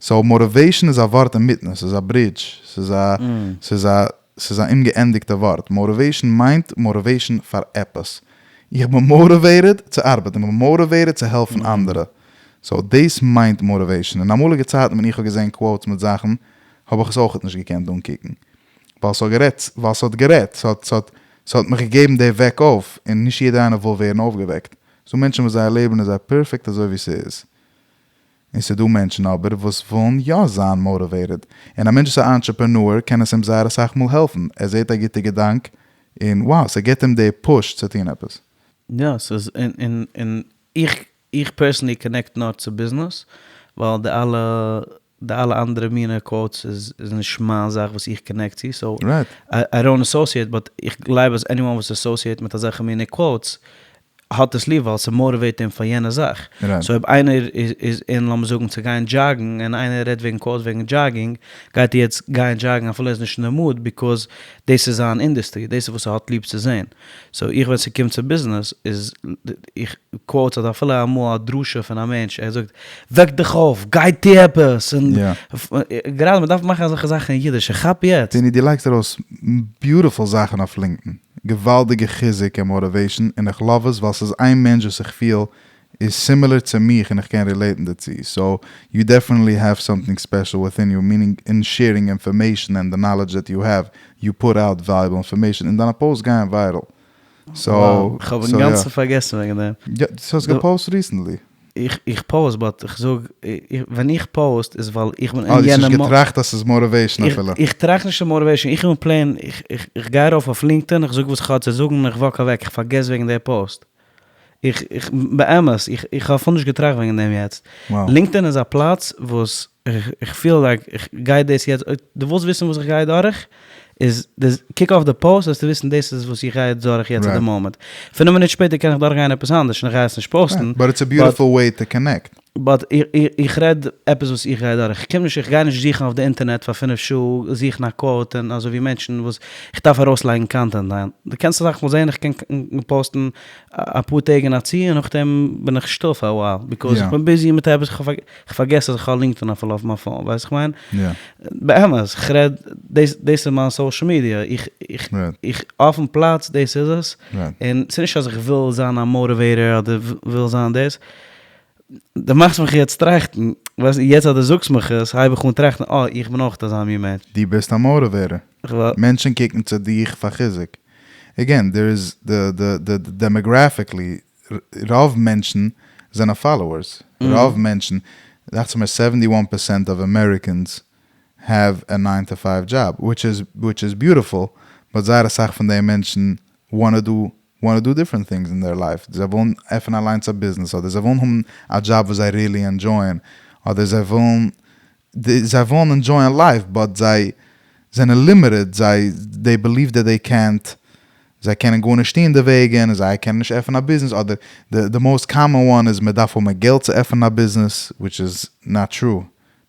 So motivation איז א ווארט אינמיטן, עס איז א ברידזש, ס'איז א, ס'איז א, ס'איז א אומגעענדיגטע ווארט. Motivation מיינט motivation פאר עפעס. איך בין motivated צו ארבעטן, איך בין motivated צו העלפן אנדערע. So דאס מיינט motivation. אין אמאליגע צייטן ווען איך האב געזען quotes מיט זאכן, האב איך עס אויכעט נישט געקענט אנקוקן. ווייל ס'האט גערעדט, ווייל ס'האט גערעדט, ס'האט, ס'האט, ס'האט מיך געגעבן די וועק אויף, און נישט יעדער איינער וויל ווערן אויפגעוועקט. ס'דא מענטשן וואס זייער לעבן איז זיי perfect אזוי ווי ס'איז. און ס'דא מענטשן אבער וואס ווילן יא זיין motivated, און א מענטש וואס איז א entrepreneur קען עס אים זייער אסאך מאל העלפן, ער זעט א גוטע געדאנק און wow ס'געט אים די push צו טון עפעס. יא ס'איז און און און איך איך personally connect נאר צו ביזנעס ווייל די אלע די אלע אנדערע מינע quotes איז איז נישט מיין זאך וואס איך connect צו so I don't associate but איך גלייב אז anyone וואס associate מיט אזעלכע מינע quotes האט עס ליב ווייל ס' motivate אים פאר יענע זאך. So אויב איינער איז אין לאמיר זאגן צו גיין joggen און איינער רעדט וועגן quotes וועגן jogging גייט ער יעצט גיין joggen אפילו ער איז נישט אין די mood because דאס איז זיין אינדוסטרי דאס איז וואס ער האט ליב צו זען. So איך ווען ס'קומט צו ביזנעס איז איך quotes אדער אפילו אמאל א דרשה פון א מענטש ער זאגט וועק דיך אויף גיי טו עפעס און גראדע מ'דארף מאכן אזעלכע זאכן אין אידיש איך כאפ יעצט. פיני דו לייגסט ארויס beautiful זאכן אויף LinkedIn. געוואלדיגע חיזוק און motivation און איך love עס ווייל ס'איז איין מענטש וואס איך פיל איז similar צו מיך און איך קען relate ן דערצו so you definitely have something special within you meaning in sharing information and the knowledge that you have you put out valuable information און דיינע posts גייען viral so כ'האב אינגאנצן פארגעסן וועגן דעם. יא דו האסט געפאוסט recently. איך post but איך זאג ווען איך post איז ווייל איך בין אין יענע אה, דו האסט נישט געטראכט אז ס'איז motivation אפילו. איך טראכט נישט פון motivation, איך בין plain, איך גיי ארויף אויף LinkedIn, איך זאג וואס איך האב צו זאגן און איך walk אוועק, איך פארגעס וועגן די פאוסט. איך, איך, באמת, איך, איך האב אפילו נישט געטראכט וועגן דעם יעצט. LinkedIn איז א פלאץ וואס איך פיל like איך גיי דאס יעצט, אויב דו ווילסט וויסן וואס איך גיי דורך, איז דאס, קוק אויף די פאוסט וועסטו וויסן דאס איז וואס איך גיי יעצט דורך יעצט at the moment. פינף מינוט שפעטער קען איך דורכגיין עפעס אנדערש און איך גיי עס נישט post ן. But it's a beautiful way to connect. But איך רעד עפעס וואס איך גיי דורך, איך קום נישט, איך גיי נישט זוכן אויף די אינטערנעט פאר פינף שעה זוכן א quote און אזוי ווי מענטשן וואס איך דארף ארויסלייגן content היינט, דו קענסט אסאך מאל זען איך קען post ן אפאר טעג אין א צי און נאכדעם בין איך שטיל פאר א while because איך בין busy מיט עפעס, איך פארגעס אז איך האב LinkedIn אפילו אויף מיין phone, ווייסט איך מיין? באמת, איך רעד, דאס איז מיין social media, איך, איך, אויפן פלאץ דאס איז עס, און ס'איז נישט אז איך וויל זיין א motivator אדער וויל זיין דאס, דו מאכסט מיך יעצט טראכטן, ווייסט, יעצט אז דו זאגסט מיך עס, הייב איך אן טראכטן, אה, איך בין אויך אזא מין מענטש. דו ביסט א motivator. מענטשן קוקן צו דיך פאר חיזוק. Again, there is the the the demographically, רוב מענטשן זענען followers. רוב מענטשן, דאכט זיך מיר seventy one percent of Americans have a nine to five job, which is which is beautiful, but זייער אסאך פון די מענטשן wanna do wanna do different things in their life, זיי ווילן עפענען אליינס א ביזנעס, אדער זיי ווילן האבן א דזשאב וואס זיי really enjoy ען, אדער זיי ווילן זיי ווילן enjoy ען life but זיי זענען limited, זיי they believe that they can't, זיי קענען גארנישט טון דערוועגן, זיי קענען נישט עפענען א ביזנעס, אדער די most common one איז מען דארף האבן געלט צו עפענען א ביזנעס, which is not true,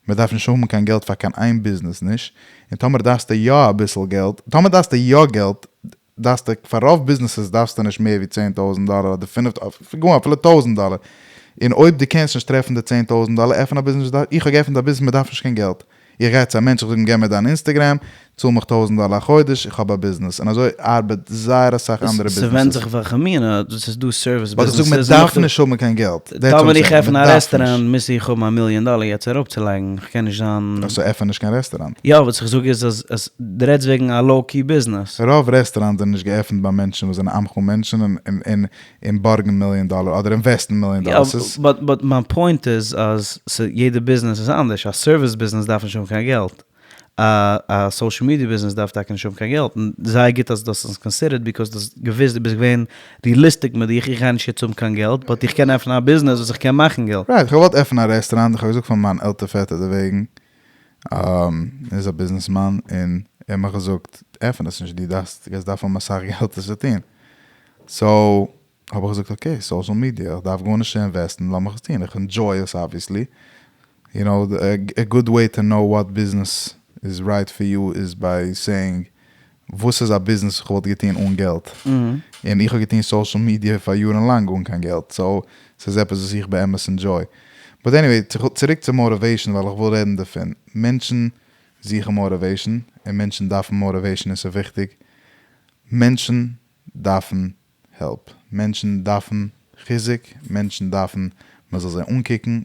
מען דארף נישט האבן קיין געלט פאר קיין איין ביזנעס נישט, און טאמער דארפסטו יא אביסל געלט, טאמער דארפסטו יא געלט, דארפסטו, פאר רוב ביזנעסעס דארפסטו נישט מער ווי 10,000 דאלער אדער פינף, גאר אפילו טויזנט דאלער, און אויב דו קענסט נישט טרעפן די 10,000 דאלער, עפן א ביזנעס, איך האב געעפנט א ביזנעס מען דארף נישט קיין געלט, איך גיי צו א מענטש איך זאג אים געב מיר דיין Instagram. צאל מיך טויזענט דאלער א חודש, איך האב א ביזנעס, און אזוי ארבעט זייער אסאך אנדערע ביזנעסעס. ס'ווענדט זיך וועלכע מינע, ס'איז דא service ביזנעסעס. באט איך זאג מ'דארף נישט האבן קיין געלט. טאמער איך עפן א רעסטעראנט מוז איך האבן א מיליאן דאלער יעצט אראפצולייגן, איך קען נישט זיין. סאו עפן נישט קיין רעסטעראנט. יא, וואס איך זאג איז אז אז דו רעדסט וועגן א low key ביזנעס. רוב רעסטעראנטס זענען נישט געעפנט ביי מענטשן וואס זענען עמך מענטשן און און בארגן מיליאן דאלער אדער invest ן מיליאן דאלער. יא, but but מיין point איז אז יעדע ביזנעס איז אנדערש, א service ביזנעס דארף נישט האבן קיין געלט. א social media ביזנעס דארף טאקע נישט האבן קיין געלט, און זייער גוט אז דו האסט עס considered because דו האסט געוואוסט דו ביסט געווען realistic מיט דיך, איך גיי נישט יעצט האבן קיין געלט but איך קען עפענען א ביזנעס וואס איך קען מאכן געלט. Right, איך האב געוואלט עפענען א רעסטוראנט, איך האב געזאגט פאר מיין עלטער פעטער דערוועגן, ער איז א ביזנעסמאן, און ער האט מיך געזאגט, עפען עס נישט, דו דארפסט, גייסט דארפן האבן אסאך געלט עס צו טון, so האב איך געזאגט okay, social media, איך דארף גארנישט צו invest ן, לאמיך עס טון, איך enjoy עס obviously, you know, a good way to know what business is right for you is by saying וואס איז א ביזנעס איך וואלט געטון אן געלט, און איך האב געטון social media פאר יארן לאנג אן קיין געלט, so ס'איז עפעס וואס איך באמת enjoy. But anyway, צוריק צו motivation ווייל איך וויל רעדן דערפון, מענטשן זוכן motivation, און מענטשן דארפן motivation און ס'איז וויכטיג, מענטשן דארפן help. מענטשן דארפן חיזוק, מענטשן דארפן מען זאל זיי אנקוקן,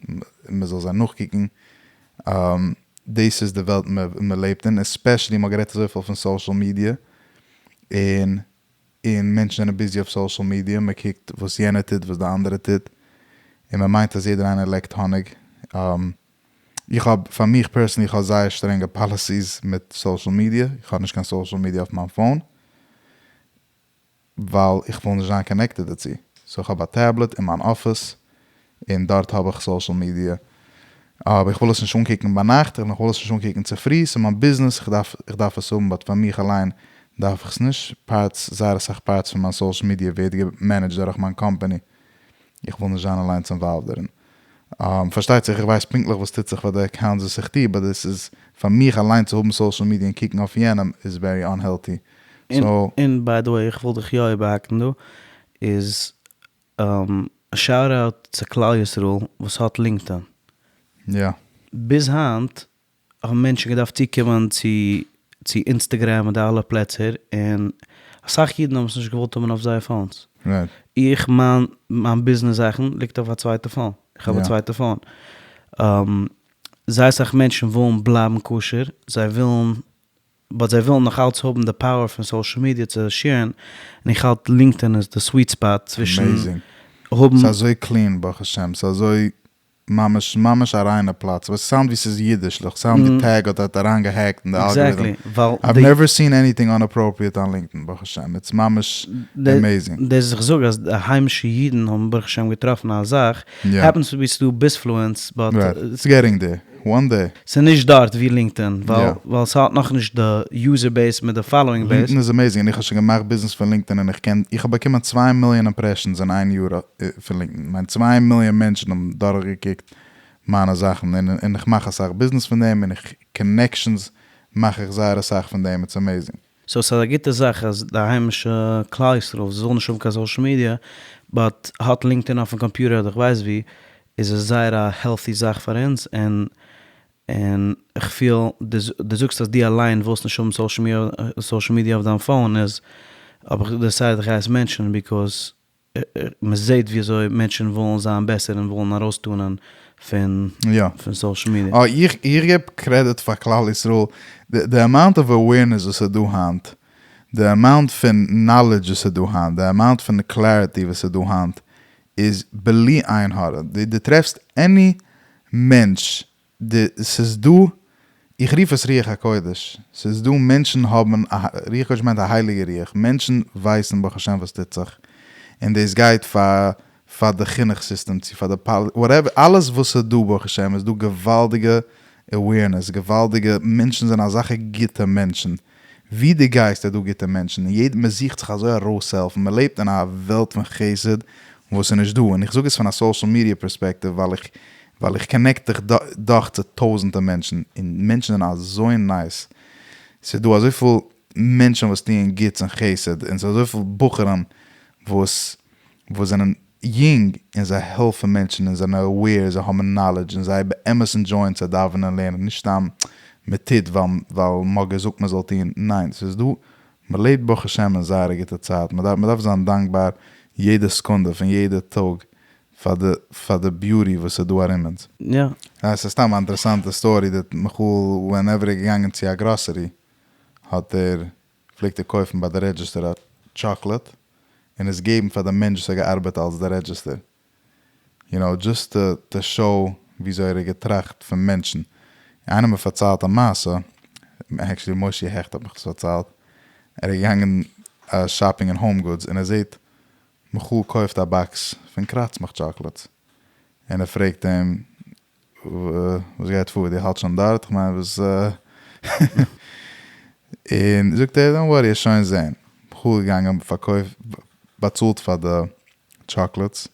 מען זאל זיי נאכקוקן, דאס איז די וועלט מען לעבט אין, especially מען האט גערעדט אזויפיל פון social media, און און מענטשן זענען busy אויף social media, מען קוקט וואס יענער טוט, וואס די אנדערע טוט, און מען מיינט אז יעדער איינער לעקט האניג. איך האב, פאר מיך personally, איך האב זייער שטרענגע policies מיט social media, איך האב נישט קיין social media אויף מיין phone, ווייל איך וויל נישט זיין connected דערצו, so איך האב א טעבלעט אין מיין אפיס און דארט האב איך social media, אבער איך וויל עס נישט אנקוקן ביינאכט און איך וויל עס נישט אנקוקן צופרי, ס'איז מיין ביזנעס איך דארף איך דארף עס האבן but פאר מיך אליין דארף איך עס נישט, parts זייער אסאך parts פון מיין social media ווערט גע managed דורך מיין קאמפאני, איך וויל נישט זיין אליינס involved דערין. פארשטייט זיך איך ווייס פונקטליך וואס טוט זיך פאר די accounts וואס איך טוה but דאס איז פאר מיך אליין צו האבן social media און קוקן אויף יענעם איז very unhealthy so. און by the way איך וויל דיך יא איבערהאקן דא איז shout out צו כלל ישראל וואס האט LinkedIn. יא. ביז היינט האבן מענטשן געדארפט צוקומען צו צו Instagram און די אלע פלעצער, און אסאך אידן האבן עס נישט געוואלט האבן אויף זייער phones. איך מיין מיין ביזנעס זאכן ליגט אויף א צווייטע phone, איך האב א צווייטע phone. זייער אסאך מענטשן ווילן בלייבן כשר, זיי ווילן, but זיי ווילן נאך אלץ האבן די power פון social media צו share ן, און איך האלט LinkedIn איז די sweet spot צווישן האבן. ס'איז אזוי clean ברוך השם, ס'איז אזוי ממש ממש א ריינע פלאץ, אבער ס'sound ווי ס'איז אידישלעך, ס'sound ווי tag האט דארט אריין גע hack ט אין די algorithm, I've never seen anything inappropriate on LinkedIn ברוך השם, it's ממש amazing. דאס איז איך זאג אז די היימישע אידן האבן ברוך השם געטראפן א זאך, happens to be ס'דא BizFluence but. It's getting there, one day. ס'איז נישט דארט ווי LinkedIn, ווייל ס'האט נאכנישט די user base מיט די following base. LinkedIn איז amazing און איך האב שוין געמאכט ביזנעס פון LinkedIn און איך קען, איך האב באקומען צוויי מיליאן impressions אין איין יאר פון LinkedIn, מיין צוויי מיליאן מענטשן האבן דורכגעקוקט מיינע זאכן און און איך מאך אסאך ביזנעס פון דעם און איך connections מאך איך זייער אסאך פון דעם, it's amazing. So ס'איז א גוטע זאך אז די היימישע כלל ישראל וואס וויל נישט האבן קיין social media but האט LinkedIn אויפן קאמפיוטער אדער כ'ווייס ווי, איז עס זייער א healthy זאך פאר אונז, און און איך פיל דו זאגסט אז דו אליין ווילסט נישט האבן social media אויף דיין phone איז האב איך decided איך גיי עס mention ען because מען זעט ווי אזוי מענטשן ווילן זיין בעסער און ווילן ארויסטאנען פון פון social media. איך איך געב credit פאר כלל ישראל, די amount of awareness וואס איז דא היינט, די amount פון knowledge וואס איז דא היינט, די amount פון clarity וואס איז דא היינט, איז בלי עין הרע, דו טרעפסט any מענטש די ס'איז דא, איך רוף עס רוח הקודש, ס'איז דא מענטשן האבן א, רוח הקודש מיינט א הייליגע רוח, מענטשן ווייסן ברוך השם וואס טוט זיך, און דאס גייט פאר פאר די חינוך סיסטעם צו פאר די פאלי whatever, אלעס וואס איז דא ברוך השם איז דא געוואלדיגע awareness, געוואלדיגע, מענטשן זענען אזעלכע גוטע מענטשן, ווי דו גייסט איז דא גוטע מענטשן, און יעדער, מען זוכט זיך אזוי ארויסצוהעלפן, מען לעבט אין א וועלט פון חסד וואס איז נישט דא, און איך זאג עס פון א social media perspective ווייל איך ווייל איך connect דיך דאך צו טויזענטער מענטשן, און מענטשן זענען אזוי nice, ס'איז דא אזויפיל מענטשן וואס טוען גוטס און חסד, און ס'איז אזויפיל בחורים וואס וואס זענען יונג און זיי העלפן מענטשן און זענען aware, זיי האבן knowledge און זיי באמת enjoy ען צו דאווענען און לערנען, נישט סתם. מען טוט ווייל ווייל מ'האט געזאגט מען זאל טון, ניין ס'איז דא, מ'לעבט ברוך השם אין זייער א גוטע צייט, מ'דארף מ'דארף זיין דאנקבאר יעדע סעקונדע פון יעדע טאג פאר די פאר די beauty וואס איז דא ארום אונז. יא. ס'איז סתם א אינטערעסאנטע story that מיכאל whenever ער איז געגאנגען צו א גראסערי האט ער פלעגט ער קויפן ביי די register א chocolate און עס געבן פאר די מענטש וואס האט געארבעט אלס די register you know just to show וויאזוי ער האט געטראכט פון מענטשן. איינער האט מיר פארציילט א מעשה, actually מושי העכט האט מיך עס פארציילט, ער איז געגאנגען shopping אין Home Goods און ער זעט מיכאל קויפט א box פון קראצמעך chocolates און ער פרעגט אים וואס גייט פאר? דו האלטסט שוין דארט? כ'מיין וואס און זאגט ער don't worry וועסט שוין זעהן. מיכאל איז געגאנגען פארקויפט באצאלט פאר די chocolates,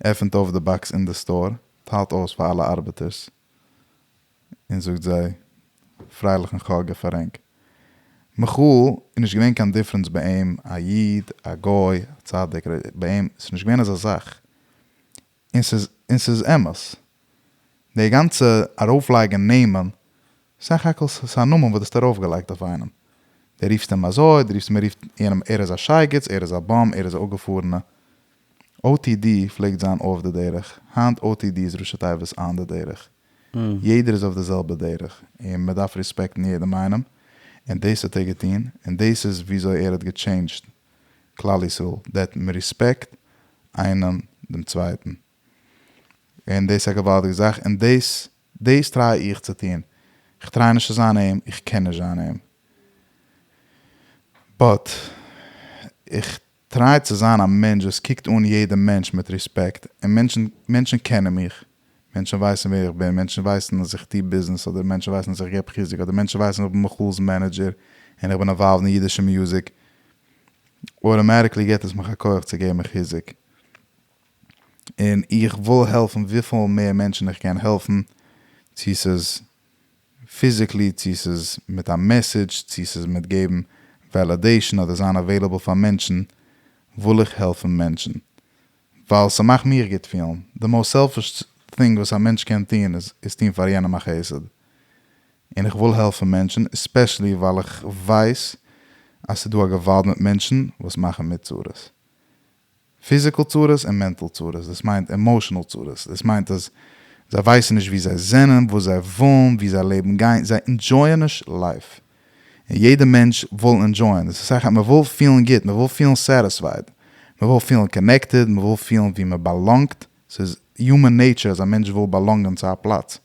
עפענט אויף די box אין די store, טיילט אויס פאר אלע ארבעטערס, און זאגט זיי פרייליכן חאגע פאר ענק. מיכאל איז נישט געווען קיין difference ביי אים א איד א גוי א צדיק ביי אים ס'איז נישט געווען אזא זאך. און ס'איז און ס'איז אמת. די גאנצע ארויפלייגען נעמען, סך הכל ס'איז א נאמען וואס דו האסט ארויפגעלייגט אויף איינעם. דו רופסט אים אזוי, דו רופסט אים, מ'רופט יענעם ער איז א שייגעץ, ער איז א bum, ער איז א אפגעפארענע. OTD פלעגט זיין אויף די דרך, היינט OTD איז ראשי תיבות on די דרך. יעדער איז אויף די זעלבע דרך, און מ'דארף respect ן יעדעם איינעם, און דאס האט ער געטון, און דאס איז וויאזוי ער האט גע change ט כלל ישראל, that מ'רעספעקט איינעם דעם צווייטן, און דאס איז א געוואלדיגע זאך, און דאס דאס try איך צו טון, איך try נישט צו זיין אים, איך קען נישט זיין אים, but איך try צו זיין א מענטש וואס קוקט אן יעדע מענטש מיט רעספעקט, און מענטשן מענטשן קענען מיך, מענטשן ווייסן ווער איך בין, מענטשן ווייסן אז איך טו ביזנעס, אדער מענטשן ווייסן אז איך געב חיזוק, אדער מענטשן ווייסן איך בין מיכאל'ס manager, און איך בין involved אין אידישע music, automatically געבט עס מיך א כח צו געבן חיזוק. און איך וויל העלפן וויפיל מער מענטשן איך קען העלפן, צו ס'איז physically, צו ס'איז מיט א message, צו ס'איז מיט געבן validation אדער זיין available פאר מענטשן, וויל איך העלפן מענטשן. ווייל ס'מאכט מיך גוט פילן. די most selfish thing וואס א מענטש קען טון איז, איז טון פאר יענעם א חסד. און איך וויל העלפן מענטשן, especially ווייל איך ווייס אז ס'איז דא א געוואלד מיט מענטשן וואס מאכן מיט צרות. physical צרות און mental צרות, דאס מיינט emotional צרות, דאס מיינט אז זיי ווייסן נישט ווי זיי זענען, וואס זיי ווילן, ווי זיי לעבן גיין, זיי enjoy ען נישט life. און יעדע מענטש וויל enjoy ען, דאס איז אסאך, מען וויל פילן גוט, מען וויל פילן satisfied, מען וויל פילן connected, מען וויל פילן ווי מען belong ט, ס'איז human nature אז א מענטש וויל belong ען צו א פלאץ.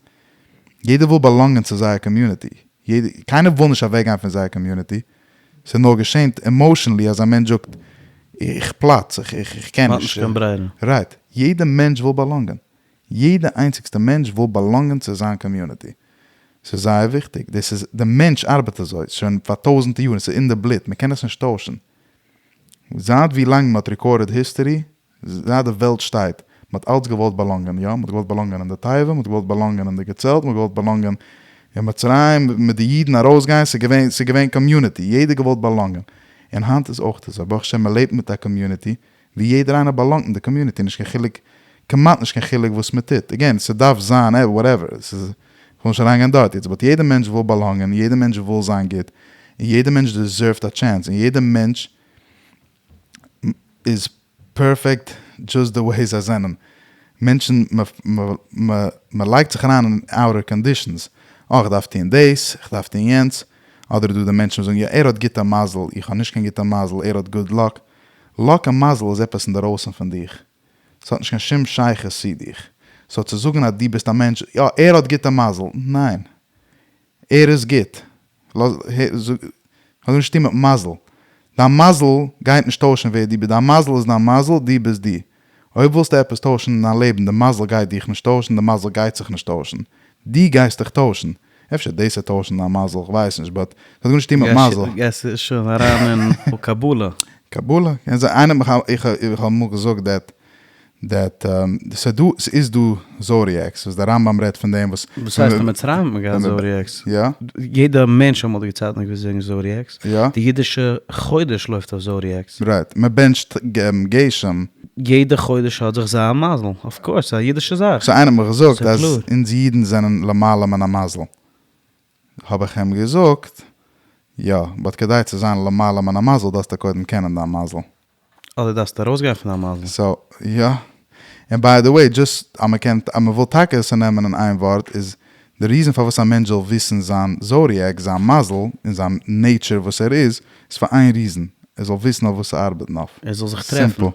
יעדער וויל belong ען צו זייער community. יעדער, קיינער וויל נישט אוועקגיין פון זייער community. ס'איז נאר געשענט emotionally אז א מענטש זאגט איך פלאץ, איך איך איך קען מ'האט נישט נישט. קיין ברירה. Right. יעדע מענטש וויל belong ען. יעדע איינציגסטע מענטש וויל belong ען צו זיין community. ס'איז זייער וויכטיג. דאס איז, די מענטש ארבעט אזוי שוין פאר טויזענטע יארן. ס'איז אין די בלוט. מ'קען עס נישט טוישן. זייט ווי לאנג מ'האט recorded history זייט די וועלט שטייט, מען האט אלץ געוואלט belong ען, יא, מען האט געוואלט belong ען אין די תיבה, מען האט געוואלט belong ען אין די געצעלט, מען האט געוואלט belong ען אין מצרים, מיט די אידן ארויסגיין, ס'איז געווען, ס'איז געווען community, יעדער געוואלט belong ען, און היינט איז אויך אזוי, ברוך השם מען לעבט מיט א community, ווי יעדער איינער belong ט אין די community, נישט קיין חילוק, כמעט נישט קיין חילוק וואס מען טוט, again, ס'דארף זיין, whatever, ס'איז, כ'וויל נישט אריינגיין דארט יעצט, but יעדער מענטש וויל belong ען, יעדער מענטש וויל זיין גוט, און יעדער מענטש deserve ט א chance, און יעדער מענטש איז perfect just די way זיי זענען. מענטשן מ'לייגט זיך אריין אין outer conditions, אה איך דארף טון דאס, איך דארף טון יענץ, אדער איז דא די מענטשן וואס זאגן יא ער האט גוטע מזל, איך האב נישט קיין גוטע מזל, ער האט good luck. Luck און מזל איז עפעס אינדערויסן פון דיך. ס'האט נישט קיין שום שייכות צו דיך. So צו זאגן אז דו ביסט א מענטש, יא ער האט גוטע מזל, ניין. ער איז גוט. האט נישט צוטון מיט מזל. דיין מזל גייט נישט טוישן ווער דו ביסט, דיין מזל איז דיין מזל, דו ביסט דו. אויב ווילסטו עפעס טוישן אין דיין לעבן, די מזל גייט דיך נישט טוישן, די מזל גייט זיך נישט טוישן. דו גייסט דיך טוישן. אפשר דאס וועט טוישן דיין מזל, איך ווייס נישט, but ס'האט גארנישט צוטון מיט מזל. גייסט שוין אריין אין קבלה. קבלה? קען זיין. איינער האט מיך, איך האב אמאל געזאגט that that ס'דא, ס'איז דא zodiacs וואס דער רמב"ם רעדט פון דעם וואס. וואס הייסט אין מצרים האט מען געהאט zodiacs? יא. יעדע מענטש אמאל די צייטן האט געזען zodiacs. יא. די אידישע חודש לויפט אויף zodiacs. Right. מען בענטשט גשם. יעדע חודש האט זיך זיין מזל. Of course, ס'איז א אידישע זאך. So איינער האט מיך געזאגט אז אונז אידן זענען למעלה מן המזל. האב איך אים געזאגט, יא, but כדי צו זיין למעלה מן המזל דארפסטו קודם קענען דיין מזל. אדער דארפסטו ארויסגיין פון דיין מזל. so, יא. און by the way, just אז מ'קען, אז מ'וויל טאקע עס נעמען אין איין ווארט, איז די reason פארוואס א מענטש זאל וויסן זיין zodiac, זיין מזל, און זיין nature וואס ער איז, איז פאר איין reason, ער זאל וויסן אויף וואס צו ארבעטן אויף. ער זאל זיך טרעפן. simple.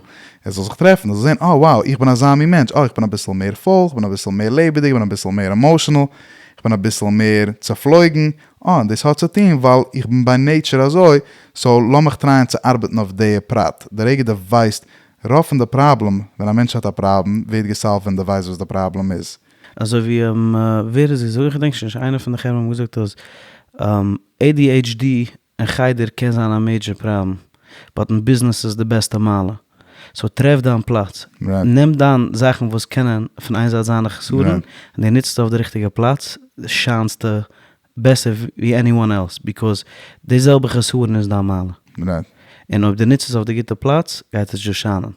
ער זאל זיך טרעפן, ער זאל זען, אה wow, איך בין אזא מין מענטש, אה איך בין אביסל מער פויל, איך בין אביסל מער לעבעדיג, איך בין אביסל מער emotional, איך בין אביסל מער צעפלויגן, אה און דאס האט צו טון ווייל איך בין by nature אזוי, so לאמיך try ען צו ארבעטן אויף די פרט. די רגע דו ווייסט רוב פון די פראבלעם, ווען א מענטש האט א פראבלעם, ווערט גע solve ט ווען דו ווייסט וואס די פראבלעם איז. אזוי ווי ווער איז געזאגט, איך געדענק שוין נישט, איינער פון די חברה האבן געזאגט אז ADHD אין חדר קען זיין א major פראבלעם, but אין ביזנעס איז די בעסטע מעלה. so טרעף דיין פלאץ, נעם דיין זאכן וואס קענען פון איין זייט זיין א חסרון, און דו נוצט עס אויף די ריכטיגע פלאץ, שיינסטו בעסער ווי anyone else, because די זעלבע חסרון איז דיין מעלה. און אויב דו נוצט עס אויף די גוטע פלאץ, גייט עס דיר שיינען.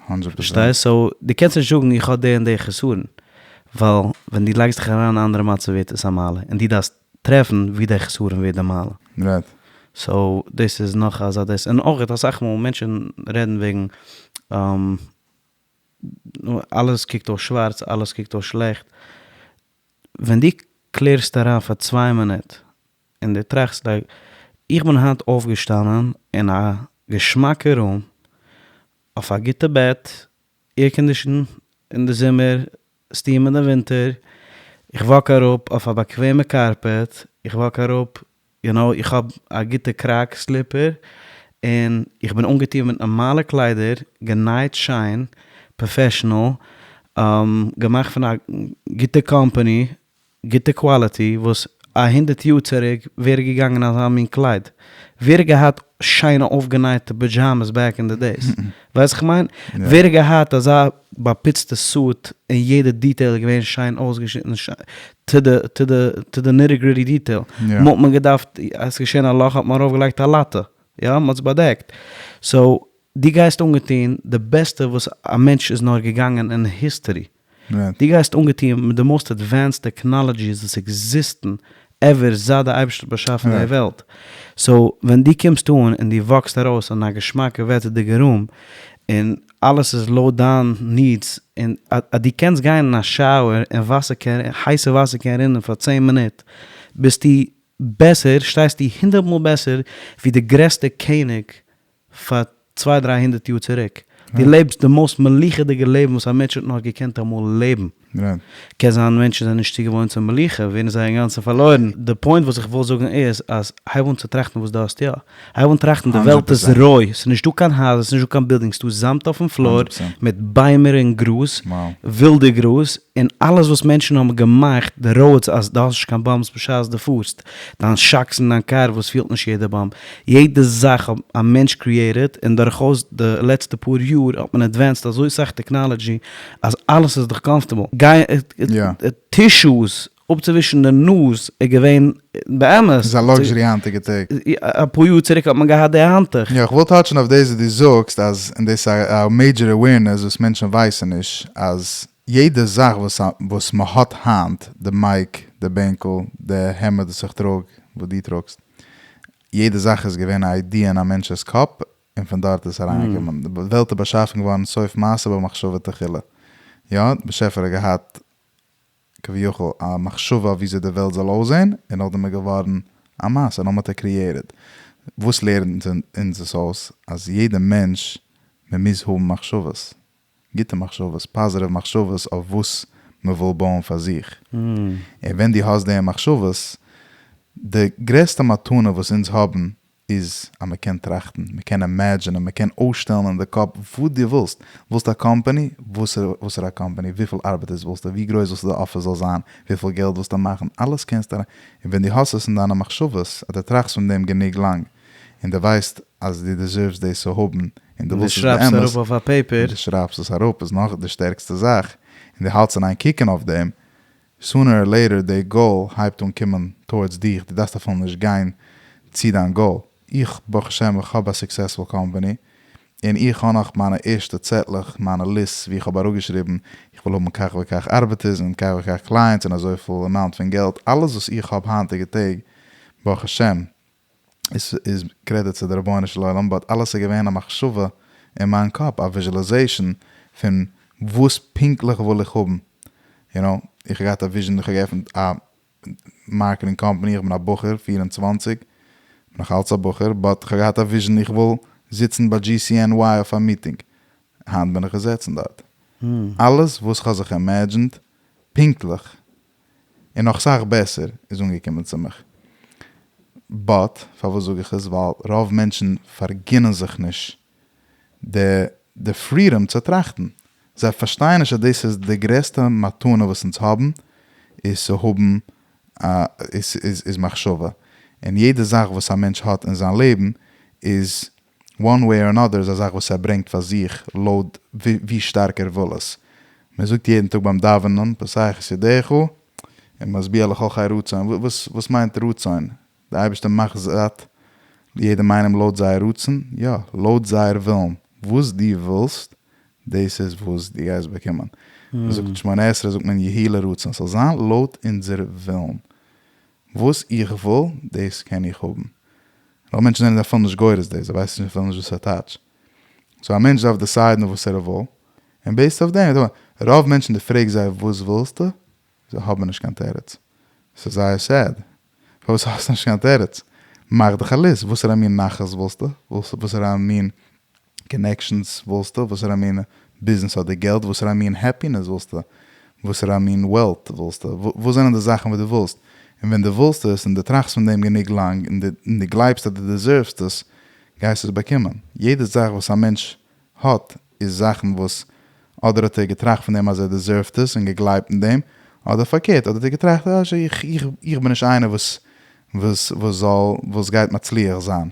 פארשטייסט? so דו קענסט נישט זאגן איך האב די און די חסרון, ווייל ווען דו לייגסט דיך אריין אין א אנדערע מצב ווערט עס א מעלה, און דו דארפסט טרעפן ווי די חסרון ווערט די מעלה. so דאס איז נאך אזא דאס, און אויך אסאך מאל מענטשן רעדן וועגן אלעס קוקט אויס שווארץ, אלעס קוקט אויס שלעכט, ווען דו קלערסט אריין פאר צוויי מינוט און דו טראכסט like איך בין היינט אויפגעשטאנען אין א געשמאקע room אויף א גוטע בעט, air condition אין די זומער, steam אין די ווינטער, איך walk אראפ אויף א באקוועמע carpet, איך walk אראפ, you know, איך האב א גוטע Crocs slipper, און איך בין אנגעטון מיט נארמאלע קליידער, גענייט שיין, professional, געמאכט פון א גוטע קאמפאני, גוטע quality וואס א הונדרעט יאר צוריק ווער איז געגאנגען אזא מין קלייד? ווער האט געהאט שיינע אויפגענייטע pajamas back in the days? ווייסט איך מיין? ווער האט געהאט אזא באפוצטע suit און יעדע detail איז געווען שיין אויסגעשניטן to the to the to the nitty gritty detail? אמאל האט מען געדארפט אז ס'איז געשען א לאך האט מען ארויפגעלייגט א לאטע, יא? מ'האט עס באדעקט. so דו גייסט אנגעטון די בעסטע וואס א מענטש איז נאר געגאנגען אין history. דו גייסט אנגעטון מיט די most advanced technologies וואס exist ן ever זייט די אייבערשטער האט באשאפן די וועלט. so ווען דו קומסט אן און דו walk סט ארויס אין א געשמאקע וועטערדיגע room און אלעס איז לויט דיין needs און אז דו קענסט גיין אין א shower און וואסער קען הייסע וואסער קען רינען פאר צען מינוט ביסטו בעסער שטייסטו הונדרעט מאל בעסער ווי די גרעסטע קעניג פאר צוויי דריי הונדערט יאר צוריק. דו לעבסט די most מלוכה'דיגע לעבן וואס א מענטש האט נאר געקענט אמאל לעבן. קען זיין מענטשן זענען נישט צוגעוואוינט צו מלוכה, ווערן זיי אינגאנצן פארלוירן. די point וואס איך וויל זאגן איז אז הייב אן צו טראכטן וואס דו האסט יא. הייב אן טראכטן די וועלט איז רוי, ס'איז נישטא קיין הייזער, ס'איז נישטא קיין בילדינגס, ס'איז דא זאמד אויפן floor מיט ביימער און גראז, ווילדע גראז, און אלעס וואס מענטשן האבן געמאכט, די roads אז דו האסט נישט קיין bumps בשעת דו פארסט, דיין shocks אין דיין קאר וואס פילט נישט יעדע bump, יעדע זאך האט א מענטש created, און דורכאויס די לעצטע פאר יאר האט מען advanced אזוי סאך technology אז אלעס איז דאך comfortable. גיי tissues אפצוווישן די נאז איז געווען באמת. איז א luxury היינטיגע טעג. אפאר יאר צוריק האט מען געהאט די האנטוך. יא, איך וויל touch ן אויף דאס וואס דו זאגסט אז, און דאס איז א major awareness וואס מענטשן ווייסן נישט, אז יעדע זאך וואס וואס מ'האט היינט, די mic, די בענקל, די העמד וואס איך טראג, וואס דו טראגסט, יעדע זאך איז געווען א idea אין א מענטש'ס קאפ, און פון דארט איז עס אריינגעקומען. די וועלט איז באשאפן געווארן סוף מעשה במחשבה תחילה. יא, די באשעפער האט געהאט כביכול א מחשבה אויף וויאזוי די וועלט זאל אויסזען, און נאכדעם איז געווארן א מעשה, נאכדעם האט ער created. וואס לערנט אונז עס אויס? אז יעדע מענטש, מען מוז האבן מחשבות. גוטע מחשבות, positive מחשבות אויף וואס מען וויל בויען פאר זיך. און ווען דו האסט די מחשבות, די גרעסטע מתנה וואס אונז האבן איז אז מען קען טראכטן, מען קען imagine ען, מען קען אויסשטעלן אין די קאפ וואס דו ווילסט. ווילסט א קאמפאני? וואסערע א קאמפאני? וויפיל ארבעטערס ווילסטו? ווי גרויס ווילסטו די אפיס זאל זיין? וויפיל געלט ווילסטו מאכן? אלעס קענסטו אריין. און ווען דו האסט עס אין דיינע מחשבות, אז דו טראכסט פון דעם גענוג לאנג, און דו ווייסט אז דו deserve סט דאס צו האבן, און דו ווילסט עס באמת, און דו שרייבסט אראפ אויף א paper. און דו שרייבסט עס אראפ איז נאך די שטערקסטע זאך, און דו האלטסט אין איין קוקן אויף דעם, sooner or later די goal הייבט אן קומען towards דיך, דו דארפסט אפילו נישט גיין צו דיין goal, איך ברוך השם איך האב א successful קאמפאני. און איך האב נאך מיינע ערשטע צעטלעך, מיינע lists ווי איך האב אראפגעשריבן, איך וויל האבן כך וכך ארבעטערס און כך וכך clients און אזויפיל amount פון געלט, אלעס וואס איך האב היינטיגע טעג, ברוך השם, איז credit צו די רבונו של עולם, but אלעס איז געווען א מחשבה אין מיין קאפ, א visualization פון וואס פונקטליך וויל איך האבן, you know, איך האב געהאט א vision, איך האב געעפנט א marketing company, איך בין א בחור, 24, בין נאך אלץ א בחור, but איך האב געהאט א vision, איך וויל זיצן ביי GCNY אויף א meeting, היינט בין איך געזעצן דארט. אלעס וואס איך האב זיך imagined, פונקטליך, און נאך סאך בעסער, איז אנגעקומען צו מיך. But, פארוואס זאג איך עס? ווייל רוב מענטשן פארגינען זיך נישט די די freedom צו טראכטן. זיי פארשטייען נישט אז דאס איז די גרעסטע מתנה וואס אונז האבן, איז צו האבן איז איז מחשבה. און יעדע זאך וואס א מענטש האט אין זיין לעבן איז one way or another איז א זאך וואס ער ברענגט פאר זיך לויט ווי שטארק ער וויל עס. מען זאגט יעדן טאג ביים דאווענען פותח את ידיך און משביע לכל חי רצון, וואס מיינט רצון? די אייבערשטער מאכט זאט יעדעם איינעם לויט זייער רצון? יא, לויט זייער ווילן. וואס דו ווילסט, דאס איז וואס דו גייסט באקומען. מען זאגט שמונה עשרה זאגט מען יהי לרצון, ס'זאל זיין לויט אונזער ווילן. וואס איך וויל, דאס קען איך האבן. רוב מענטשן זענען אפילו נישט גורס דאס, זיי ווייסן אפילו נישט וואס ס'טייטש. So א מענטש דארף decide ן וואס ער וויל, און based אויף דעם, רוב מענטשן דו פרעגסט זיי וואס ווילסטו, זיי האבן נישט קיין תירוץ. ס'איז זייער sad. פארוואס האסטו נישט קיין תירוץ? מאך דיך א list, וואסערע מין נחת ווילסטו? וואסערע מין connections ווילסטו? וואסערע מין ביזנעס אדער געלט? וואסערע מין happiness ווילסטו? וואסערע מין wealth ווילסטו? וואס זענען די זאכן וואס דו ווילסט? און ווען דו ווילסט עס און דו טראכסט פון דעם גענוג לאנג און דו גלייבסט אז דו deserve סט עס, גייסטו עס באקומען. יעדע זאך וואס א מענטש האט איז זאכן וואס אדער האט ער געטראכט פון דעם אז ער deserve ט עס און געגלייבט אין דעם, אדער פארקערט אדער האט ער געטראכט אז איך איך בין נישט איינער וואס וואס וואס זאל וואס גייט מצליח זיין.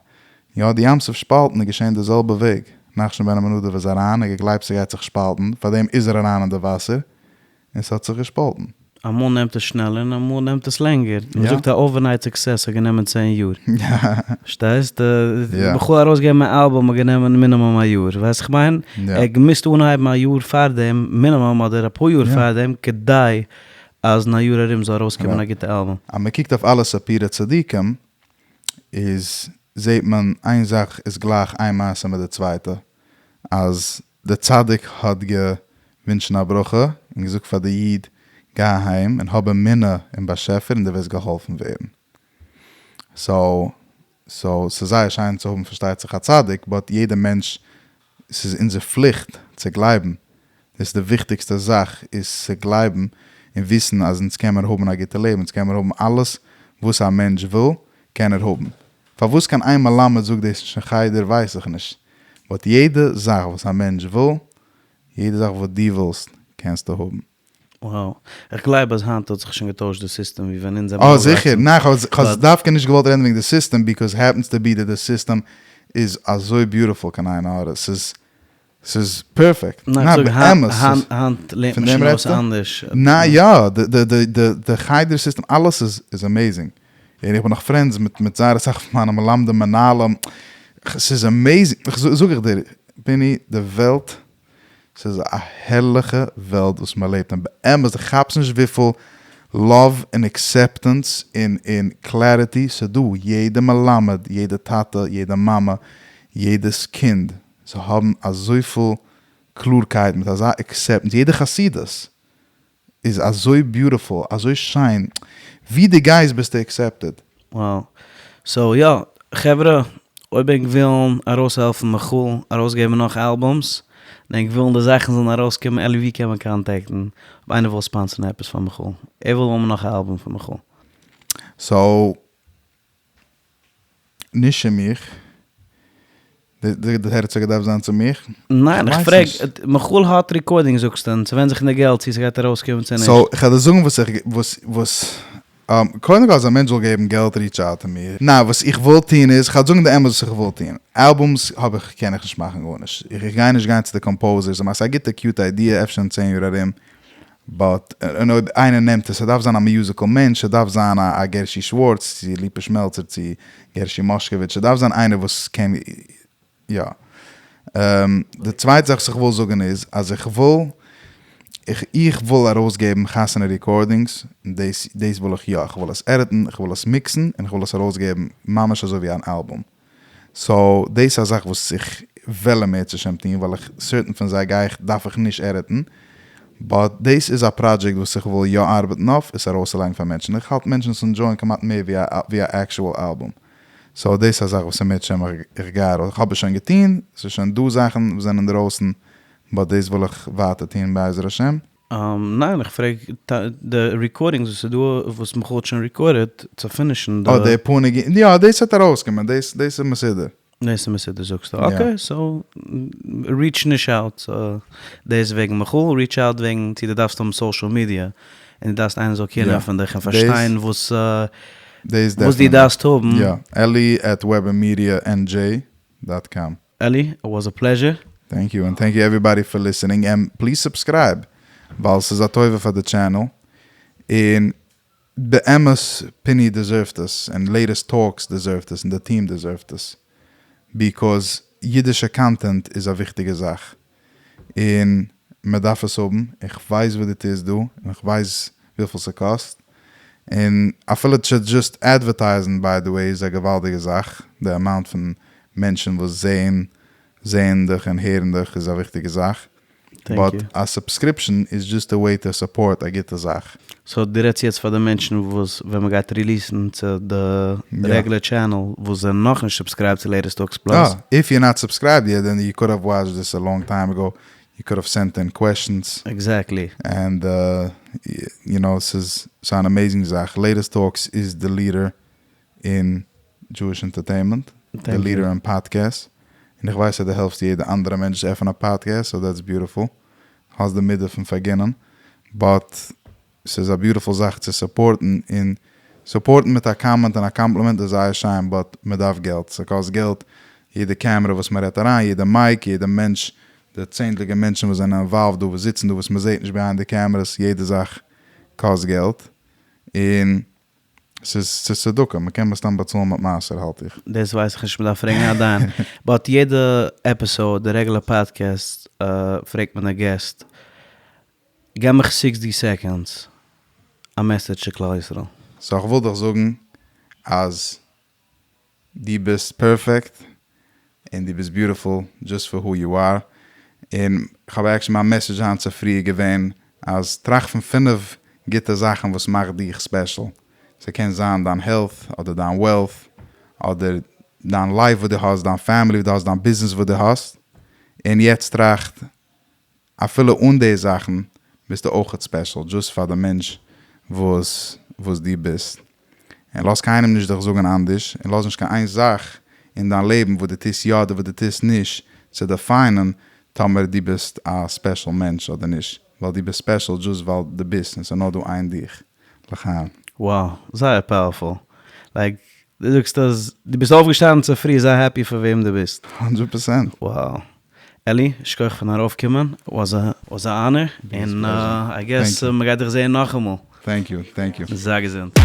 יא די ים סוף שפאלטן איז געשען די זעלבע וועג, נחשון בן עמינדב איז אריין, ער האט געגלייבט ס'גייט זיך שפאלטן, פארדעם איז ער אריין אין די וואסער, און ס'האט זיך געשפאלטן. אמאל נעמט עס שנעלער און אמאל נעמט עס לענגער. מען זאגט א overnight success האט גענומען צען יאר. פארשטייסט? בכלל ארויסגעבן א אלבום האט גענומען מינימום א יאר. ווייסט איך מיין? ער האט געמוזט אנהייבן א יאר פארדעם מינימום אדער אפאר יאר פארדעם כדי אז אין א יאר ארום זאל ארויסקומען א גוטע אלבום. אז מען קוקט אויף אלע סיפורי צדיקים איז זעהט מען איין זאך איז גלייך איין מעשה מיט די צווייטע אז דער צדיק האט געווינטשן א ברכה און געזאגט פאר די איד, גיי אהיים און האב אמונה אין באשעפער און דו וועסט געהאלפן ווערן. So so ס'איז זייער שיין צו האבן פארשטייט זיך א צדיק, but יעדע מענטש, ס'איז אונזער פליכט צו גלייבן, דאס איז די וויכטיגסטע זאך איז צו גלייבן און וויסן אז אונז קען מיר האבן א גוטע לעבן, אונז קען מיר האבן אלעס וואס א מענטש וויל קען ער האבן. פארוואס קיין איין מלמד זאגט דאס נישט אין חדר ווייס איך נישט, but יעדע זאך וואס א מענטש וויל, יעדע זאך וואס דו ווילסט קענסטו האבן. Wow. איך גלייב אז היינט האט זיך שוין געטוישט די סיסטעם ווי ווען אונז זעמער אה זיכער, ניין כ'האב דווקא נישט געוואלט רעדן וועגן די סיסטעם because happens to be די סיסטעם איז אזוי beautiful קיין עין הרע, ס'איז ס'איז פערפעקט. ניין, איך זאג היינט, היינט לערנט מען שוין אויס אנדערש. ניין יא, די חדר סיסטעם אלעס איז amazing. און איך בין נאך friends מיט זייער אסאך פון מיינע מלמדים מנהלים, ס'איז amazing, זאג איך דיר פיני, די וועלט, ס'איז א הערליכע וועלט וואס מען לעבט אין, באמת דו כאפסט נישט וויפיל love און acceptance און clarity ס'דא, יעדע מלמד, יעדע טאטע, יעדע מאמע, יעדעס קינד, זיי האבן אזויפיל קלארקייט מיט אזא acceptance, יעדע חסידות איז אזוי beautiful, אזוי שיין, ווי דו גייסט ביסטו accepted. Wow. So יא, חברה, אויב ענק ווילן ארויסהעלפן מיכאל ארויסגעבן נאך albums, און ענק ווילן די זאכן זאלן ארויסקומען, אלי ווי קען מען contact ן אויב איינער וויל sponsor ן עפעס פאר מיכאל? ער וויל האבן נאך א אלבום פון מיכאל. So נישט צו מיך. די תירוץ האט געדארפט זיין צו מיך? ניין, איך פרעג, מיכאל האט recording זאגסטו, און ס'ווענד זיך אין די געלט צו ס'גייט ארויסקומען צו נישט. So, כ'וועל דיר זאגן וואס איך, וואס, וואס, קודם כל אז א מענטש זאל געבן געלט reach out צו מיר. ניין, וואס איך וויל טון איז, כ'וועל זאגן די אמת וואס איך וויל טון. Albums האב איך, קען איך נישט מאכן גארנישט. איך גיי נישט גיין צו די composers און מאכן, ס'איז א גוטע cute idea, אפשר אין צען יאר ארום, but, און אויב איינער נעמט עס, ס'דארף זיין א musical מענטש, ס'דארף זיין א גערשי שווארץ, צו ליפא שמעלצער, צו גערשי מאשקאוויטש, ס'דארף זיין איינער וואס קען, יא. די צווייטע זאך וואס איך וויל זאגן איז אז איך וויל איך איך וויל ארויסגעבן חתונה recordings, און דאס דאס וויל איך יא, איך וויל עס edit ן, איך וויל עס mix ן, און איך וויל עס ארויסגעבן ממש אזוי ווי אן אלבום. so דאס איז א זאך וואס איך וועל אם ירצה השם טון, ווייל איך certain פון זיי גיי איך דארף איך נישט edit ן, but דאס איז א פראדזשעקט וואס איך וויל יא ארבעטן אויף עס ארויסצולייגן פאר מענטשן, איך האלט מענטשן עס enjoy ען כמעט מער ווי א ווי א actual אלבום. so דאס איז א זאך וואס אם ירצה השם איך גיי ארויס, איך האב עס שוין געטון, ס'איז שוין דא זאכן וואס זענען אינדרויסן, but דאס וויל איך ווייטער טון בעזר השם. ניין איך פרעג די recordings וואס איז דא וואס מיכל האט שוין recorded צו finish ן די. אה די פאר ניגונים, יא דאס וועט ארויסקומען, דאס דאס איז מסודר. דאס איז מסודר זאגסטו, okay so reach נישט out דאס וועגן מיכל, reach out וועגן צו דו דארפסט האבן social media און דו דארפסט איינער זאל care נעמען פון דיך און פארשטיין וואס וואס דו דארפסט האבן. יא, אלי at webermedia NJ dot com. אלי, it was a pleasure. Thank you, and thank you everybody for listening, and please subscribe, ווייל ס'איז א טובה פאר די channel, און באמת פיני deserve ט עס, און Latest Talks deserve ט עס, און די team deserve ט עס, because אידישע content איז א וויכטיגע זאך, און מען דארף עס האבן, איך ווייס וואס דו טוסט דא, און איך ווייס וויפיל ס'קאסט, און אפילו צו just advertise ן by the way איז א געוואלדיגע זאך, די amount פון מענטשן וואס זעהן זעהן דיך און הערן דיך איז א וויכטיגע זאך, but א subscription איז just a way to support א גוטע זאך. So דו רעדסט יעצט פאר די מענטשן וואס ווען מען גייט release ן צו די רעגולער channel וואס זענען נאכנישט subscribed צו Latest Talks Plus. אה, if you're not subscribed yet then you could have watched this a long time ago, you could have sent in questions. Exactly. And you know ס'איז ס'איז אן amazing זאך, Latest Talks איז די leader אין Jewish entertainment, די leader אין podcasts, און איך ווייס אז דו העלפסט יעדע אנדערע מענטש עפענען א פאדקעסט, so that's beautiful, האסט די מידה פון פארגינען, but ס'איז א beautiful זאך צו support ן, און support ן מיט א comment און א קאמפלימענט איז זייער שיין, but מ'דארף געלט, ס'קאסט געלט, יעדע קעמרע וואס מ'רעדט אריין, יעדע mic, יעדע מענטש, די צענדליגע מענטשן וואס זענען involved דא, וואס זיצן דא, וואס מ'זעט נישט behind די cameras, יעדע זאך קאסט געלט, און ס'איז ס'איז צדקה, מ'קען מסתם באצאלן מיט מעשר האלט איך. דאס ווייס איך נישט, מ'דארף פרעגן א דיין. But יעדע episode, די רעגולער פאדקעסט, פרעגט מען די guest, געב מיך sixty seconds א message צו כלל ישראל. So איך וויל דיך זאגן אז דו ביסט perfect און דו ביסט beautiful just for who you are, און כ'האב actually מיין message היינט צופרי איז געווען אז טראכט פון פינף גוטע זאכן וואס מאכט דיך special, ס'קען זיין דיין health אדער דיין wealth אדער דיין life וואס דו האסט, דיין family וואס דו האסט, דיין ביזנעס וואס דו האסט, און יעצט טראכט אפילו אן די זאכן ביסטו אויכעט special just פאר די מענטש וואס וואס דו ביסט, און לאז קיינעם נישט דיך זאגן אנדערש, און לאז נישט קיין איין זאך אין דיין לעבן וואס דו טוסט יא אדער וואס דו טוסט נישט צו define ען טאמער דו ביסט א special מענטש אדער נישט, ווייל דו ביסט special just ווייל דו ביסט און ס'איז נאר דא איין דיך. לחיים. Wow, זייער powerful. Like, דו זאגסט אז דו ביסט אויפגעשטאנען צופרי, זיי happy פאר וועם דו ביסט. הונדרעט פראצענט. Wow. אלי, שכוח פארן ארויפקומען, was a was a honor, און I guess מ'גייט דיך זעהן נאכאמאל. Thank you, thank you. זיי געזונט.